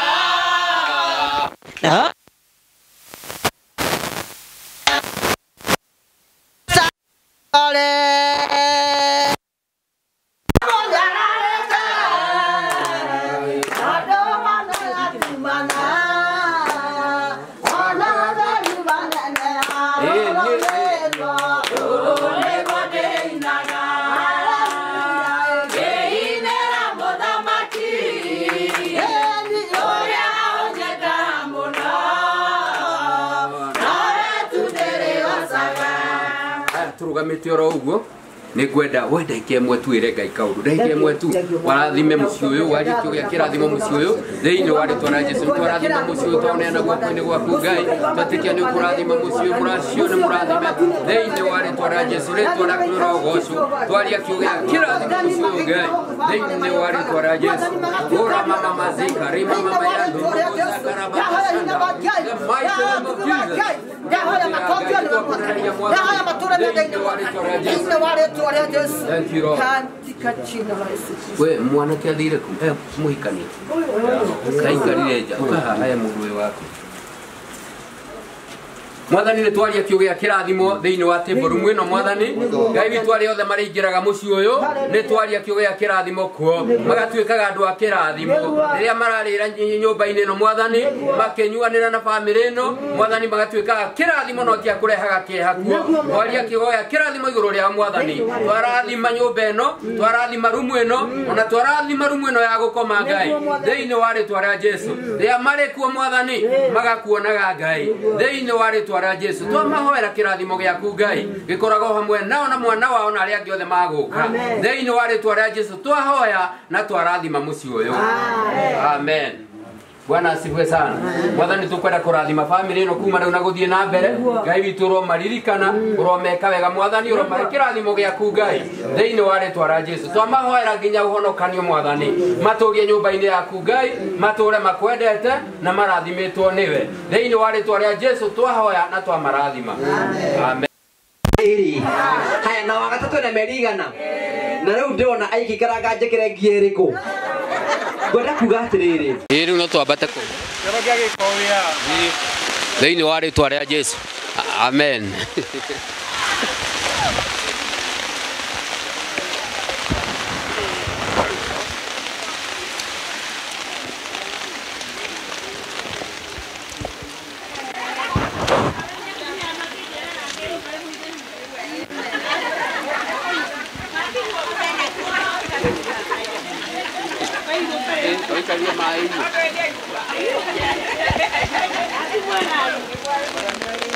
Speaker 14: Tũrũgamĩte oro ũguo nĩ ngwenda we ndagĩka ĩmwe tuĩre Ngai kaũndũ, ndagĩka ĩmwe tu warathime mũciĩ ũyũ, warie kiugo gĩa kĩrathimo mũciĩ ũyũ thĩinĩ wa rĩtwa rĩa Jesu. Twarathima mũciĩ ũyũ, twaũneana guoko-inĩ gwaku Ngai, twetĩkia nĩ ũkũrathima mũciĩ ũyũ, mũracio nĩ mũrathime thĩinĩ wa rĩtwa rĩa Jesu. Rĩtwa rĩaku rĩrogocwo. Twaria kiugo gĩa kĩrathimo mũciĩ ũyũ Ngai thĩinĩ wa rĩtwa rĩa Jesu. Ora mama mazika rima mama ya ndugu zakara baba. The mighty name of Jesus. Thank you, Lord. We mwanake athire ku muhikania kaikarire nja ũkahaha mũndũ ũyũ waku. Mwathani nĩ twaria kiugo gĩa kĩrathimo thĩinĩ wa table room ĩno. Mwathani Ngai witũ arĩa othe marĩingĩraga mũciĩ ũyũ nĩ twaria kiugo gĩa kĩrathimo kuo, magatuĩkaga andũ a kĩrathimo rĩrĩa mararĩra nyũmba-inĩ ĩno. Mwathani makĩnyuanĩra na bamĩrĩ ĩno, Mwathani magatuĩkaga kĩrathimo no tia kũrehaga kĩeha kuo. Twaria kiugo gĩa kĩrathimo igũrũ rĩao Mwathani. Twarathima nyũmba ĩno, twarathima rumu ĩno, ona twarathima rumu ĩno ya gũkoma Ngai thĩinĩ wa rĩtwa rĩa Jesu. Rĩrĩa marĩ kuo Mwathani magakuonaga Ngai thĩinĩ wa rĩtwa rĩa Jesu. Twamahoera kĩrathimo gĩaku Ngai gĩkoragwo hamwe nao na mwana wao na arĩa angĩ othe magũka thĩinĩ wa rĩtwa rĩa Jesu. Twahoya na twarathima mũciĩ ũyũ. Amen. Bwana asifiwe sana. Mwathani tukwenda kũrathima family ĩno kuma rĩu na gũthiĩ na mbere. Ngai witũ ũromaririkana, ũromeka wega Mwathani, ũromahe kĩrathimo gĩaku Ngai thĩinĩ wa rĩtwa rĩa Jesu. Twamahoera nginya ũhonokanio Mwathani, matũrie nyũmba-inĩ yaku Ngai, matũre makwendete na marathimĩtwo nĩwe thĩinĩ wa rĩtwa rĩa Jesu. Twahoya na twamarathima. Amen.
Speaker 2: Haya na wagatatũ na meri igana na rĩu ndĩrona aikikaranga njĩkĩre ngia ĩrĩkũ. Ngwenda kuga atiriri.
Speaker 14: Ĩ rĩu no twambate kũu. Thĩinĩ wa rĩtwa rĩa Jesu. Amen.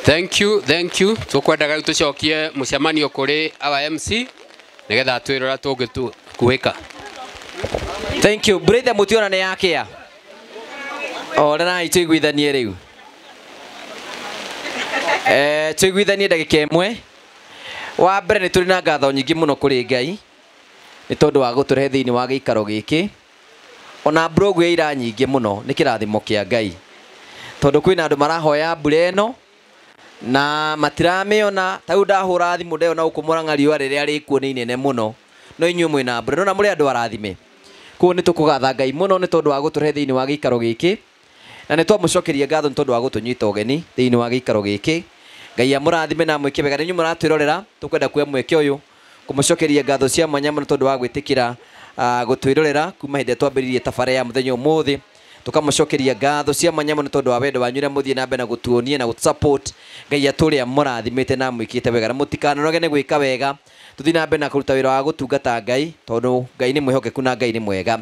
Speaker 14: Thank you, thank you. Tukwendaga tucokie mucemanio kuri our MC nigetha twirora tungikuhika.
Speaker 2: Thank you. Brother mutiona ni yakia. Orerai tuiguithanie riu. Tuiguithanie ndagika ĩmwe. Wa mbere nĩ tũrĩ na ngatho nyingĩ mũno kũrĩ Ngai nĩ tondũ wa gũtũrehe thĩinĩ wa gĩikaro gĩkĩ. Ona mbura ya ira nyingĩ mũno nĩ kĩrathimo kĩa Ngai. Tondũ kwĩna andũ marahoya mbura ĩno na matiramĩona. Ta rĩu ndahũra thimũ ndeyona gũkũ Mũrang'a riũa rĩrĩa rĩkuo nĩ inene mũno, no inyuĩ mwĩna mbura no na mũrĩ andũ arathime. Koguo nĩ tũkũgatha Ngai mũno nĩ tondũ wa gũtũrehe thĩinĩ wa gĩikaro gĩkĩ, na nĩ twamũcokeria ngatho nĩ tondũ wa gũtũnyita ũgeni thĩinĩ wa gĩikaro gĩkĩ. Ngai amũrathime na amwĩke wega. Na inyuĩ mũratwĩrorera, tũkwenda kuoya mweke ũyũ kũmũcokeria ngatho cia mwanya mũno tondũ wa gwĩtĩkĩra gũtwĩrorera kuma hĩndĩ ĩrĩa twambĩrĩirie tabarĩra ya mũthenya ũmũthĩ. Tukamũcokeria ngatho cia mwanya mũno tondũ wa wendo wanyu ũrĩa mũthiĩ na mbere na gũtuonia na gũtũsupport. Ngai atũre amũrathimĩte na amwĩkĩte wega, na mũtikananoge nĩ gwĩka wega. Tũthiĩ na mbere na kũruta wĩra wa gũtungata Ngai tondũ Ngai nĩ mwĩhokeku na Ngai nĩ mwega.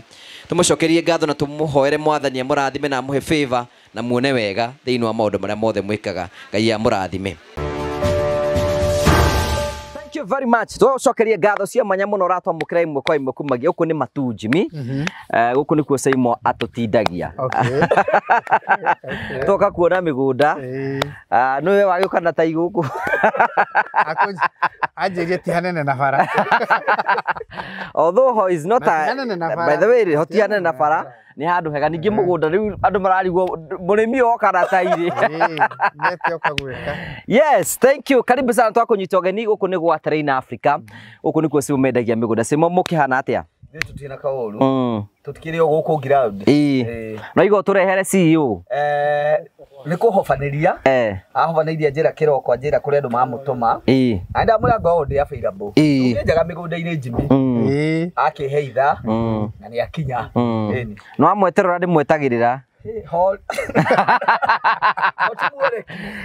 Speaker 2: Tũmũcokerie ngatho na tũmũhoere Mwathani amũrathime na amũhe favor na muone wega thĩinĩ wa maũndũ marĩa mothe mwĩkaga. Ngai amũrathime. Thank you very much. Twacokeria ngatho cia mwanya mũno ũratwamũkĩra ĩmwe kwa ĩmwe kumagia gũkũ nĩ Matu Jimmy. Gũkũ nĩkuo Saimo atũtindagia. Toka kuona mĩgũnda. Nĩwe wagĩũka na tai gũkũ.
Speaker 5: Anjĩrie ti hanene na bara.
Speaker 2: Although is not a, by the way, hoti hanene na bara nĩ handũ hega. Ningĩ mũgũnda rĩu andũ mararigwo mũrĩmi oka na tairĩ. Yes, thank you. Karibu sana twakũnyita ũgeni gũkũ nĩ gwa Terrain Africa. Gũkũ nĩkuo Simo mendagia mĩgũnda. Simo mũkĩhana atĩa?
Speaker 16: Tũtirĩ na kaũru. Tũtikĩrĩ o gũkũ ground.
Speaker 2: No igua tũrehere CEO.
Speaker 16: Nĩ kũhobanĩria. Ahobanĩirie njĩra kĩroko anjĩra kũrĩ andũ mamũtũma. Na ndamwĩra ngorwo ndĩ available. Tũkĩenjaga mĩgũnda-inĩ Jimmy. Akĩhe ithaa na nĩ akinya.
Speaker 2: No amweterera ndĩmwetagĩrĩra.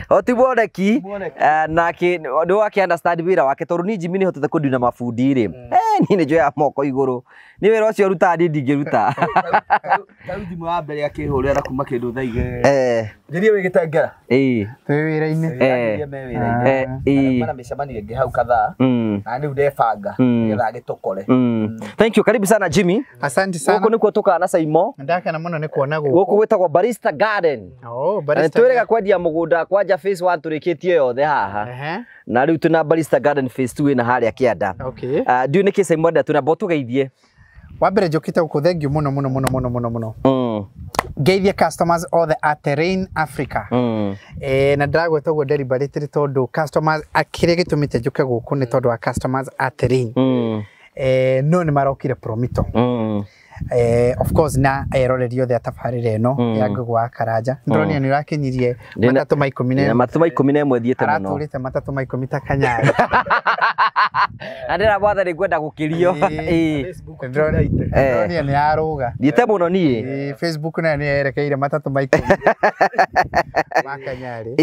Speaker 2: Hoti mwoneki nake nĩ wake understand wĩra wake tondũ niĩ Jimmy nĩ hotete kũndina mabundi rĩ. Niĩ nĩ njoyaga moko igũrũ. Niĩ wĩra ũcio rutaga niĩ ndingĩruta.
Speaker 16: Tarĩu thimũ ya mbere akĩhũrĩra na kuma kĩndũ thaa igĩrĩ. Njĩrie wĩ Gĩtengera.
Speaker 2: Twĩ
Speaker 5: wĩra-inĩ.
Speaker 16: Anjĩrie me wĩra-inĩ. Mana mĩcemanio ĩngĩ hau kadhaa. Na rĩu ndebanga nĩgetha agĩtũkore.
Speaker 2: Thank you. Karibu sana Jimmy.
Speaker 5: Asante sana.
Speaker 2: Gũkũ nĩkuo tũkaga na Saimo.
Speaker 5: Ndakena mũno nĩ kuona gũkũ.
Speaker 2: Gũkũ gwĩtagwo Barista Garden.
Speaker 5: Oh, Barista.
Speaker 2: Twĩrĩga kwendia mũgũnda kwanja phase 1 tũrĩkĩtie yothe haha. Na rĩu twĩna Barista Garden phase 2 ĩna harĩa kĩanda.
Speaker 5: Okay.
Speaker 2: Ndiũĩ nĩkĩ Saimo enda twĩna tũgeithie.
Speaker 5: Wa mbere njũkĩte gũkũ thank you mũno mũno mũno mũno mũno mũno. Ngeithie customers othe a Terrain Africa. Na ndĩragwĩta ũguo deliberately tondũ customers kĩrĩa gĩtũmĩte njũke gũkũ nĩ tondũ wa customers a Terrain. No nĩ marokire Promito. Of course na eroreri othe a tabarĩra ĩno ya Ngũgũ wa Karanja. Ndĩronire nĩ ũrakinyirie matatũ ma ikũmi na ĩmwe.
Speaker 2: Matatũ ma ikũmi na ĩmwe thiĩte mũno.
Speaker 5: Aratũrĩte matatũ ma ikũmi ta Kanyarĩ.
Speaker 2: Na ndĩra Mwathani ngwenda gũkĩrio.
Speaker 5: Ndĩronire nĩ yarũga.
Speaker 2: Thiĩte mũno niĩ.
Speaker 5: Facebook nayo nĩ yerekeire matatũ ma ikũmi ma Kanyarĩ.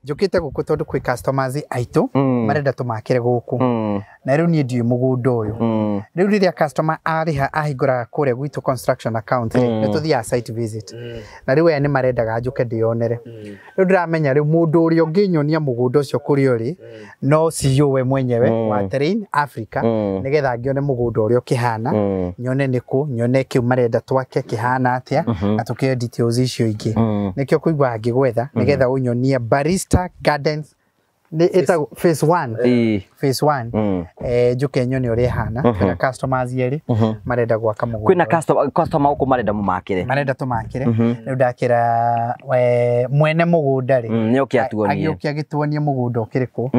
Speaker 5: Njũkĩte gũkũ tondũ kwĩ customers aitũ marenda tũmakĩre gũkũ. Na rĩu niĩ ndiũĩ mũgũnda ũyũ. Rĩu rĩrĩa customer arĩha ahingũraga kũrĩa gwitũ construction account rĩ, nĩ tũthiaga site visit. Na rĩu aya nĩ marendaga njũke ndĩyonere. Rĩu ndĩramenya rĩu mũndũ ũrĩa ũngĩnyonia mũgũnda ũcio kũrĩa ũrĩ no CEO we mwenyewe wa Terrain Africa nĩgetha ngĩone mũgũnda ũrĩa ũkĩhana, nyone nĩkũ, nyone kĩu marenda twake kĩhana atĩa, na tũkĩoe details icio ingĩ. Nĩkĩo kũigua ngĩgwetha nĩgetha ũnyonie Barista Gardens Nĩ ĩtagwo phase 1. Phase 1. Njuke nyone ũrĩa ĩhana. Kwĩna customers erĩ marenda gwaka mũgũnda.
Speaker 2: Kwĩna customer gũkũ marenda mũmakĩre.
Speaker 5: Marenda tũmakĩre. Rĩu ndakĩra mwene mũgũnda rĩ.
Speaker 2: Nĩoke atuonie.
Speaker 5: Agĩũke agĩtuonie mũgũnda ũkĩrĩ kũ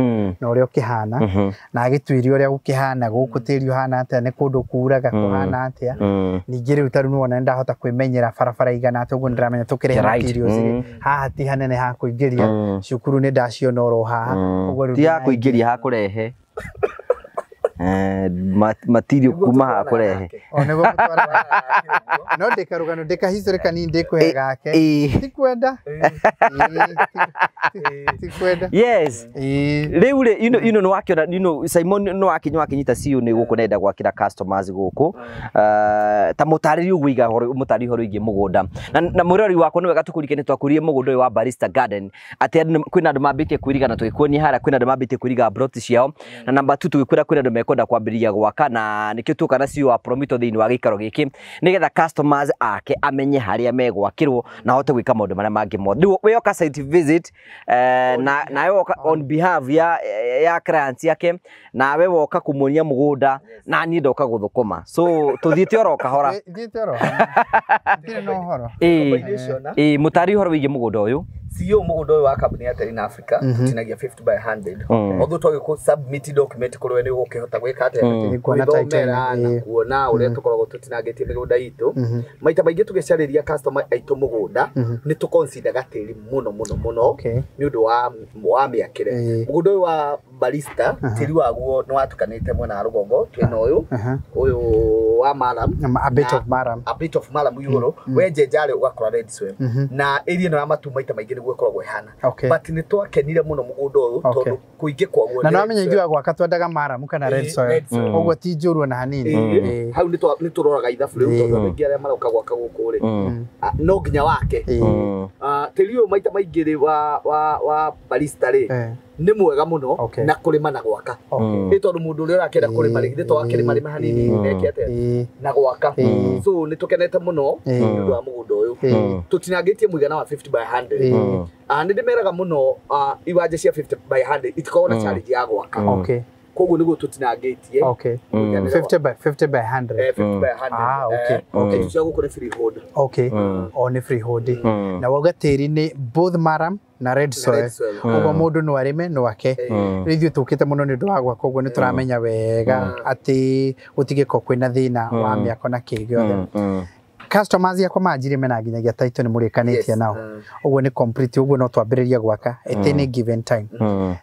Speaker 5: na ũrĩa ũkĩhana na agĩtuĩrie ũrĩa gũkĩhana gũkũ tĩri ũhana atĩa nĩ kũndũ kuraga kũhana atĩa. Ningĩ rĩu ta rĩu nĩwona nĩndahota kwĩmenyera barabara igana atĩa ũguo nĩndĩramenya tũkĩrehe materials rĩ haha ti hanene ha kũingĩria cukuru nĩndaciona oro haha.
Speaker 2: Ti ha kũingĩria ha kũrehe material kuma ha kũrehe.
Speaker 5: O nĩguo gũtwara no ndĩkarũgano ndĩkahistory kanini ndĩkũhe gake tikwenda tikwenda.
Speaker 2: Yes. Rĩu rĩ you know nĩwakĩona you know Simon nĩwakinyita CEO nĩ gũkũ nenda gwakĩra customers gũkũ ta mũtarĩri ũguo iga mũtarĩri ũhoro wĩgiĩ mũgũnda na mũrori wakwa nĩ wega tũkũrike nĩ twakũririe mũgũnda ũyũ wa Barista Garden atĩ kwĩna andũ mambĩtie kwĩriga na tũgĩkuonia harĩa kwĩna andũ mambĩtie kwĩriga plot ciao na namba 2 tũgĩkwĩra kwĩna andũ mekwenda kwambĩrĩria gwaka na nĩkĩo tuoka na CEO wa Promito thĩinĩ wa gĩikaro gĩkĩ nĩgetha customers ake amenye harĩa megwakĩrwo na ahote gwĩka maũndũ marĩa mangĩ mothe. Rĩu wĩoka site visit na nawe woka on behalf ya clients yake nawe woka kumuonia mũgũnda na niĩ ndoka gũthũkũma so tũthiĩte oro kahora.
Speaker 5: Thiĩte oro ndirĩ na ũhoro.
Speaker 2: Ĩĩ mũtari ũhoro wĩgiĩ mũgũnda ũyũ.
Speaker 16: CEO mũgũnda ũyũ wa kambuni ya Terrain Africa tũtinagia 50 by 100. Although twagĩkũ submit document kũrĩ we nĩ ũgũkĩhota gwĩka atĩa gwĩthomera na kuona ũrĩa tũkoragwo tũtinangĩtie mĩgũnda itũ. Maita maingĩ tũgĩcarĩria customer aitũ mũgũnda nĩ tũconsideraga tĩri mũno mũno mũno nĩ ũndũ wa mĩakĩre. Mũgũnda ũyũ wa Barista tĩri waguo nĩ watukanĩte mwena wa rũgongo twĩna ũyũ ũyũ wa maram
Speaker 5: a bit of maram
Speaker 16: a bit of maram igũrũ wenjenjarĩ ũgakora red soil na area ĩno ya matu maita maingĩ nĩguo ĩkoragwo ĩhana. But nĩ twakenire mũno mũgũnda ũyũ tondũ kũingĩ kwaguo
Speaker 5: na nĩwamenya ithuĩ gwaka twendaga maram kana red soil ũguo ti njũru ona hanini.
Speaker 16: Hau nĩ tũroraga ithabu rĩu tondũ andũ aingĩ arĩa maroka gwaka gũkũ rĩ no nginya wake. Tĩri ũyũ maita maingĩ rĩ wa Barista rĩ nĩ mwega mũno na kũrĩma na gwaka nĩ tondũ mũndũ ũrĩa ũrakĩenda kũrĩma rĩ githĩ to akĩrĩma rĩma hanini neke atĩa na gwaka. So nĩ tũkenete mũno nĩ ũndũ wa mũgũnda ũyũ tũtinangĩtie mũigana wa 50 by 100. Nĩ ndĩmeraga mũno iwanja cia 50 by 100 itikoragwo na challenge ya gwaka. Koguo nĩguo tũtinangĩtie
Speaker 5: 50 by 50 by 100.
Speaker 16: 50 by 100.
Speaker 5: Ah, okay. Okay.
Speaker 16: Cia gũkũ nĩ freehold.
Speaker 5: Okay. O nĩ freehold. Na wauga tĩri nĩ both maram na red soil. Ũguo mũndũ no arĩme no ake. Rĩu ithuĩ tũkĩte mũno nĩ ũndũ wa gwaka ũguo nĩ tũramenya wega atĩ gũtigĩkorwo kwĩna thĩna wa mĩako na kĩ gĩothe. Customers yakwa manjirie mena nginyagia title nĩ mũrĩkanĩtie nao ũguo nĩ complete ũguo no twambĩrĩrie gwaka at any given time.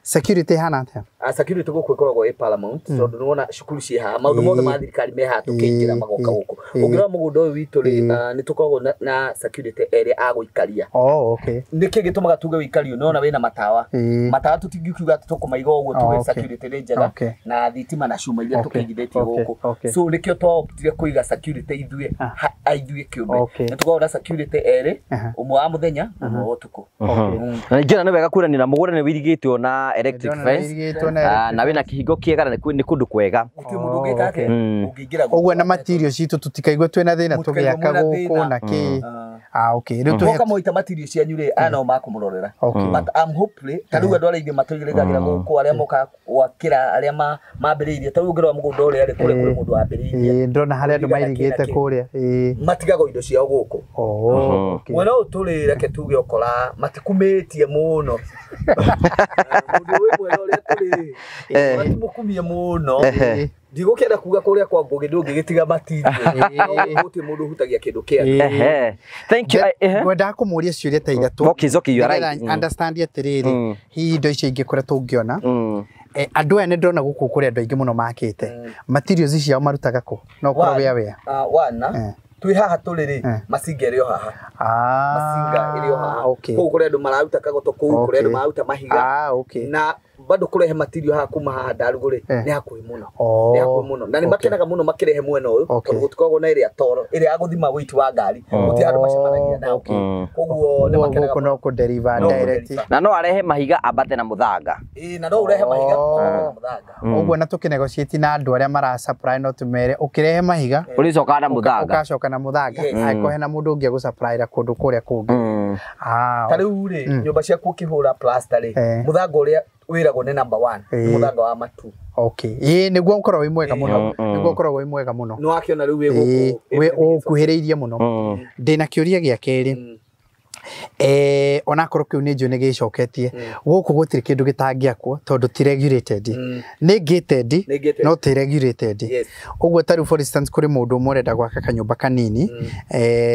Speaker 5: Security ĩhana atĩa?
Speaker 16: Security gũkũ ĩkoragwo ĩ paramount tondũ nĩwona cukuru ciĩ haha maũndũ mothe ma thirikari me haha tũkĩingĩra magoka gũkũ. Ũngĩrora mũgũnda ũyũ witũ rĩ nĩ tũkoragwo na security ĩrĩa agũikaria.
Speaker 5: Oh, okay.
Speaker 16: Nĩkĩ gĩtũmaga tuge ũikario nĩwona wĩna matawa. Matawa tũtingiuga atĩ tũkũmaiga ũguo tuge security nĩ njega na thitima na cuma iria tũkĩigithĩtie gũkũ. So nĩkĩo twaoptire kũiga security ithuĩ ithuĩ kĩũmbe. Nĩ tũkoragwo na security erĩ ũmwe wa mũthenya na ũmwe wa ũtukũ.
Speaker 2: Na ningĩ nĩ wega kuranĩra mũgũnda nĩ wĩirigĩtwo na electric fence na wĩna kĩhingo kĩega na nĩ kũndũ kwega.
Speaker 5: Ũguo na material citũ tũtikaigua twĩna thĩna tũgĩaka gũkũ na kĩ. Ah, okay. Rĩu
Speaker 16: tũhe moita material cianyu rĩ aya nao makũmũrorera. But I'm hopefully ta rĩu andũ arĩa aingĩ matũigĩrĩgagĩra gũkũ arĩa moka gwakĩra arĩa mambĩrĩirie ta rĩu ũngĩrora mũgũnda ũrĩa rĩ kũrĩa kũrĩ mũndũ wambĩrĩirie.
Speaker 5: Ndĩrona harĩa andũ mairigĩte kũrĩa.
Speaker 16: Matigagwo indo ciao gũkũ. Mwena ũyũ tũrĩ reke tuge ũkora matikumĩtie mũno. Mũndũ wĩ mwena ũrĩa tũrĩ matimũkumie mũno. Ndigũkĩenda kuga kũrĩa kwa Ngũgĩ ndũngĩgĩtiga material. Gũtirĩ mũndũ ũhutagia kĩndũ kĩa.
Speaker 2: Thank you.
Speaker 5: Ngwendaga kũmũria ciũria ta ithatũ.
Speaker 2: Okay, okay, you are right.
Speaker 5: Understand atĩrĩrĩ hihi indo icio ingĩ kũrĩa tũngĩona andũ aya nĩ ndĩrona gũkũ kũrĩ andũ aingĩ mũno makĩte materials ciao marutaga kũ no ũkorwo wĩa wĩa
Speaker 16: wana twĩ haha tũrĩ rĩ macinga ĩrĩ o haha. Macinga ĩrĩ o haha. Kũu kũrĩ andũ mararuta kagoto kũu kũrĩ andũ mararuta mahiga. Na bado kũrehe material haha kuma haha Ndarugu rĩ nĩ hakuhĩ mũno. Nĩ hakuhĩ mũno na nĩ makenaga mũno makĩrehe mwena ũyũ tondũ gũtikoragwo na ĩrĩa toro ĩrĩa ya gũthima weight wa ngari gũtirĩ andũ macemanagia nao. Koguo nĩ makenaga
Speaker 5: gũkũ no kũ deliver direct
Speaker 2: na no arehe mahiga ambate na mũthanga.
Speaker 16: Ĩĩ na no ũrehe mahiga ambate na mũthanga.
Speaker 5: Ũguo na tũkĩnegotiate na andũ arĩa mara supply no tũmere ũkĩrehe mahiga
Speaker 2: ũrĩcokaga na mũthanga
Speaker 5: ũgacoka na mũthanga angĩkorwo hena mũndũ ũngĩ agũsupplyra kũndũ kũrĩa kũngĩ.
Speaker 16: Ta rĩu rĩ nyũmba ciaku ũkĩhũra plaster rĩ mũthanga ũrĩa Wĩragwo nĩ number 1 nĩ mũthanga wa matu.
Speaker 5: Okay. Ĩĩ nĩguo ũkoragwo wĩ mwega mũno. Nĩguo ũkoragwo wĩ mwega mũno.
Speaker 16: Nĩ wakĩona rĩu wĩ gũkũ.
Speaker 5: Wĩ ũkuhĩrĩirie mũno. Ndĩna kĩũria gĩa kerĩ. Onakorwo kĩu nĩ njũĩ nĩ gĩcoketie gũkũ gũtirĩ kĩndũ gĩtangĩakwo tondũ ti regulated. Nĩ gated no ti regulated. Ũguo ta rĩu for instance kũrĩ mũndũ ũmwe ũrenda gwaka kanyũmba kanini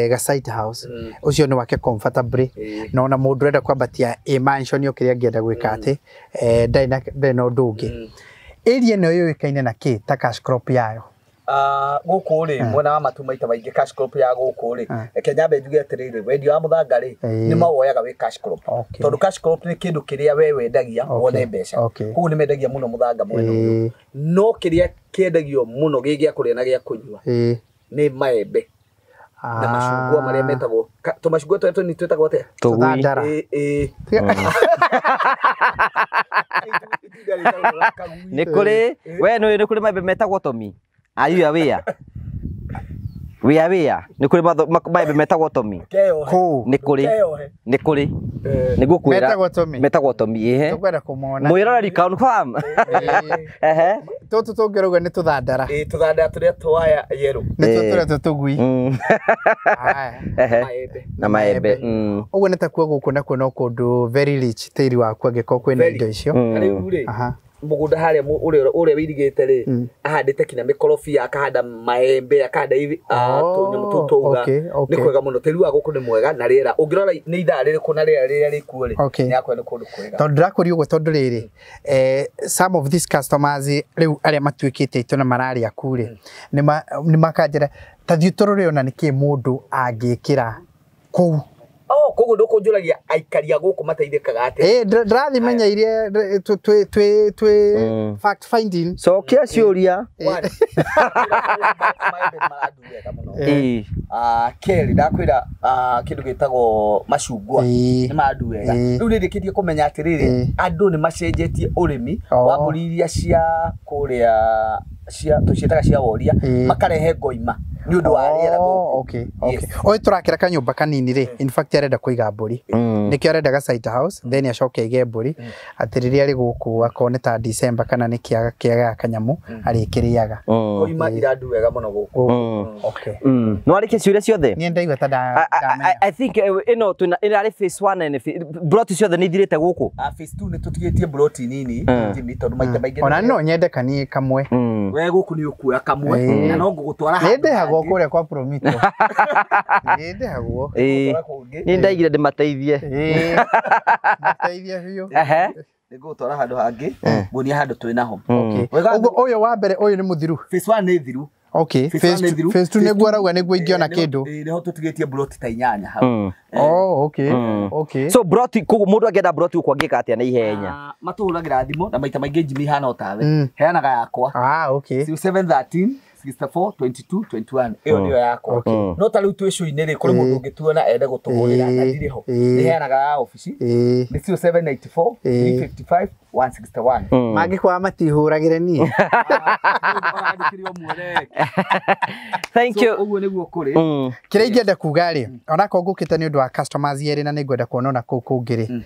Speaker 5: ga site house ũcio nĩ wake comfortably na ona mũndũ ũrenda kwambatia a mansion o kĩrĩa angĩenda gwĩka atĩ ndarĩ na ũndũ ũngĩ. Area ĩno yũĩkaine na kĩ ta cash crop yayo?
Speaker 16: Gũkũ rĩ mwena wa matu maita maingĩ cash crop ya gũkũ rĩ reke nyambe njuge atĩrĩrĩ wendia wa mũthanga rĩ nĩ mawoyaga wĩ cash crop tondũ cash crop nĩ kĩndũ kĩrĩa we wendagia wone mbeca koguo nĩ mendagia mũno mũthanga mwena ũyũ no kĩrĩa kĩendagio mũno gĩ gĩa kũrĩa na gĩa kũnyua nĩ maembe na macungwa marĩa metagwo tũmacungwa tũrĩa tũnini twĩtagwo atĩa?
Speaker 5: Tũthandara.
Speaker 2: Nĩ kũrĩ we nĩ kũrĩ maembe metagwo tomi. Are you aware? We are aware. Nĩ kũrĩ maembe metagwo tomi. Nĩ kũrĩ. Nĩ kũrĩ. Nĩguo kwĩra.
Speaker 5: Metagwo tomi.
Speaker 2: Metagwo tomi ehe.
Speaker 5: Tũkwenda kũmona.
Speaker 2: Mwĩroreri confirm. Ehe.
Speaker 5: Tũtũ tũngĩrauga nĩ tũthandara.
Speaker 16: Ĩĩ tũthandara tũrĩa twaya yerũ.
Speaker 5: Nĩ tũrĩa tũtũgui.
Speaker 2: Ehe. Na maembe.
Speaker 5: Ũguo nĩ takuo gũkũ nakuo no kũndũ very rich tĩri waku angĩkorwo kwĩna indo icio.
Speaker 16: Rĩu rĩ mũgũnda harĩa ũrĩa wĩirigĩte rĩ ahandĩte kinya mĩkorobia akahanda maembe akahanda tũnyamũ tũu tũuga nĩ kwega mũno tĩri wa gũkũ nĩ mwega na rĩera ũngĩrora nĩ ithaa rĩrĩkũ na rĩera rĩrĩa rĩkuo rĩ nĩ yakwenda kũndũ kwega
Speaker 5: tondũ ndĩrakũria ũguo tondũ rĩrĩ some of these customers rĩu arĩa matuĩkĩte aitũ na mararĩa ku rĩ nĩ makanjĩra ta thiĩ tũrore ona nĩkĩ mũndũ angĩkĩra kũu.
Speaker 16: Oh, koguo ndũkũnjũragia aikari a gũkũ mateithĩkaga atĩa?
Speaker 5: Ĩĩ ndĩrathimenya iria twĩ fact finding.
Speaker 2: Cokia ciũria.
Speaker 16: Kerĩ ndakwĩra kĩndũ gĩtagwo macungwa nĩ marandu wega. Rĩu nĩ ndĩkĩtie kũmenya atĩrĩrĩ andũ nĩ macenjetie ũrĩmi wa mbũri iria cia kũrĩa cia tũciĩtaga cia woria makarehe ngoima nĩ ũndũ wa rĩera gũkũ.
Speaker 5: Okay, okay. Ũyũ tũrakĩra kanyũmba kanini rĩ in fact arenda kũiga mbũri nĩkĩo arenda ga site house then acoke aige mbũri atĩ rĩrĩa arĩ gũkũ akorwo nĩ ta December kana nĩ kĩaga kĩaga kanyamu arĩkĩrĩaga.
Speaker 16: Ngoima irandu wega mũno gũkũ.
Speaker 5: Okay.
Speaker 2: No arĩkie ciũria ciothe?
Speaker 5: Niĩ ndaigua ta ndamenya.
Speaker 2: I think ĩno twĩna ĩrarĩ phase 1 and broti ciothe nĩ ithirĩte gũkũ.
Speaker 16: Phase 2 nĩ tũtigĩtie broti nini Jimmy tondũ maita maingĩ
Speaker 5: ona no nyende kanie kamwe.
Speaker 16: We gũkũ nĩ ũkuoya kamwe na no ngũgũtwara
Speaker 5: handũ. Nĩ ndĩhagwo kũrĩa kwa Promito. Nĩ ndĩhagwo.
Speaker 2: Nĩ ndaigire ndĩmateithie.
Speaker 5: Mateithie biũ.
Speaker 2: Ehe.
Speaker 16: Nĩ ngũgũtwara handũ hangĩ nguonie handũ twĩ naho.
Speaker 5: Ũguo ũyũ wa mbere ũyũ nĩ mũthiru.
Speaker 16: Phase 1 nĩ thiru.
Speaker 5: Okay. Phase 2 nĩguo arauga nĩguo ingĩona kĩndũ.
Speaker 16: Nĩho tũtigĩtie broti ta 8 hau.
Speaker 5: Oh, okay. Okay.
Speaker 2: So broti koguo mũndũ angĩenda broti gũkũ angĩka atĩa na ihenya?
Speaker 16: Matũhũragĩra thimũ na maita maingĩ Jimmy hana o tawe. Heanaga yakwa.
Speaker 5: Ah, okay.
Speaker 16: 0713 64 22 21 ĩyo nĩyo yakwa. No ta rĩu twĩ cũinĩ rĩ kũrĩ mũndũ ũngĩtuona ende gũtũhũrĩra na ndirĩ ho nĩ heanaga ya obici nĩ 0794 355 161.
Speaker 5: Mangĩkwaga matihũragĩre niĩ.
Speaker 2: Thank you.
Speaker 16: Ũguo nĩguo kũrĩ.
Speaker 5: Kĩrĩa ingĩenda kuga rĩ onakorwo ngũkĩte nĩ ũndũ wa customers erĩ na nĩngwenda kuona ona kũu kũngĩ rĩ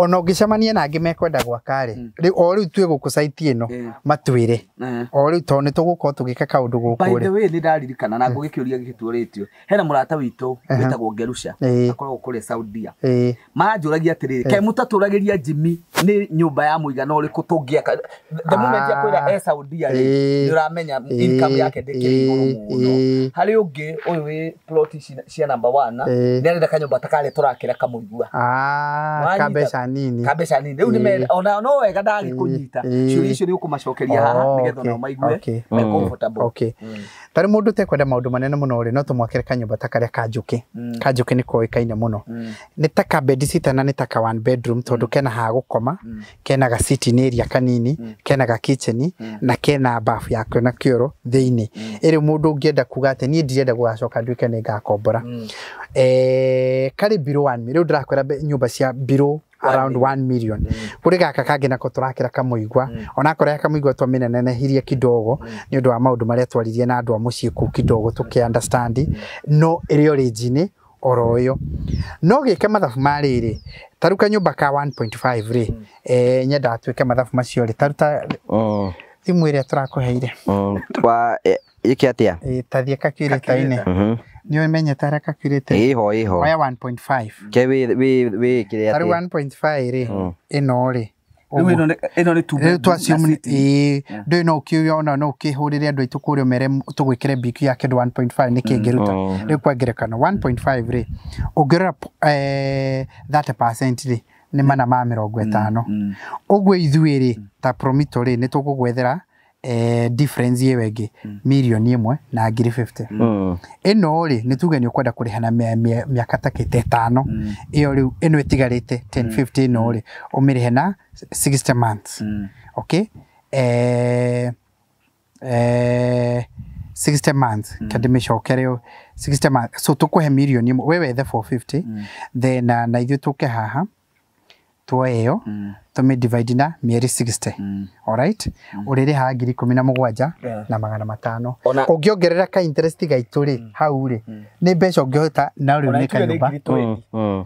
Speaker 5: ona ũngĩcemania na angĩ mekwenda gwaka rĩ rĩu o rĩu twĩ gũkũ site ĩno matwĩre o rĩu tondũ nĩ tũgũkorwo tũgĩka kaũndũ gũkũ
Speaker 16: By
Speaker 5: rĩ.
Speaker 16: the way nĩ ndaririkana na ngũgĩkĩũria gĩkĩ tuorĩtio hena mũrata witũ wĩtagwo Ngerusha akoragwo kũrĩa Saudia maranjũragia atĩrĩrĩ kaĩ mũtatũragĩria Jimmy nĩ nyũmba ya mũigana ũrĩkũ tũngĩaka the moment akwĩra e Saudia rĩ nĩ ũramenya income yake ndĩkĩrĩ igũrũ mũno harĩ ũngĩ ũyũ wĩ plot cia number 1 nĩ arenda kanyũmba ta karĩa tũrakĩra kamũigua
Speaker 5: ka mbeca nini
Speaker 16: ka mbeca nini rĩu nĩ ona no wega ndagĩkũnyita ciũria icio nĩ ũkũmacokeria haha nĩgetha onao maigue me comfortable.
Speaker 5: Okay. Tarĩ mũndũ ũtekwenda maũndũ manene mũno rĩ no tũmwakĩre kanyũmba ta karĩa ka njũkĩ. Ka njũkĩ nĩ koĩkaine mũno. Nĩ ta ka bed sitter na nĩ ta ka one bedroom tondũ kena ha gũkoma, kena ga sitting area kanini, kena ga kitchen na kena bafu yakio na kĩoro thĩinĩ. Ĩrĩ mũndũ ũngĩenda kuga atĩ niĩ ndirenda gũgacoka nduĩke nĩ ngakombora. Karĩ below 1 million. Rĩu ndĩrakwĩra nyũmba cia below around 1 million. Kuri gaka kangi nako turakira kamuigwa onakorwo ya kamuigwa twaminenehirie kidogo ni undu wa maundu maria twaririe na andu a mucii kuu kidogo tuki understand no iri origin oro iyo no gike mathabu ma riri Tarĩu kanyũmba ka 1.5 rĩ, nyendaga twĩke mathabu macio rĩ, taruta thimũ ĩrĩa tũrakũheire.
Speaker 2: Wa ĩke atĩa?
Speaker 5: Tathiĩ calculator-inĩ. Nĩ ũmenyete harĩa calculator
Speaker 2: ĩho ĩho.
Speaker 5: Oya 1.5.
Speaker 2: Ke wĩ kĩrĩa
Speaker 5: Tarĩu 1.5 rĩ, ĩno rĩ,
Speaker 16: Rĩu ĩno nĩ two
Speaker 5: rĩu twa assume ĩĩ ndũĩ no ũkĩuge ona no ũkĩhũrĩre andũ aitũ kũrĩa ũmere tũgwĩkĩre BQ ya kĩndũ 1.5 nĩ kĩngĩruta. Rĩu kwa ngerekano 1.5 rĩ, ũngĩrora 30% rĩ nĩ 450. Ũguo ithuĩ rĩ ta Promito rĩ nĩ tũgũgwethera difference ĩyo ĩngĩ mirioni 1 na ngiri 50. Ĩno rĩ nĩ tuge nĩ ũkwenda kũrĩha na mĩaka ta kĩte 5, ĩyo rĩu ĩno ĩtigarĩte 1050 ĩno rĩ ũmĩrĩhe na 60 months. Okay, 60 months kandĩmĩcokere 60 months, so tũkũhe mirioni 1 we wethe 450, then na ithuĩ tũke haha tuoe ĩyo tũmĩ divide na mĩeri 60. Alright, ũrĩrĩhaga 17,500 na 500. Ũngĩongerera ka interest gaitũ rĩ hau rĩ nĩ mbeca ũngĩhota na rĩu nĩ kanyũmba nĩ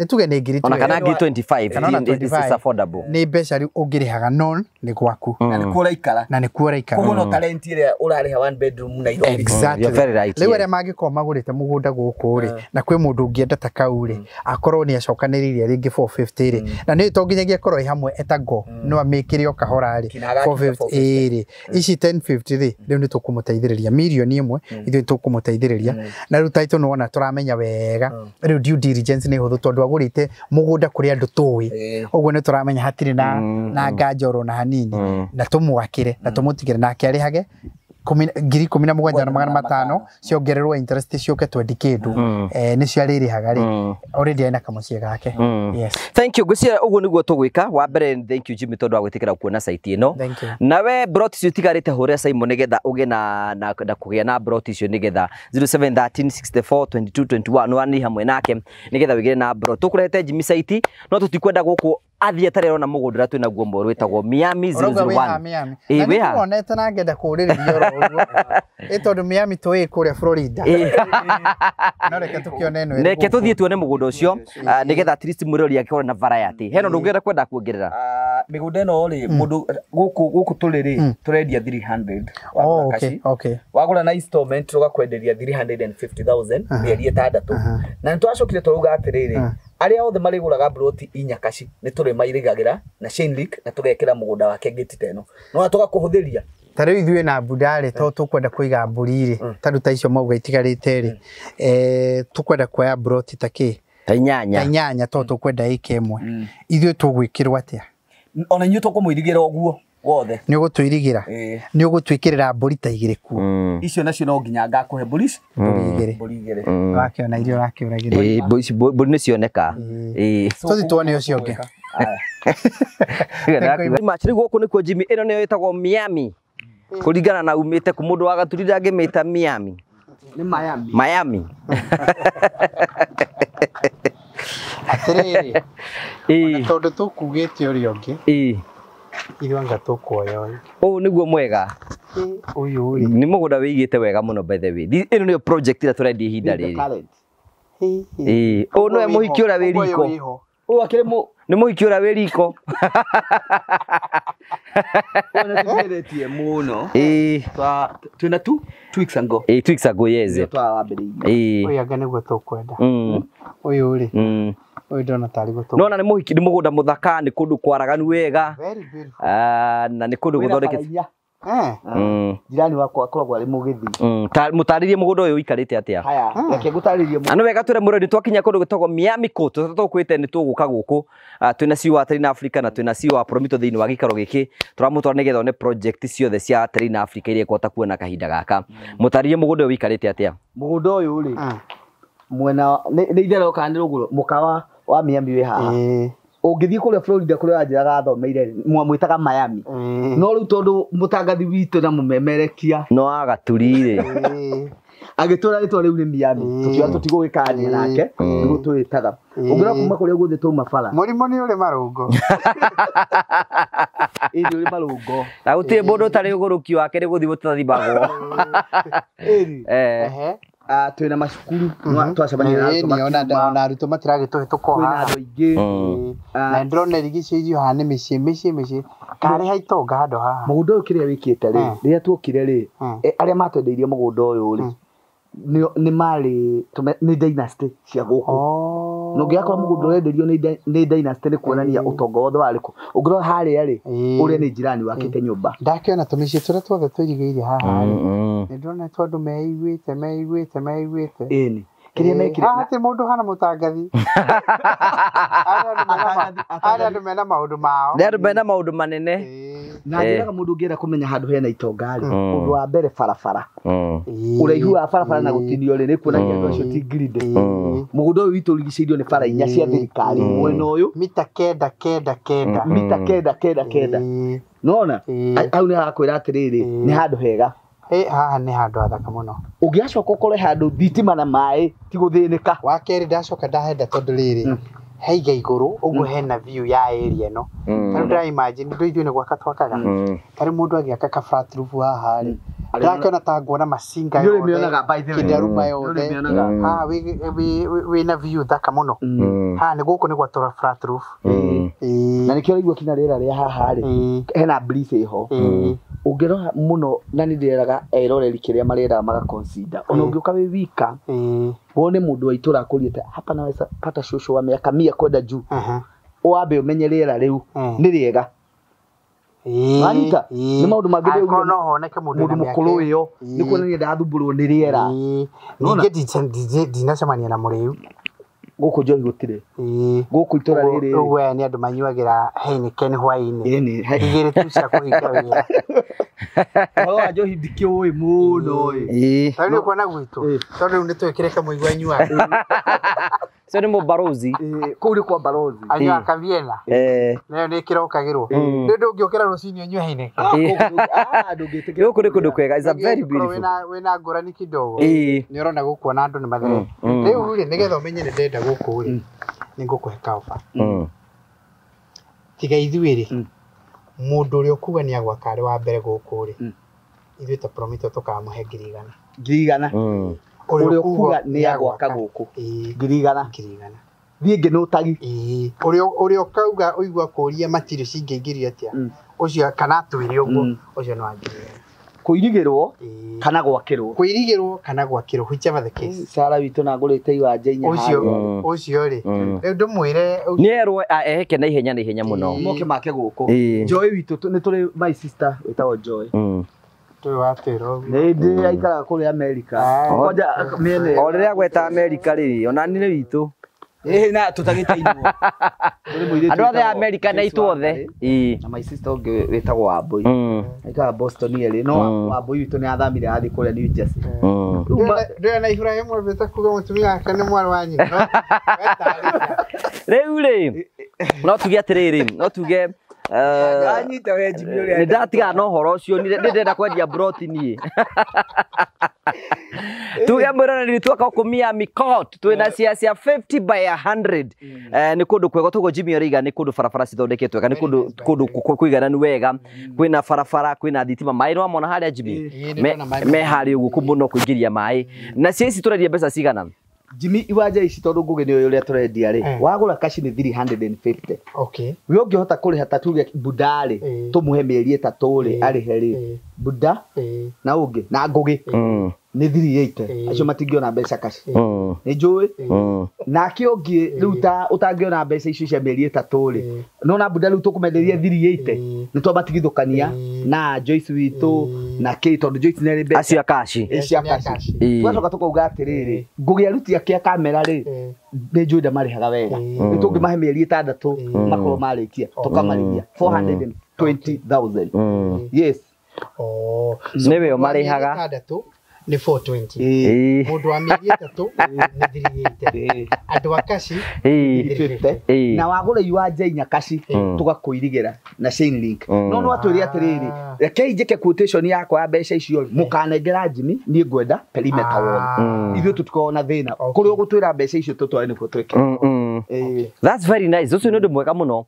Speaker 5: tuge nĩ ngiri
Speaker 2: ona kana ngiri 25, it's affordable.
Speaker 5: Nĩ mbeca rĩu ũngĩrĩhaga non nĩ gwaku
Speaker 16: na nĩkuo ũraikara,
Speaker 5: na nĩkuo ũraikara.
Speaker 16: Koguo no talent ĩrĩa ũrarĩha one bedroom Nairobi.
Speaker 5: Exactly. Rĩu arĩa mangĩkorwo magũrĩte mũgũnda gũkũ rĩ na kwĩ mũndũ ũngĩenda ta kau rĩ akorwo nĩ acokanĩrĩirie rĩngĩ 450 rĩ, na nĩ to nginyagia akorwo ĩ hamwe etago no amĩkĩre o kahora rĩ 450 rĩ, ici 1050 rĩ rĩu nĩ tũkũmũteithĩrĩria mirioni 1, ithuĩ tũkũmũteithĩrĩria na rĩu taitũ nĩ wona tũramenya wega rĩu due diligence nĩ hũthũ tondũ agũrĩte mũgũnda kũrĩ andũ tũĩ, ũguo nĩ tũramenya hatirĩ na nganja oro na hanini, na tũmwakĩre na tũmũtigĩre nake arĩhage 17,500 ciongererwo interest ciũke 20 kĩndũ, nĩcio arĩrĩhaga rĩ already ena kamũciĩ gake. Yes,
Speaker 2: thank you. Ngwĩciria ũguo nĩguo tũgwĩka. Wa mbere thank you Jimmy tondũ wa gwĩtĩkĩra kuona site ĩno. Nawe brot icio itigarĩte hũrĩra Simon nĩgetha ũgĩe na kũgĩa na brot icio nĩgetha 0713 64 22 21 nĩ hamwe nake nĩgetha wĩgĩre na brot. Tũkũrehete Jimmy site no tũtikwenda gũkũ athiĩ atarĩ arona mũgũnda ũrĩa twĩ naguo mwerũ wĩtagwo Miami 001.
Speaker 5: Ĩĩ wĩ ha? Nĩwonete na ngenda kũũrĩrĩria oro ũguo ĩ tondũ Miami tũĩ kũrĩa Florida. No reke tũkĩone ĩno.
Speaker 2: Reke tũthiĩ tuone mũgũnda ũcio nĩgetha at least mwĩrori akĩone na variety. Hena ũndũ ũngĩenda kwenda kuongerera?
Speaker 16: Mĩgũnda ĩno rĩ mũndũ gũkũ tũrĩ rĩ tũrendia 300.
Speaker 5: Oh, okay, okay.
Speaker 16: Wagũra na installment tũgakwenderia 350,000 mĩeri 6. Na nĩtwacokire tũrauga atĩrĩrĩ, arĩa othe marĩgũraga broti inya kaci nĩ tũrĩmairigagĩra na chain link na tũgekĩra mũgũnda wake gate ta ĩno. No tũgakũhũthĩria.
Speaker 5: Ta rĩu ithuĩ na mbunda rĩ to tũkwenda kũiga mbũri rĩ ta rĩu ta icio mauga itigarĩte rĩ, tũkwenda kuoya broti ta kĩ?
Speaker 2: Ta inyanya.
Speaker 5: Ta inyanya to tũkwenda ĩka ĩmwe. Ithuĩ tũgwĩkĩrwo atĩa?
Speaker 16: Ona inyuĩ tũkũmũirigĩra ũguo wothe.
Speaker 5: Nĩ ũgũtũirigĩra? Nĩ ũgũtwĩkĩrĩra mbũri ta igĩrĩ kuo?
Speaker 16: Icio nacio no nginya ngakũhe mbũri ici?
Speaker 5: Mbũri igĩrĩ. Wakĩona iria ũrakĩũragĩra.
Speaker 2: Ĩĩ mbũri nĩ cioneka. Ĩĩ.
Speaker 5: Tũthiĩ tuone ũcio ũngĩ.
Speaker 2: Rĩu gũkũ nĩkuo Jimmy, ĩno nĩyo ĩtagwo Miami. Kũringana na umĩte kũ mũndũ wa Gaturi ndangĩmĩta Miami.
Speaker 16: Nĩ Miami.
Speaker 2: Miami.
Speaker 5: Atĩrĩrĩ, ona tondũ tũkugĩte ũrĩa ũngĩ, ithuĩ anga tũkuoya ũyũ.
Speaker 2: Ũyũ nĩguo mwega.
Speaker 5: Ũyũ rĩ
Speaker 2: nĩ mũgũnda wĩigĩte wega mũno by the way. Ĩno nĩyo project ĩrĩa tũrendia ihinda rĩrĩ. Ĩĩ, ũyũ nĩwe mũhiki ũrĩa wĩ riko.
Speaker 16: Ũyũ akĩrĩ mũ
Speaker 2: nĩ mũhiki ũrĩa wĩ riko.
Speaker 16: Ũyũ nĩtũgeretie mũno.
Speaker 2: Ĩĩ.
Speaker 16: Twĩna 2 weeks ago.
Speaker 2: Ĩĩ, 2 weeks ago, yes.
Speaker 16: Twawambĩrĩirie.
Speaker 2: Ĩĩ.
Speaker 5: Ũyũ anga nĩguo tũkwenda. Ũyũ rĩ ũyũ ndona tarĩ gũtũ.
Speaker 2: Nona nĩ mũhiki, nĩ mũgũnda mũthaka, nĩ kũndũ kwaraganu wega. Na nĩ kũndũ gũthondekete.
Speaker 16: Jirani wakwa akoragwo arĩ mũgĩthi.
Speaker 2: Mũtarĩrie mũgũnda ũyũ ũikarĩte atĩa?
Speaker 16: Haya, reke ngũtarĩrie.
Speaker 2: Na nĩ wega twĩre mũrori twakinya kũndũ gwĩtagwo Miami Court, tũkwĩte nĩ tũgũka gũkũ. Twĩna CEO wa Terrain Africa na twĩna CEO wa Promito thĩinĩ wa gĩikaro gĩkĩ. Tũramũtwara nĩgetha one project ciothe cia Terrain Africa iria ĩkũhota kuona kahinda gaka. Mũtarĩrie mũgũnda ũyũ ũikarĩte atĩa?
Speaker 16: Mũgũnda ũyũ rĩ mwena nĩ itherero kana nĩ rũgũrũ mũkawa wa Miami wĩ haha. Ũngĩthiĩ kũrĩa Florida kũrĩa wanjĩraga athomeire mwamwĩtaga Miami. No rĩu tondũ mũtangathi witũ na mũmemerekia
Speaker 2: no agaturi rĩ
Speaker 16: agĩtwĩra rĩtwa rĩu nĩ Miami, tũkiuga tũtigũgĩkania nake nĩguo twĩtaga. Ũngĩra kuma kũrĩa guothe twauma bara
Speaker 5: mũrimũ nĩ ũrĩ marũngo.
Speaker 16: Ĩĩ nĩ ũrĩ marũngo.
Speaker 2: Na gũtirĩ mũndũ ũtarĩ ũgũrũki wake nĩ gũthiĩ tũtathimagwo.
Speaker 16: Ĩĩ. Twina macukuru twacemania na arutwo
Speaker 5: makiuma ona arutwo matiragĩtũhĩtũka
Speaker 16: kwĩna andũ aingĩ
Speaker 5: na ndĩrona irigicĩirio haha nĩ mĩciĩ mĩciĩ mĩciĩ karĩ ha itonga handũ haha
Speaker 16: mũgũnda ũyũ kĩrĩa wĩkĩte rĩ rĩrĩa tuokire rĩ arĩa matwendeirie mũgũnda ũyũ rĩ nĩ marĩ nĩ dynasty cia gũkũ na ũngĩgakora mũgũnda ũrenderio nĩ dynasty nĩ kuonania ũtonga wothe warĩ kũ ũngĩrora harĩa rĩ ũrĩa nĩ jirani wakĩte nyũmba
Speaker 5: ndakĩona tũmĩciĩ tũrĩa tuothe twĩrigĩire haha rĩ nĩ ndĩrona tondũ meiguĩte meiguĩte meiguĩte
Speaker 16: ĩni kĩrĩa mekire
Speaker 5: haha ti mũndũ hana mũtangathi arĩa andũ mena maũndũ mao
Speaker 2: nĩ andũ mena maũndũ manene
Speaker 16: na njĩraga mũndũ ũngĩenda kũmenya handũ hena itonga rĩ ũndũ wa mbere barabara ũraihu wa barabara na gũtinio rĩ nĩ kuonania andũ acio ti greedy mũgũnda ũyũ witũ ũrigicĩirio nĩ bara inya cia thirikari mwena ũyũ
Speaker 5: mita 9 9 9
Speaker 16: mita 9 9 9 nona hau nĩ harakwĩra atĩrĩrĩ nĩ handũ hega
Speaker 5: haha nĩ handũ hathaka mũno
Speaker 16: ũngĩgacoka ũkore handũ thitima na maĩ ti gũthĩnĩka
Speaker 5: wa kerĩ ndacoka ndahenda tondũ rĩrĩ haiga igũrũ ũguo hena view ya area ĩno tarĩu ndĩra imagine ndũ ithuĩ nĩ gwaka twakaga tarĩu mũndũ agĩaka ka flat roof haha rĩ ndĩrakĩona ta nguona macinga yothe kĩndaruma yothe haha wĩna view thaka mũno haha nĩ gũkũ nĩ gwatũra flat roof
Speaker 16: na nĩkĩo ũraigua kinya rĩera rĩa haha rĩ hena breeze ĩho ũngĩrora mũno na nĩ ndĩreraga eroreri kĩrĩa mareraga magaconsider ona ũngĩũka wĩ wika wone mũndũ wa itũra akũriĩte hapa naweza pata shosho wa miaka 100 kwenda juu wambe ũmenye rĩera rĩu nĩ rĩega wanyita nĩ maũndũ mangĩ
Speaker 5: angĩkorwo no honeke mũndũ
Speaker 16: mũkũrũ ĩyo nĩ kuonania ndathumbũrwo nĩ rĩera
Speaker 5: ningĩ ndinacemania na mũrĩu
Speaker 16: gũkũ njohi gũtirĩ gũkũ itũra rĩrĩ
Speaker 5: ũguo aya nĩ andũ manyuagĩra Heineken hwaĩ-inĩ igĩrĩ tu cia kũhinga wĩra
Speaker 16: ũhoro wa njohi ndikĩũĩ mũno ĩ
Speaker 5: tarĩu nĩ ũkuona gwitũ tondũ rĩu nĩ tũĩ Kamũigua anyuaga
Speaker 2: so nĩ mũbarozi
Speaker 16: kũu nĩ kwa barozi
Speaker 5: anyuaga kaviena nayo nĩ ĩkĩrokagĩrwo rĩu ndũngĩũkĩra rũcinĩ ũnyue Heineken
Speaker 2: gũkũ nĩ kũndũ kwega is a very beautiful
Speaker 5: wĩna ngũrani kidogo nĩ ũrona gũkũ ona andũ nĩ matherete rĩu rĩ nĩgetha ũmenye nĩ ndĩrenda gũkũ rĩ nĩ ngũkũhe kaoba tiga ithuĩ rĩ mũndũ ũrĩa ũkuga nĩ agwaka arĩ wa mbere gũkũ rĩ ithuĩ ta Promito tũkamũhe 100,000
Speaker 16: 100,000 ũrĩa ũkuga nĩ agwaka gũkũ 100,000
Speaker 5: 100,000
Speaker 16: thiĩ ngĩ nũtagi
Speaker 5: ũrĩa ũkauga ũigua kũria matirio cingĩingĩrio atĩa ũcio kana atwĩre ũguo ũcio nĩ wa 100,000
Speaker 16: kũirigĩrwo kana gwakĩrwo
Speaker 5: kũirigĩrwo kana gwakĩrwo whichever the case
Speaker 16: Sara witũ na ngũrĩte iwanja inya
Speaker 5: ũcio ũcio rĩ rĩu ndũmwĩre
Speaker 2: nĩ erwo eheke na ihenya na ihenya mũno
Speaker 16: moke make gũkũ Joy witũ nĩ tũrĩ my sister wĩtagwo Joy
Speaker 5: tũĩ watwĩra ũguo
Speaker 16: nĩ ndĩ aikaraga kũrĩa America kwanja mĩena
Speaker 2: o rĩrĩa gweta America rĩ ona nĩ witũ
Speaker 16: na tũtagĩte inwo
Speaker 2: andũ othe a America na itũ othe
Speaker 16: na my sister ũngĩ wĩtagwo Wambui aikaraga Boston erĩ no Wambui witũ nĩ athamire athiĩ kũrĩa New Jersey
Speaker 5: ndĩrona Ibrahim ambĩte kuga mũtumia wake nĩ mwarĩ wa nyina
Speaker 2: rĩu rĩ no tuge atĩrĩrĩ no tuge
Speaker 16: anyita we Jimmy ũrĩa
Speaker 2: nĩ ndatigana na ũhoro ũcio nĩ ndĩrenda kwendia broti niĩ tuge mwĩroreri twaka gũkũ Miami Court twĩna cia 50 by 100 nĩ kũndũ kwega toguo Jimmy arauga nĩ kũndũ barabara cithondeketwo wega nĩ kũndũ kũigananu wega kwĩna barabara kwĩna thitima maĩ nĩwamona harĩa Jimmy me harĩa ũguo mũno kũingĩria maĩ na cia ici tũrendia mbeca cigana
Speaker 16: Jimmy iwanja ici tondũ Ngũgĩ nĩ ũrĩa tũrendia rĩ wagũra kaci nĩ 350
Speaker 5: okay
Speaker 16: we ũngĩhota kũrĩha ta tuge Buda rĩ tũmũhe mĩeri 3 rĩ arĩhe rĩ Buda na ũngĩ na Ngũgĩ nĩ 380 acio matingĩona mbeca kaci nĩ njũĩ nake ũngĩ rĩu ta ũtangĩona mbeca icio cia mĩeri 3 rĩ nona Buda rĩu tũkũmenderia 380 nĩ twamatigithũkania na Joyce witũ na kĩ tondũ Joyce nĩ arĩ mbeca
Speaker 2: acio a kaci
Speaker 16: acio a kaci twacoka tũkauga atĩrĩrĩ Ngũgĩ aruti ake a kamera rĩ nĩ njũĩ ndamarĩhaga wega nĩ tũngĩmahe mĩeri 6 makorwo marĩkia tũkamarĩhia 420,000 yes
Speaker 2: nĩwe ũmarĩhaga
Speaker 5: nĩ 420 mũndũ wa mĩeri 3 nĩ 380 andũ a kaci
Speaker 16: 350 na wagũra iwanja inya kaci tũgakũirigĩra na chain link no no atwĩre atĩrĩrĩ rekei njĩke quotation yakwa ya mbeca icio mũkanengera Jimmy niĩ ngwenda perimeter wall ithuĩ tũtikoragwo na thĩna kũrĩa ũgũtwĩra mbeca icio tũtware nĩkuo twĩke
Speaker 2: That's very nice. Ũcio nĩ ũndũ mwega mũno.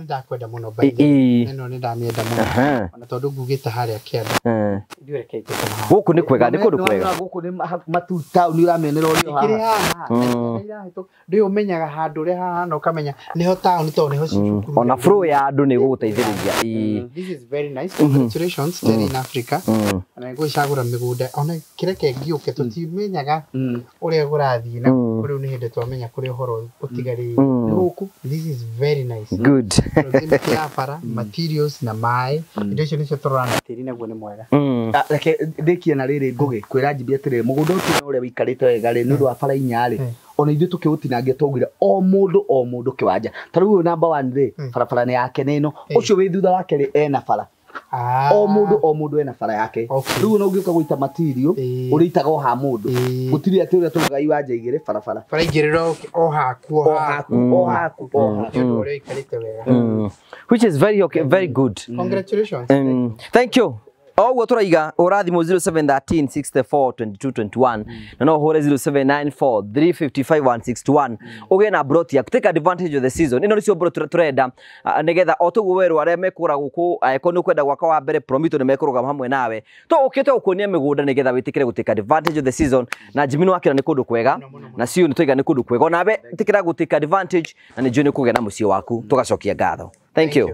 Speaker 5: Ndakwenda mũno by the way. Ĩno nĩ ndamĩenda mũno. Ona tondũ ngugĩte harĩa kĩanda. Ithuĩ reke itũke na haha.
Speaker 2: Gũkũ nĩ kwega, nĩ kũndũ kwega.
Speaker 16: Gũkũ nĩ matu taũni ũramĩonera ũrĩ o
Speaker 5: Ĩkĩrĩ
Speaker 16: haha.
Speaker 5: haha. Ndũĩ ũmenyaga handũ ũrĩa haha na ũkamenya nĩho taũni tondũ nĩho cukuru.
Speaker 2: Ona flow ya andũ nĩ ĩgũgũteithĩrĩria.
Speaker 5: This is very nice. Congratulations, Terry in Africa. Na ngũcagũra mĩgũnda ona kĩreke ngĩũke tũtimenyaga ũrĩa kũrathiĩ na rĩu nĩ hĩndĩ twamenya kũrĩa ũhoro ũtigarĩire. Gũkũ this is very nice.
Speaker 2: Good.
Speaker 5: Proximity ya bara, materials na maĩ, indo icio nĩcio tũrora na tĩri naguo nĩ mwega.
Speaker 16: Reke ndĩkie na rĩrĩ Ngũgĩ kwĩra Njimbi atĩrĩrĩ, mũgũnda ũcio ũrĩa wĩikarĩte wega rĩ nĩ ũndũ wa bara inya rĩ, ona ithuĩ tũkĩũtinangia twaugire o mũndũ kĩwanja. Ta rĩu ũyũ namba 1 rĩ, barabara nĩ yake nĩ ĩno, ũcio wĩ thutha wake rĩ ena bara. O mũndũ ena bara yake. Rĩu ona ũngĩũka gũita material ũrĩitaga o ha mũndũ. Gũtirĩ atĩ ũrĩa tũgaga iwanja igĩrĩ barabara.
Speaker 5: Bara igĩrĩ o haku
Speaker 16: o haku o haku o haku.
Speaker 5: Nĩ ũndũ ũrĩa ũikarĩte wega.
Speaker 2: Which is very okay, very good.
Speaker 5: Congratulations.
Speaker 2: Thank you. Oguo turaiga ũrathimũ 0713 64 22 21 na no ũhũre 0794 355 161 ũgĩe na broti yaku. Take advantage of the season. Ĩno nĩcio broti tũrenda nĩgetha o tũguo werwo arĩa mekũgũra gũkũ, angĩkorwo nĩ ũkwenda gwaka wa mbere Promito nĩ mekũrũgama hamwe nawe. To ũkĩte gũkuonia mĩgũnda nĩgetha wĩtĩkĩre gũ take advantage of the season. Na Jimmy nĩwakĩra nĩ kũndũ kwega na Siu nĩtwaiga nĩ kũndũ kwega, onawe ĩtĩkĩra gũ take advantage na nĩ njũĩ nĩ ũkũgĩa na mũciĩ waku. Tũgacokia ngatho. Thank you.